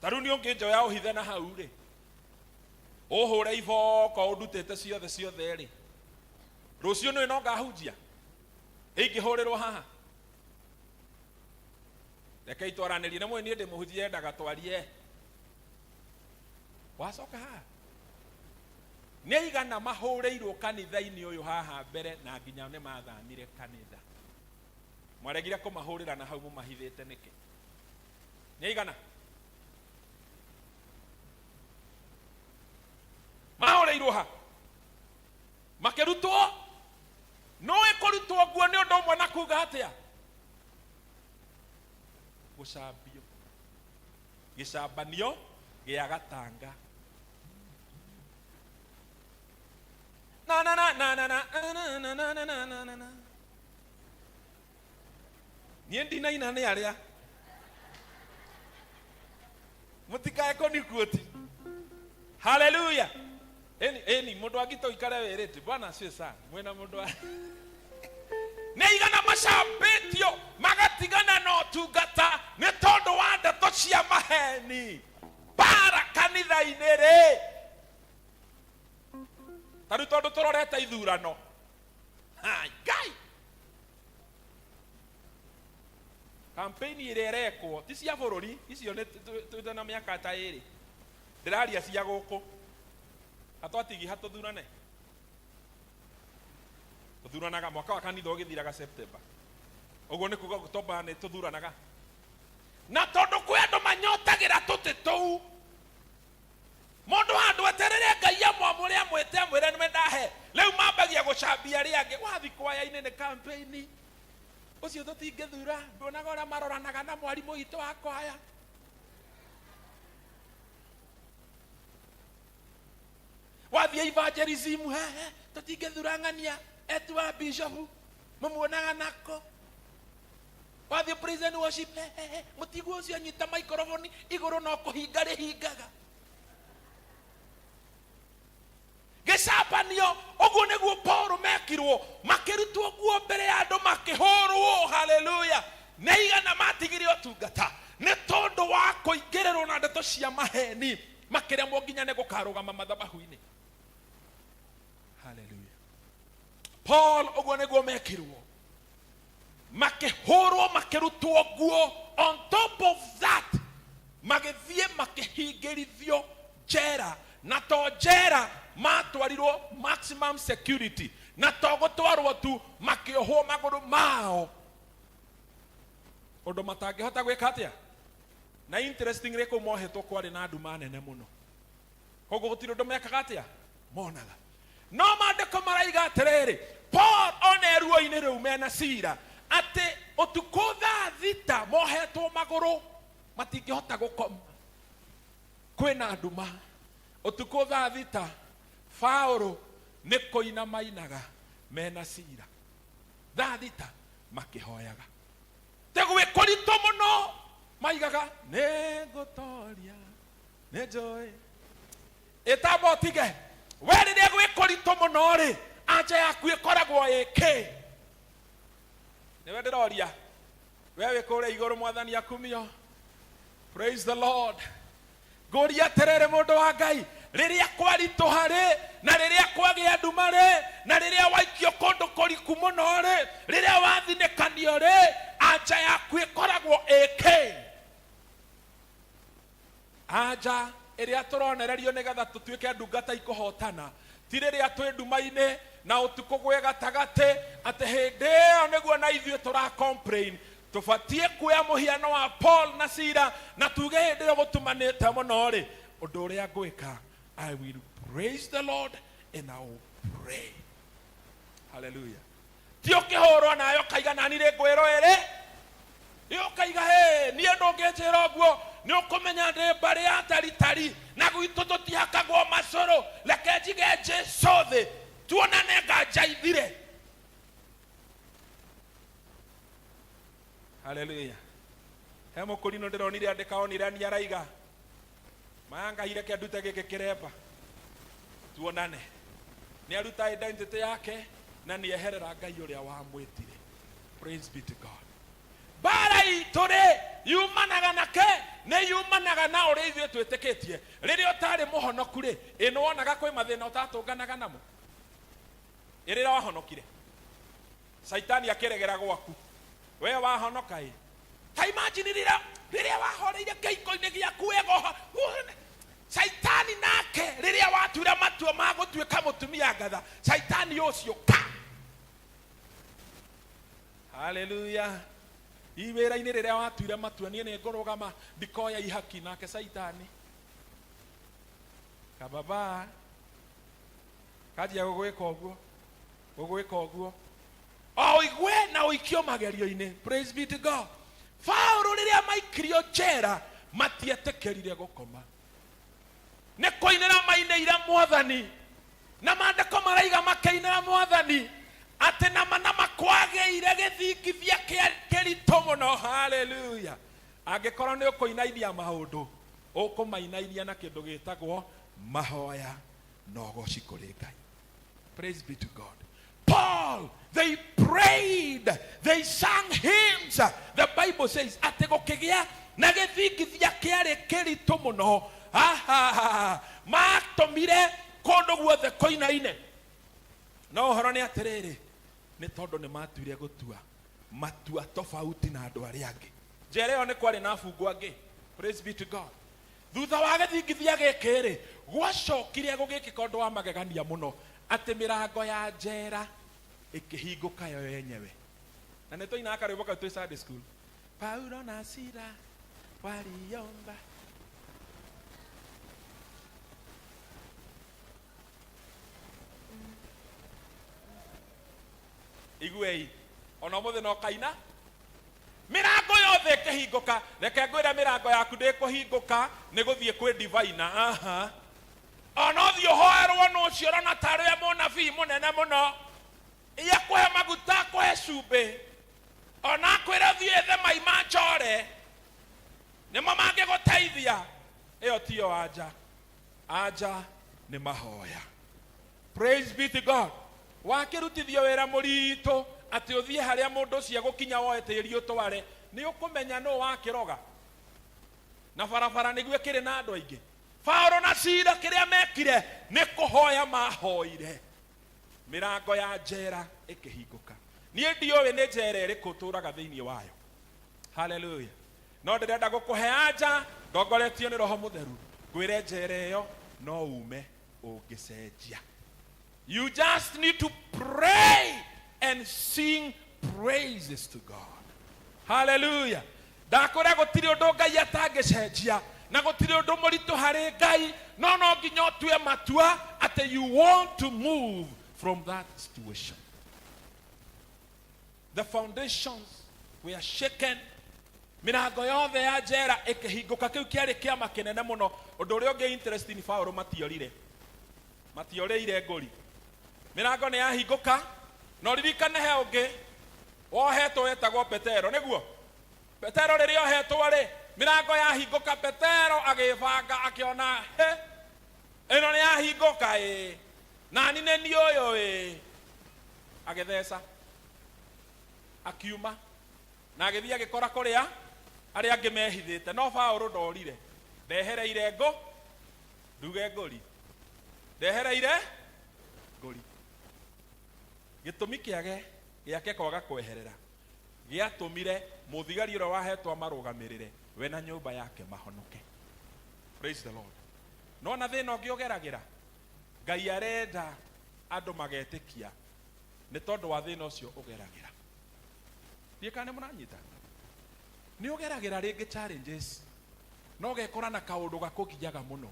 Ta rĩu nĩ ũngĩnjoya ũhithe na hau rĩ, ũhũre iboko ũndutĩte ciothe ciothe rĩ, rũciũ nĩ no ngahunjia ingĩhũrĩrwo haha. Reke itwaranĩrie na niĩ ndĩ mũhunjia, endaga twarie. Wacoka haha nĩ aigana mahũrĩirwo kanitha-inĩ ũyũ haha mbere, na nginya nĩ mathamire kanitha. Mwaregire kũmahũrĩra na hau mũmahithĩte nĩkĩ? Nĩ aigana mahũrĩirwo ha makĩrutwo? Nũĩ kũrutwo nguo nĩ ũndũ ũmwe na kuga atĩa? Gũcambio, gĩcambanio gĩa gatanga. Na na na na na na na na na na na na na na. Niĩ ndinaina nĩ arĩa mũtikae kũnikuoti. Haleluya. Eni eni mũndũ angĩta ũikare wĩrĩte bwana asiwe sana mwĩna mũndũ wa nĩ aigana macambĩtio magatigana na ũtungata nĩ tondũ wa ndeto cia maheni bara kanitha-inĩ rĩ. Ta rĩu tondũ tũrorete ithurano, hai Ngai, kampeni ĩrĩa ĩrekwo ti cia bũrũri icio nĩ twĩte na mĩaka ta ĩrĩ, ndĩraria cia gũkũ. Hatwatigi hatũthurane, tũthuranaga mwaka wa kanitha ũgĩthiraga September, ũguo nĩ kuga Oktoba nĩ tũthuranaga. Na tondũ kwĩ andũ manyotagĩra tũtĩ tũu, mũndũ handũ eterere Ngai amwamũre amwĩte amwĩre nĩwe ndahe, rĩu mambagia gũcambia arĩa angĩ. Wathi kwaya-inĩ nĩ kampeni, ũcio tũtingĩthura, nduonaga ũrĩa maroranaga na mwarimũ witũ wa kwaya. Wathiĩ evangelism, hehe, tũtingĩthura ng'ania etu wa bishop, mũmuonaga nako. Wathiĩ praise and worship, hehe, mũtigwo ũcio anyita microphone igũrũ no kũhinga rĩhingaga. Gĩcambanio ũguo nĩguo Paul mekirwo, makĩrutwo nguo mbere ya andũ, makĩhũrwo. Haleluya. Nĩ aigana matigire ũtungata nĩ tondũ wa kũingĩrĩrwo na ndeto cia maheni, makĩremwo nginya nĩ gũkarũgama mathabahu-inĩ. Haleluya. Paul ũguo nĩguo mekirwo, makĩhũrwo, makĩrutwo nguo. On top of that, magĩthiĩ makĩhingĩrithio njera, na to njera, matwarirwo maximum security, na to gũtwarwo tu, makĩohwo magũrũ mao ũndũ matangĩhota gwĩka atĩa. Na interestingly, kũu mohetwo kwarĩ na nduma nene mũno, koguo gũtirĩ ũndũ mekaga atĩa monaga. No maandĩko maraiga atĩrĩrĩ, Paul ona ruo-inĩ rĩu mena cira atĩ ũtukũ thaa 6 mohetwo magũrũ matingĩhota gũkoma, kwĩna nduma ũtukũ thaa 6, Paũlũ nĩ kũina mainaga mena cira thaa 6 makĩhoyaga. Tĩ gwĩ kũritũ mũno, maigaga nĩ ngũtoria nĩ njũĩ ĩtamba ũtige we. Rĩrĩa gwĩ kũritũ mũno rĩ, anja yaku ĩkoragwo ĩkĩ? Nĩwe ndĩroria we wĩ kũrĩa igũrũ. Mwathani akumio. Praise the Lord. Ngũria atĩrĩrĩ, mũndũ wa Ngai, rĩrĩa kwaritũha rĩ, na rĩrĩa kwagĩa nduma rĩ, na rĩrĩa waikio kũndũ kũriku mũno rĩ, rĩrĩa wathinĩkanio rĩ, anja yaku ĩkoragwo ĩkĩ? Anja ĩrĩa tũronererio nĩgetha tũtuĩke ndungata ikũhotana ti rĩrĩa twĩ nduma-inĩ na ũtukũ gwĩ gatagatĩ, atĩ hĩndĩ ĩyo nĩguo na ithuĩ tũra complain. Tũbatiĩ kuoya mũhiano wa Paul na Sila na tuge hĩndĩ ĩyo gũtumanĩte mũno rĩ, ũndũ ũrĩa ngwĩka, I will praise the Lord and I will pray. Hallelujah. Ti ũkĩhũrwo nawe ũkaiga nani rĩ ngwĩrwo ĩrĩ ĩ, ũkaiga hĩ niĩ ndũngĩnjĩra ũguo, nĩ ũkũmenya ndĩ mbarĩ ya taritari na gwitũ tũtihakagwo macũrũ, reke njige Jesu thĩ tuonane nganja ithire. Haleluya. He mũkũrinũ ndĩronire andĩka onire ni araiga maya Ngai reke ndute gĩkĩ kĩremba tuonane. Nĩ aruta identity yake na nĩ eherera Ngai ũrĩa wamwĩtire. Praise be to God. Mbara itũ rĩ yumanaga na ke nĩ yumanaga na ũrĩa ithuĩ twĩtĩkĩtie. Rĩrĩa ũtarĩ mũhonoku rĩ, ĩ nĩ wonaga kwĩ mathĩna ũtatũnganaga namo? Ĩ rĩrĩa wahonokire Saitani akĩregera gwaku, we wahonoka ĩ ta imagine rĩrĩa rĩrĩa wahoreire kĩhiko-inĩ gĩaku wega, Saitani nake rĩrĩa watuire matua ma gũtuĩka mũtumia ngatha, Saitani ũcio ka. Haleluya. I wĩra-inĩ rĩrĩa watuire matua niĩ nĩ ngũrũgama ndikoya ihaki, nake Saitani kababa kanjia gũgwĩka ũguo gũgwĩka ũguo o ũigue na ũikio magerio-inĩ. Praise be to God. Paũlũ rĩrĩa maikirio njera matietĩkĩrire gũkoma, nĩ kũinĩra mainĩire Mwathani, na maandĩko maraiga makĩinĩra Mwathani atĩ nama na makwagĩire gĩthingithia kĩa kĩritũ mũno. Haleluya. Angĩkorwo nĩ ũkũinainia maũndũ, ũkũmainainia na kĩndũ gĩtagwo mahoya na ũgoci kũrĩ Ngai. Praise be to God. Paul, they prayed, they sang hymns. The Bible says, atĩ gũkĩgĩa na gĩthingithia kĩarĩ kĩritũ mũno. Ahahaha. Matũmire kũndũ guothe kũinaine. No ũhoro nĩ atĩrĩrĩ, nĩ tondũ nĩ matuire gũtua matua tofauti na andũ arĩa angĩ. Njera ĩyo nĩ kwarĩ na abungwa angĩ. Praise be to God. Thutha wa gĩthingithia gĩkĩ rĩ, gwacokire gũgĩkĩka ũndũ wa magegania mũno, atĩ mĩrango ya njera ĩkĩhingũka yo yenyewe. Na nĩ twainaga karwĩmbo kau twĩ Sunday school. Paulo na Sila waliomba. Iguei, ona ũmũthĩ no kaina mĩrango yothe ĩkĩhingũka. Reke ngwĩre mĩrango yaku ndĩkũhingũka nĩ gũthiĩ kwĩ divaina. Aha. Ona ũthiĩ ũhoerwo nũ ũcio ũrona tarĩ we mũnabii mũnene mũno, iye kũhe maguta akũhe cumbĩ, ona akwĩre ũthiĩ ethe mai ma njore nĩmo mangĩgũteithia, ĩyo tiyo anja. Anja nĩ mahoya. Praise be to God. Wakĩrutithio wĩra mũritũ atĩ ũthiĩ harĩa mũndũ ũcio egũkinya woe tĩri ũtware, nĩ ũkũmenya nũ wakĩroga na barabara nĩguo ĩkĩrĩ na andũ aingĩ. Paulo na Sila kĩrĩa mekire nĩ kũhoya mahoire, mĩrango ya njera ĩkĩhingũka. Niĩ ndiũĩ nĩ njera ĩrĩkũ ũtũraga thĩinĩ wayo. Haleluya. No ndĩrenda gũkũhe anja ndongoretio nĩ Roho Mũtheru, ngwĩre njera ĩyo no ume ũngĩcenjia. You just need to pray and sing praises to God. Hallelujah. Ndakwĩra gũtirĩ ũndũ Ngai atangĩcenjia na gũtirĩ ũndũ mũritũ harĩ Ngai, no no nginya ũtue matua atĩ you want to move from that situation. The foundations were shaken, mĩrango yothe ya njera ĩkĩhingũka. Kĩu kĩarĩ kĩama kĩnene mũno. Ũndũ ũrĩa ũngĩ interesting, Paũlũ matiorire, matiorĩire ngũri. Mĩrango nĩ yahingũka. Na ũririkane he ũngĩ wohetwo wetagwo Petero, nĩguo Petero rĩrĩa ohetwo rĩ, mĩrango yahingũka, Petero agĩbanga akĩona he ĩno nĩ yahingũka ĩ nani nĩ niĩ ũyũ ĩ, agĩtheca akiuma na agĩthiĩ agĩkora kũrĩa arĩa angĩ mehithĩte. No Paũlũ ndorire, ndehereire ngũ nduge ngũri, ndehereire ngũri. Gĩtũmi kĩage gĩake kwaga kweherera gĩatũmire mũthigari ũrĩa wahetwo amarũgamĩrĩre we na nyũmba yake mahonoke. Praise the Lord. No na thĩna ũngĩ ũgeragĩra, Ngai arenda andũ magetĩkia nĩ tondũ wa thĩna ũcio ũgeragĩra. Ndiĩ kana nĩ mũranyita. Nĩ ũgeragĩra rĩngĩ challenges, no ũgekora na kaũndũ gakũgiaga mũno.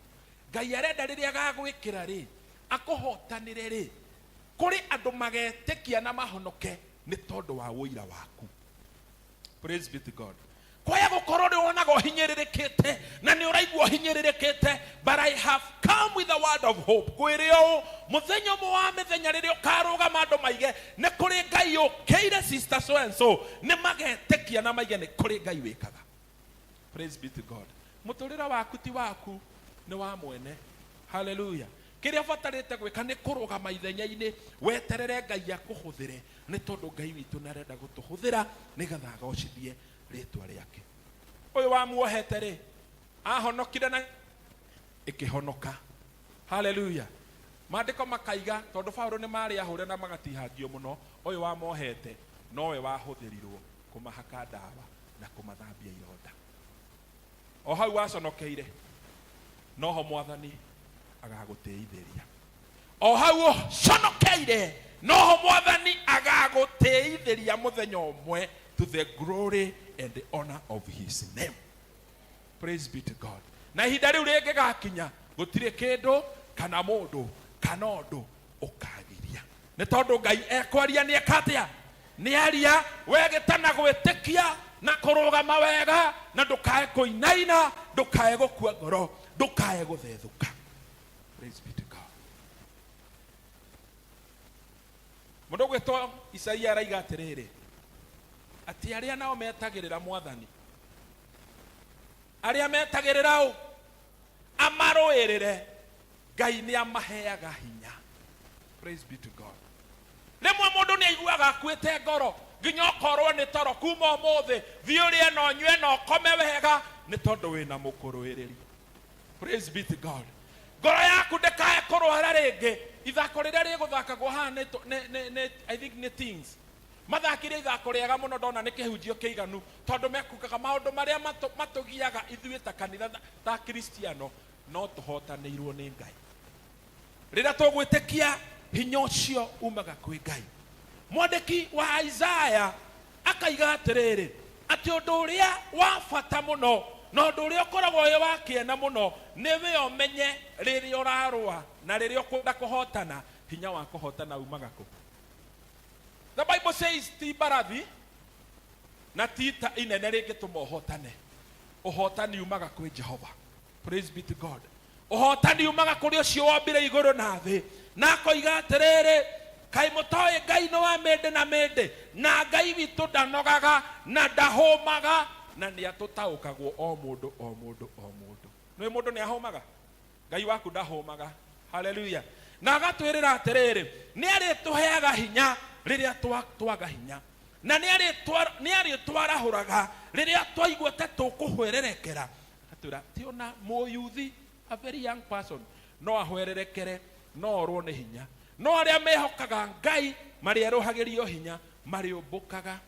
Ngai arenda rĩrĩa gagwĩkĩra rĩ, akũhotanĩre rĩ, kũrĩ andũ magetĩkia na mahonoke nĩ tondũ wa ũira waku. Praise be to God. Kwaya gũkorwo nĩ wonaga ũhinyĩrĩrĩkĩte na nĩ ũraigua ũhinyĩrĩrĩkĩte, but I have come with a word of hope. Ngwĩre ũũ, mũthenya ũmwe wa mĩthenya rĩrĩa ũkarũgama andũ maige nĩ kũrĩ Ngai ũkĩire sister so and so, nĩ magetĩkia na maige nĩ kũrĩ Ngai wĩkaga. Praise be to God. Mũtũrĩre waku ti waku, nĩ wa mwene. Hallelujah. Kĩrĩa ũbatarĩte gwĩka nĩ kũrũgama ithenya-inĩ weterere Ngai akũhũthĩre, nĩ tondũ Ngai witũ nĩ arenda gũtũhũthĩra nĩgetha agocithie rĩtwa rĩake. Ũyũ wamuohete rĩ, ahonokire na ĩkĩhonoka. Haleluya. Maandĩko makaiga tondũ Paũlũ nĩ marĩ ahũre na magatihangio mũno, ũyũ wamohete nowe wahũthĩrirwo kũmahaka ndawa na kũmathambia ironda. O hau waconokeire noho Mwathani agagũtĩithĩria. O hau ũconokeire noho Mwathani agagũtĩithĩria mũthenya ũmwe, to the glory and the honor of his name. Praise be to God. Na ihinda rĩu rĩngĩgakinya, gũtirĩ kĩndũ kana mũndũ kana ũndũ ũkagiria, nĩ tondũ Ngai ekwaria. Nĩ eka atĩa? Nĩ aria. We gĩtana gwĩtĩkia na kũrũgama wega, na ndũkae kũinaina, ndũkae gũkua ngoro, ndũkae gũthethũka. Praise be to God. Mũndũ ũgwĩtwo Isaia araiga atĩrĩrĩ, atĩ arĩa nao metagĩrĩra Mwathani, arĩa metagĩrĩra ũ amarũĩrĩre, Ngai nĩ amaheaga hinya. Praise be to God. Rĩmwe mũndũ nĩ aiguaga akuĩte ngoro nginya ũkorwo nĩ toro. Kuma ũmũthĩ thiĩ ũrĩe na ũnyue na ũkome wega, nĩ tondũ wĩna mũkũrũĩrĩri. Praise be to God. Ngoro yaku ndĩkae kũrwara rĩngĩ. Ithako rĩrĩa rĩgũthakagwo haha nĩ nĩ- nĩ- nĩ- I think nĩ teens mathakire ithako rĩega mũno, ndona nĩ kĩhunjio kĩiganu, tondũ mekugaga maũndũ marĩa matũgiaga ithuĩ ta kanitha, ta Kristiano, no tũhotanĩirwo nĩ Ngai rĩrĩa tũgwĩtĩkia hinya ũcio umaga kwĩ Ngai. Mwandĩki wa Isaya akaiga atĩrĩrĩ, atĩ ũndũ ũrĩa wa bata mũno na ũndũ ũrĩa ũkoragwo wĩ wa kĩene mũno nĩ we ũmenye rĩrĩa ũrarũa na rĩrĩa ũkwenda kũhotana, hinya wa kũhotana umaga kũ. The Bible says ti mbarathi na ti ita inene rĩngĩtũma ũhotane. Ũhotani umaga kwĩ Jehova. Praise be to God. Ũhotani umaga kũrĩ ũcio wombire igũrũ na thĩ. Na akoiga atĩrĩrĩ, kaĩ mũtoĩ Ngai nĩ wa mĩndĩ na mĩndĩ, na Ngai witũ ndanogaga na ndahũmaga, na nĩ atũtaũkagwo o mũndũ o mũndũ o mũndũ. Nĩ mũndũ nĩ ahũmaga, Ngai waku ndahũmaga. Haleluya. Na agatwĩrĩra atĩrĩrĩ, nĩ arĩtũheaga hinya rĩrĩa twaga hinya, na nĩ arĩtwarahũraga rĩrĩa twaigua ta tũkũhwererekera. Atwĩra ti ona mũyuthi, a very young person, no ahwererekere, no orwo nĩ hinya, no arĩa mehokaga Ngai marĩerũhagĩrio hinya, marĩũmbũkaga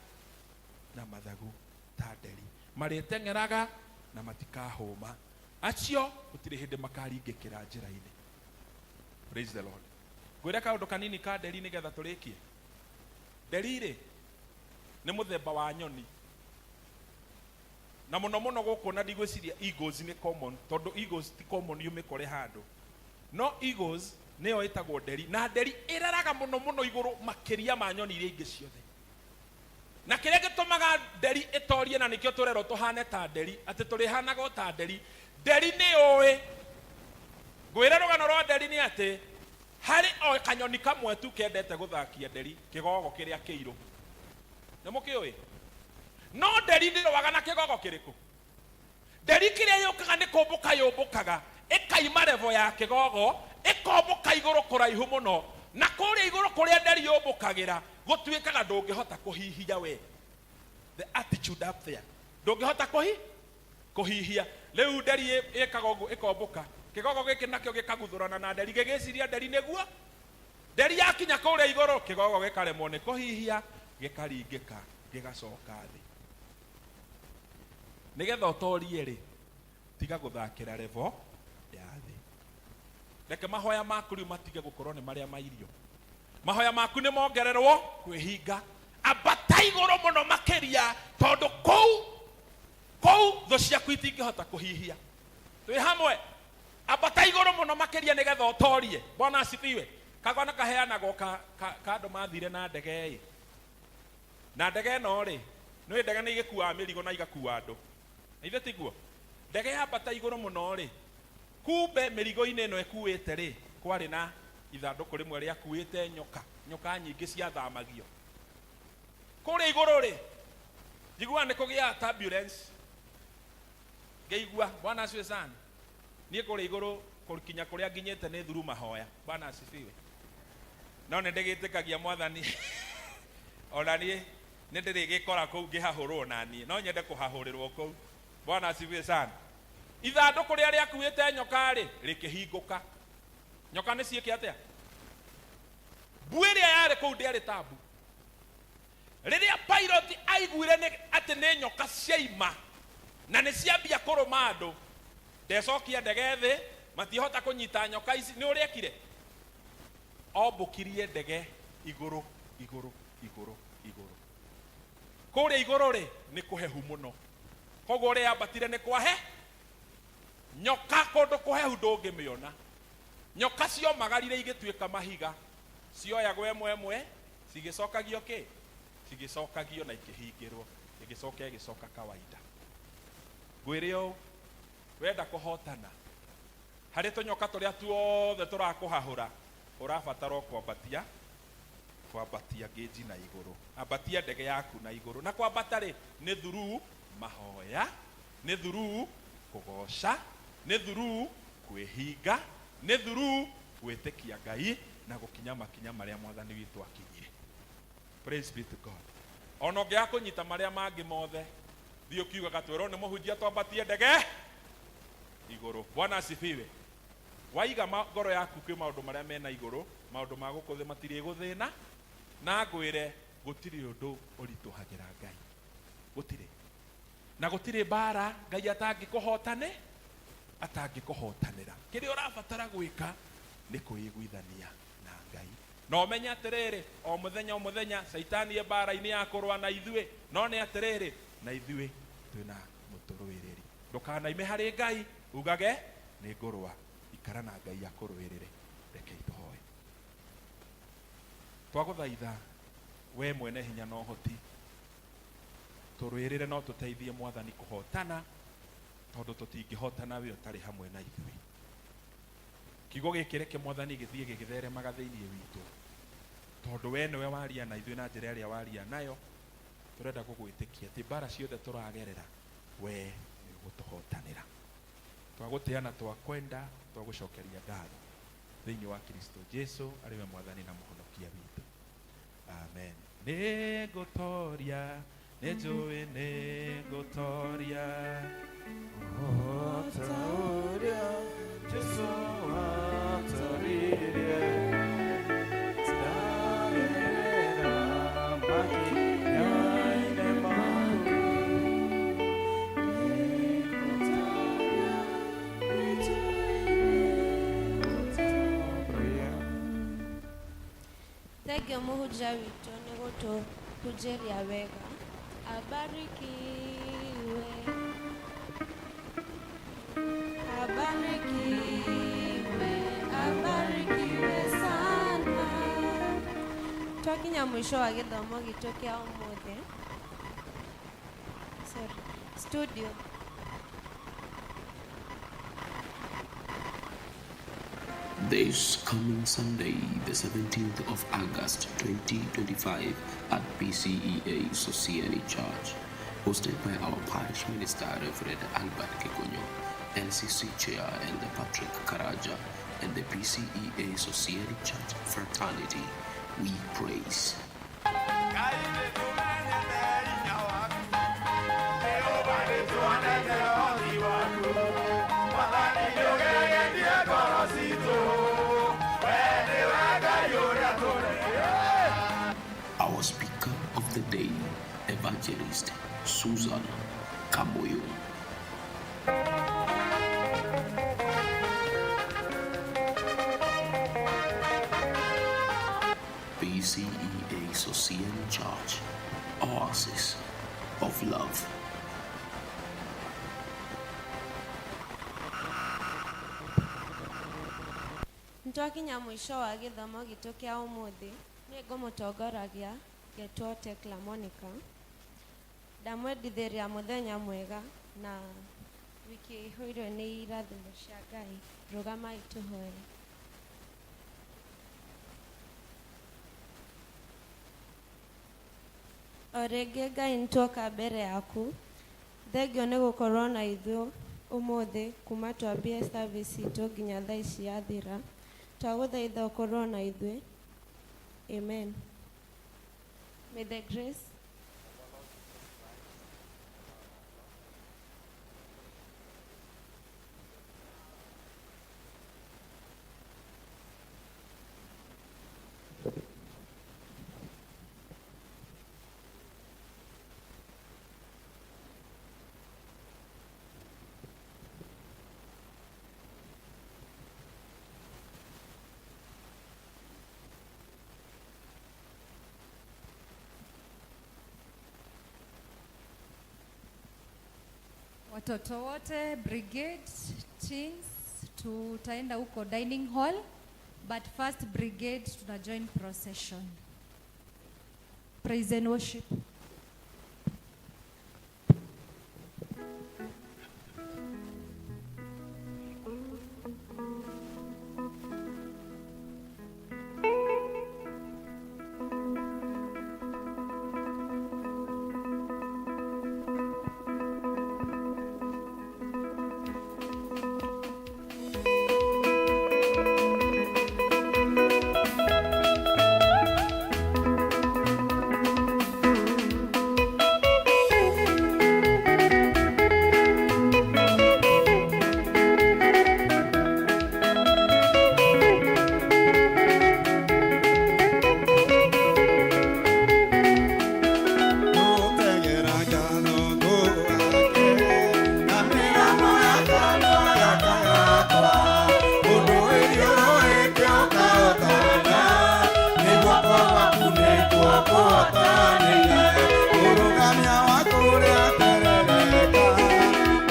na mathagu ta nderi, marĩteng'eraga na matikahũma, acio gũtirĩ hĩndĩ makaringĩkĩra njĩra-inĩ. Praise the Lord. Ngwĩre kaũndũ kanini ka nderi nĩgetha tũrĩkie. Nderi rĩ, nĩ mũthemba wa nyoni, na mũno mũno gũkũ, na ndigwĩciria eagles nĩ common, tondũ eagles ti common ũmĩkore handũ, no eagles nĩyo ĩtagwo nderi. Na nderi ĩreraga mũno mũno igũrũ makĩria ma nyoni iria ingĩ ciothe. Na kĩrĩa gĩtũmaga nderi ĩtorie, na nĩkĩo tũrerwo tũhane ta nderi, atĩ tũrĩhanaga o ta nderi, nderi nĩ ũĩ. Ngwĩre rũgano rwa nderi nĩ atĩ harĩ o kanyoni kamwe tu kendete gũthakia nderi, kĩgogo kĩrĩa kĩirũ. Nĩ mũkĩũĩ? No nderi ndĩrũaga na kĩgogo kĩrĩkũ. Nderi kĩrĩa yũkaga nĩ kũmbũka yũmbũkaga, ĩkaima level ya kĩgogo, ĩkombũka igũrũ kũraihu mũno. Na kũrĩa igũrũ kũrĩa nderi yũmbũkagĩra, gũtuĩkaga ndũngĩhota kũhihia we. The attitude up there, ndũngĩhota kũhihia. Rĩu nderi ĩkaga ũguo, ĩkombũka. Kĩgogo gĩkĩ nakĩo gĩkaguthũrana na nderi, gĩgĩciria nderi nĩguo. Nderi yakinya kũrĩa igũrũ, kĩgogo gĩkaremwo nĩ kũhihia, gĩkaringĩka, gĩgacoka thĩ. Nĩgetha ũtorie rĩ, tiga gũthakĩra level ya thĩ. Reke mahoya maku rĩu matige gũkorwo nĩ marĩa ma irio. Mahoya maku nĩ mongererwo kwĩhinga. Ambata igũrũ mũno makĩria, tondũ kũu thũ ciaku itingĩhota kũhihia. Twĩ hamwe? Ambata igũrũ mũno makĩria nĩgetha ũtorie. Bwana asifiwe. Kagwana kaheanagwo ka andũ mathire na ndege ĩ. Na ndege ĩno rĩ, Nĩ ndege nĩ igĩkuaga mĩrigo na igakua andũ. Na ithe tiguo? Ndege yambata igũrũ mũno rĩ, kumbe mĩrigo-inĩ ĩno ĩkuĩte rĩ, kwarĩ na ithandũkũ rĩmwe rĩakuĩte nyoka, nyoka nyingĩ ciathamagio. Kũrĩa igũrũ rĩ, njiguaga nĩ kũgĩaga turbulence. Ngĩigua, Bwana asifiwe sana. Niĩ kũrĩa igũrũ kũkinya kũrĩa nginyĩte nĩ thuru mahoya. Bwana asifiwe. No nĩ ndĩgĩtĩkagia Mwathani. Ona niĩ nĩ ndĩrĩgĩkora kũu ngĩhahũrwo na niĩ. No nyende kũhahũrĩrwo kũu. Bwana asifiwe sana. Ithandũkũ rĩrĩa rĩakuĩte nyoka rĩ, rĩkĩhingũka. Nyoka nĩ ciĩke atĩa? Mbu ĩrĩa yarĩ kũu ndĩarĩ tabu. Rĩrĩa pilot aiguire nĩ atĩ nĩ nyoka ciaima na nĩ ciambia kũrũma andũ, ndecokia ndege thĩ, matiĩhota kũnyita nyoka ici. Nĩ ũrĩa ekire? Ombũkirie ndege igũrũ, igũrũ, igũrũ, igũrũ. Kũrĩa igũrũ rĩ, nĩ kũhehu mũno. Koguo ũrĩa yambatire nĩ kwahe nyoka kũndũ kũhehu ndũngĩmĩona. Nyoka ciomagarire igĩtuĩka mahiga, cioyagwo ĩmwe ĩmwe, cigĩcokagio kĩ? Cigĩcokagio na ikĩhingĩrwo, ĩgĩcoka ĩgĩcoka kawaida. Ngwĩre ũũ, wenda kũhotana harĩ tũnyoka tũrĩa tuothe tũrakũhahũra, ũrabatara o kwambatia, kwambatia ngĩnji na igũrũ. Ambatia ndege yaku na igũrũ. Na kwambata rĩ, nĩ through mahoya, nĩ through kũgoca, nĩ through kwĩhinga, nĩ through gwĩtĩkia Ngai na gũkinya makinya marĩa Mwathani witũ akinyire. Praise be to God. Ona ũngĩaga kũnyita marĩa mangĩ mothe, thiĩ ũkiugaga twerwo nĩ mũhunjia twambatie ndege igũrũ. Bwana asifiwe. Waiga ngoro yaku kwĩ maũndũ marĩa mena igũrũ, maũndũ ma gũkũ thĩ matirĩ gũthĩna, na ngwĩre gũtirĩ ũndũ ũritũhagĩra Ngai. Gũtirĩ. Na gũtirĩ mbara Ngai atangĩkũhotane, atangĩkũhotanĩra. Kĩrĩa ũrabatara gwĩka nĩ kwĩiguithania na Ngai. Na ũmenye atĩrĩrĩ, o mũthenya o mũthenya Caitani e mbara-inĩ ya kũrũa na ithuĩ, no nĩ atĩrĩrĩ, na ithuĩ twĩna mũtũrũĩrĩri. Ndũkanaime harĩ Ngai, ugage nĩ ngũrũa. Ikara na Ngai akũrũĩrĩre. Rekei tũhoe. Twagũthaitha we mwene hinya na ũhoti, tũrũĩrĩre no tũteithie Mwathani kũhotana, tondũ tũtingĩhotana we ũtarĩ hamwe na ithuĩ. Kiugo gĩkĩ reke Mwathani gĩthiĩ gĩgĩtheremaga thĩinĩ witũ, tondũ we nĩwe waria na ithuĩ na njĩra ĩrĩa waria nayo. Tũrenda gũgwĩtĩkia atĩ mbara ciothe tũragerera, we nĩ ũgũtũhotanĩra. Twagũtĩa na twakwenda, twagũcokeria ngatho thĩinĩ wa Kristo Jesu, arĩ we Mwathani na Mũhonokia witũ. Amen. Nĩ ngũtoria, nĩ njũĩ nĩ ngũtoria. Ota ũrĩa Jesu atoririe, ndagerera makinya-inĩ maku. Nĩ ngũtoria, nĩ njũĩ nĩ ngũtoria. Thengio mũhunjia witũ nĩ gũtũhunjĩria wega. Abarikiwe, abarikiwe, abarikiwe sana. Twakinya mũico wa gĩthomo gitũ kĩa ũmũthĩ. Sorry, studio. This coming Sunday, the 17th of August 2025 at PCEA Sosiani Church, hosted by our parish minister, Reverend Albert Kikonyo, LCC Chair Elder Patrick Karaja, and the PCEA Sosiani Church Fraternity, we praise. Our speaker of the day, Evangelist Susan Kamoyo. PCEA Sosiani Church, Oasis of Love. Nĩtwakinya mũico wa gĩthomo gitũ kĩa ũmũthĩ. Nĩ ngũmũtongoragia ngetwo Tekla Monica. Ndamwendithĩria mũthenya mwega na wiki ĩihũirwo nĩ irathimo cia Ngai. Rũgamai tũhoe. O rĩngĩ Ngai nĩtuoka mbere yaku. Thengio nĩ gũkorwo na ithuĩ ũmũthĩ kuma twambie service itũ nginya thaa ici yathira. Twagũthaitha ũkorwo na ithuĩ. Amen. May the grace Watoto wote brigade teens tutaenda huko dining hall, but first brigade tuna join procession. Praise and worship.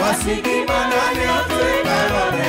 Wasigimana.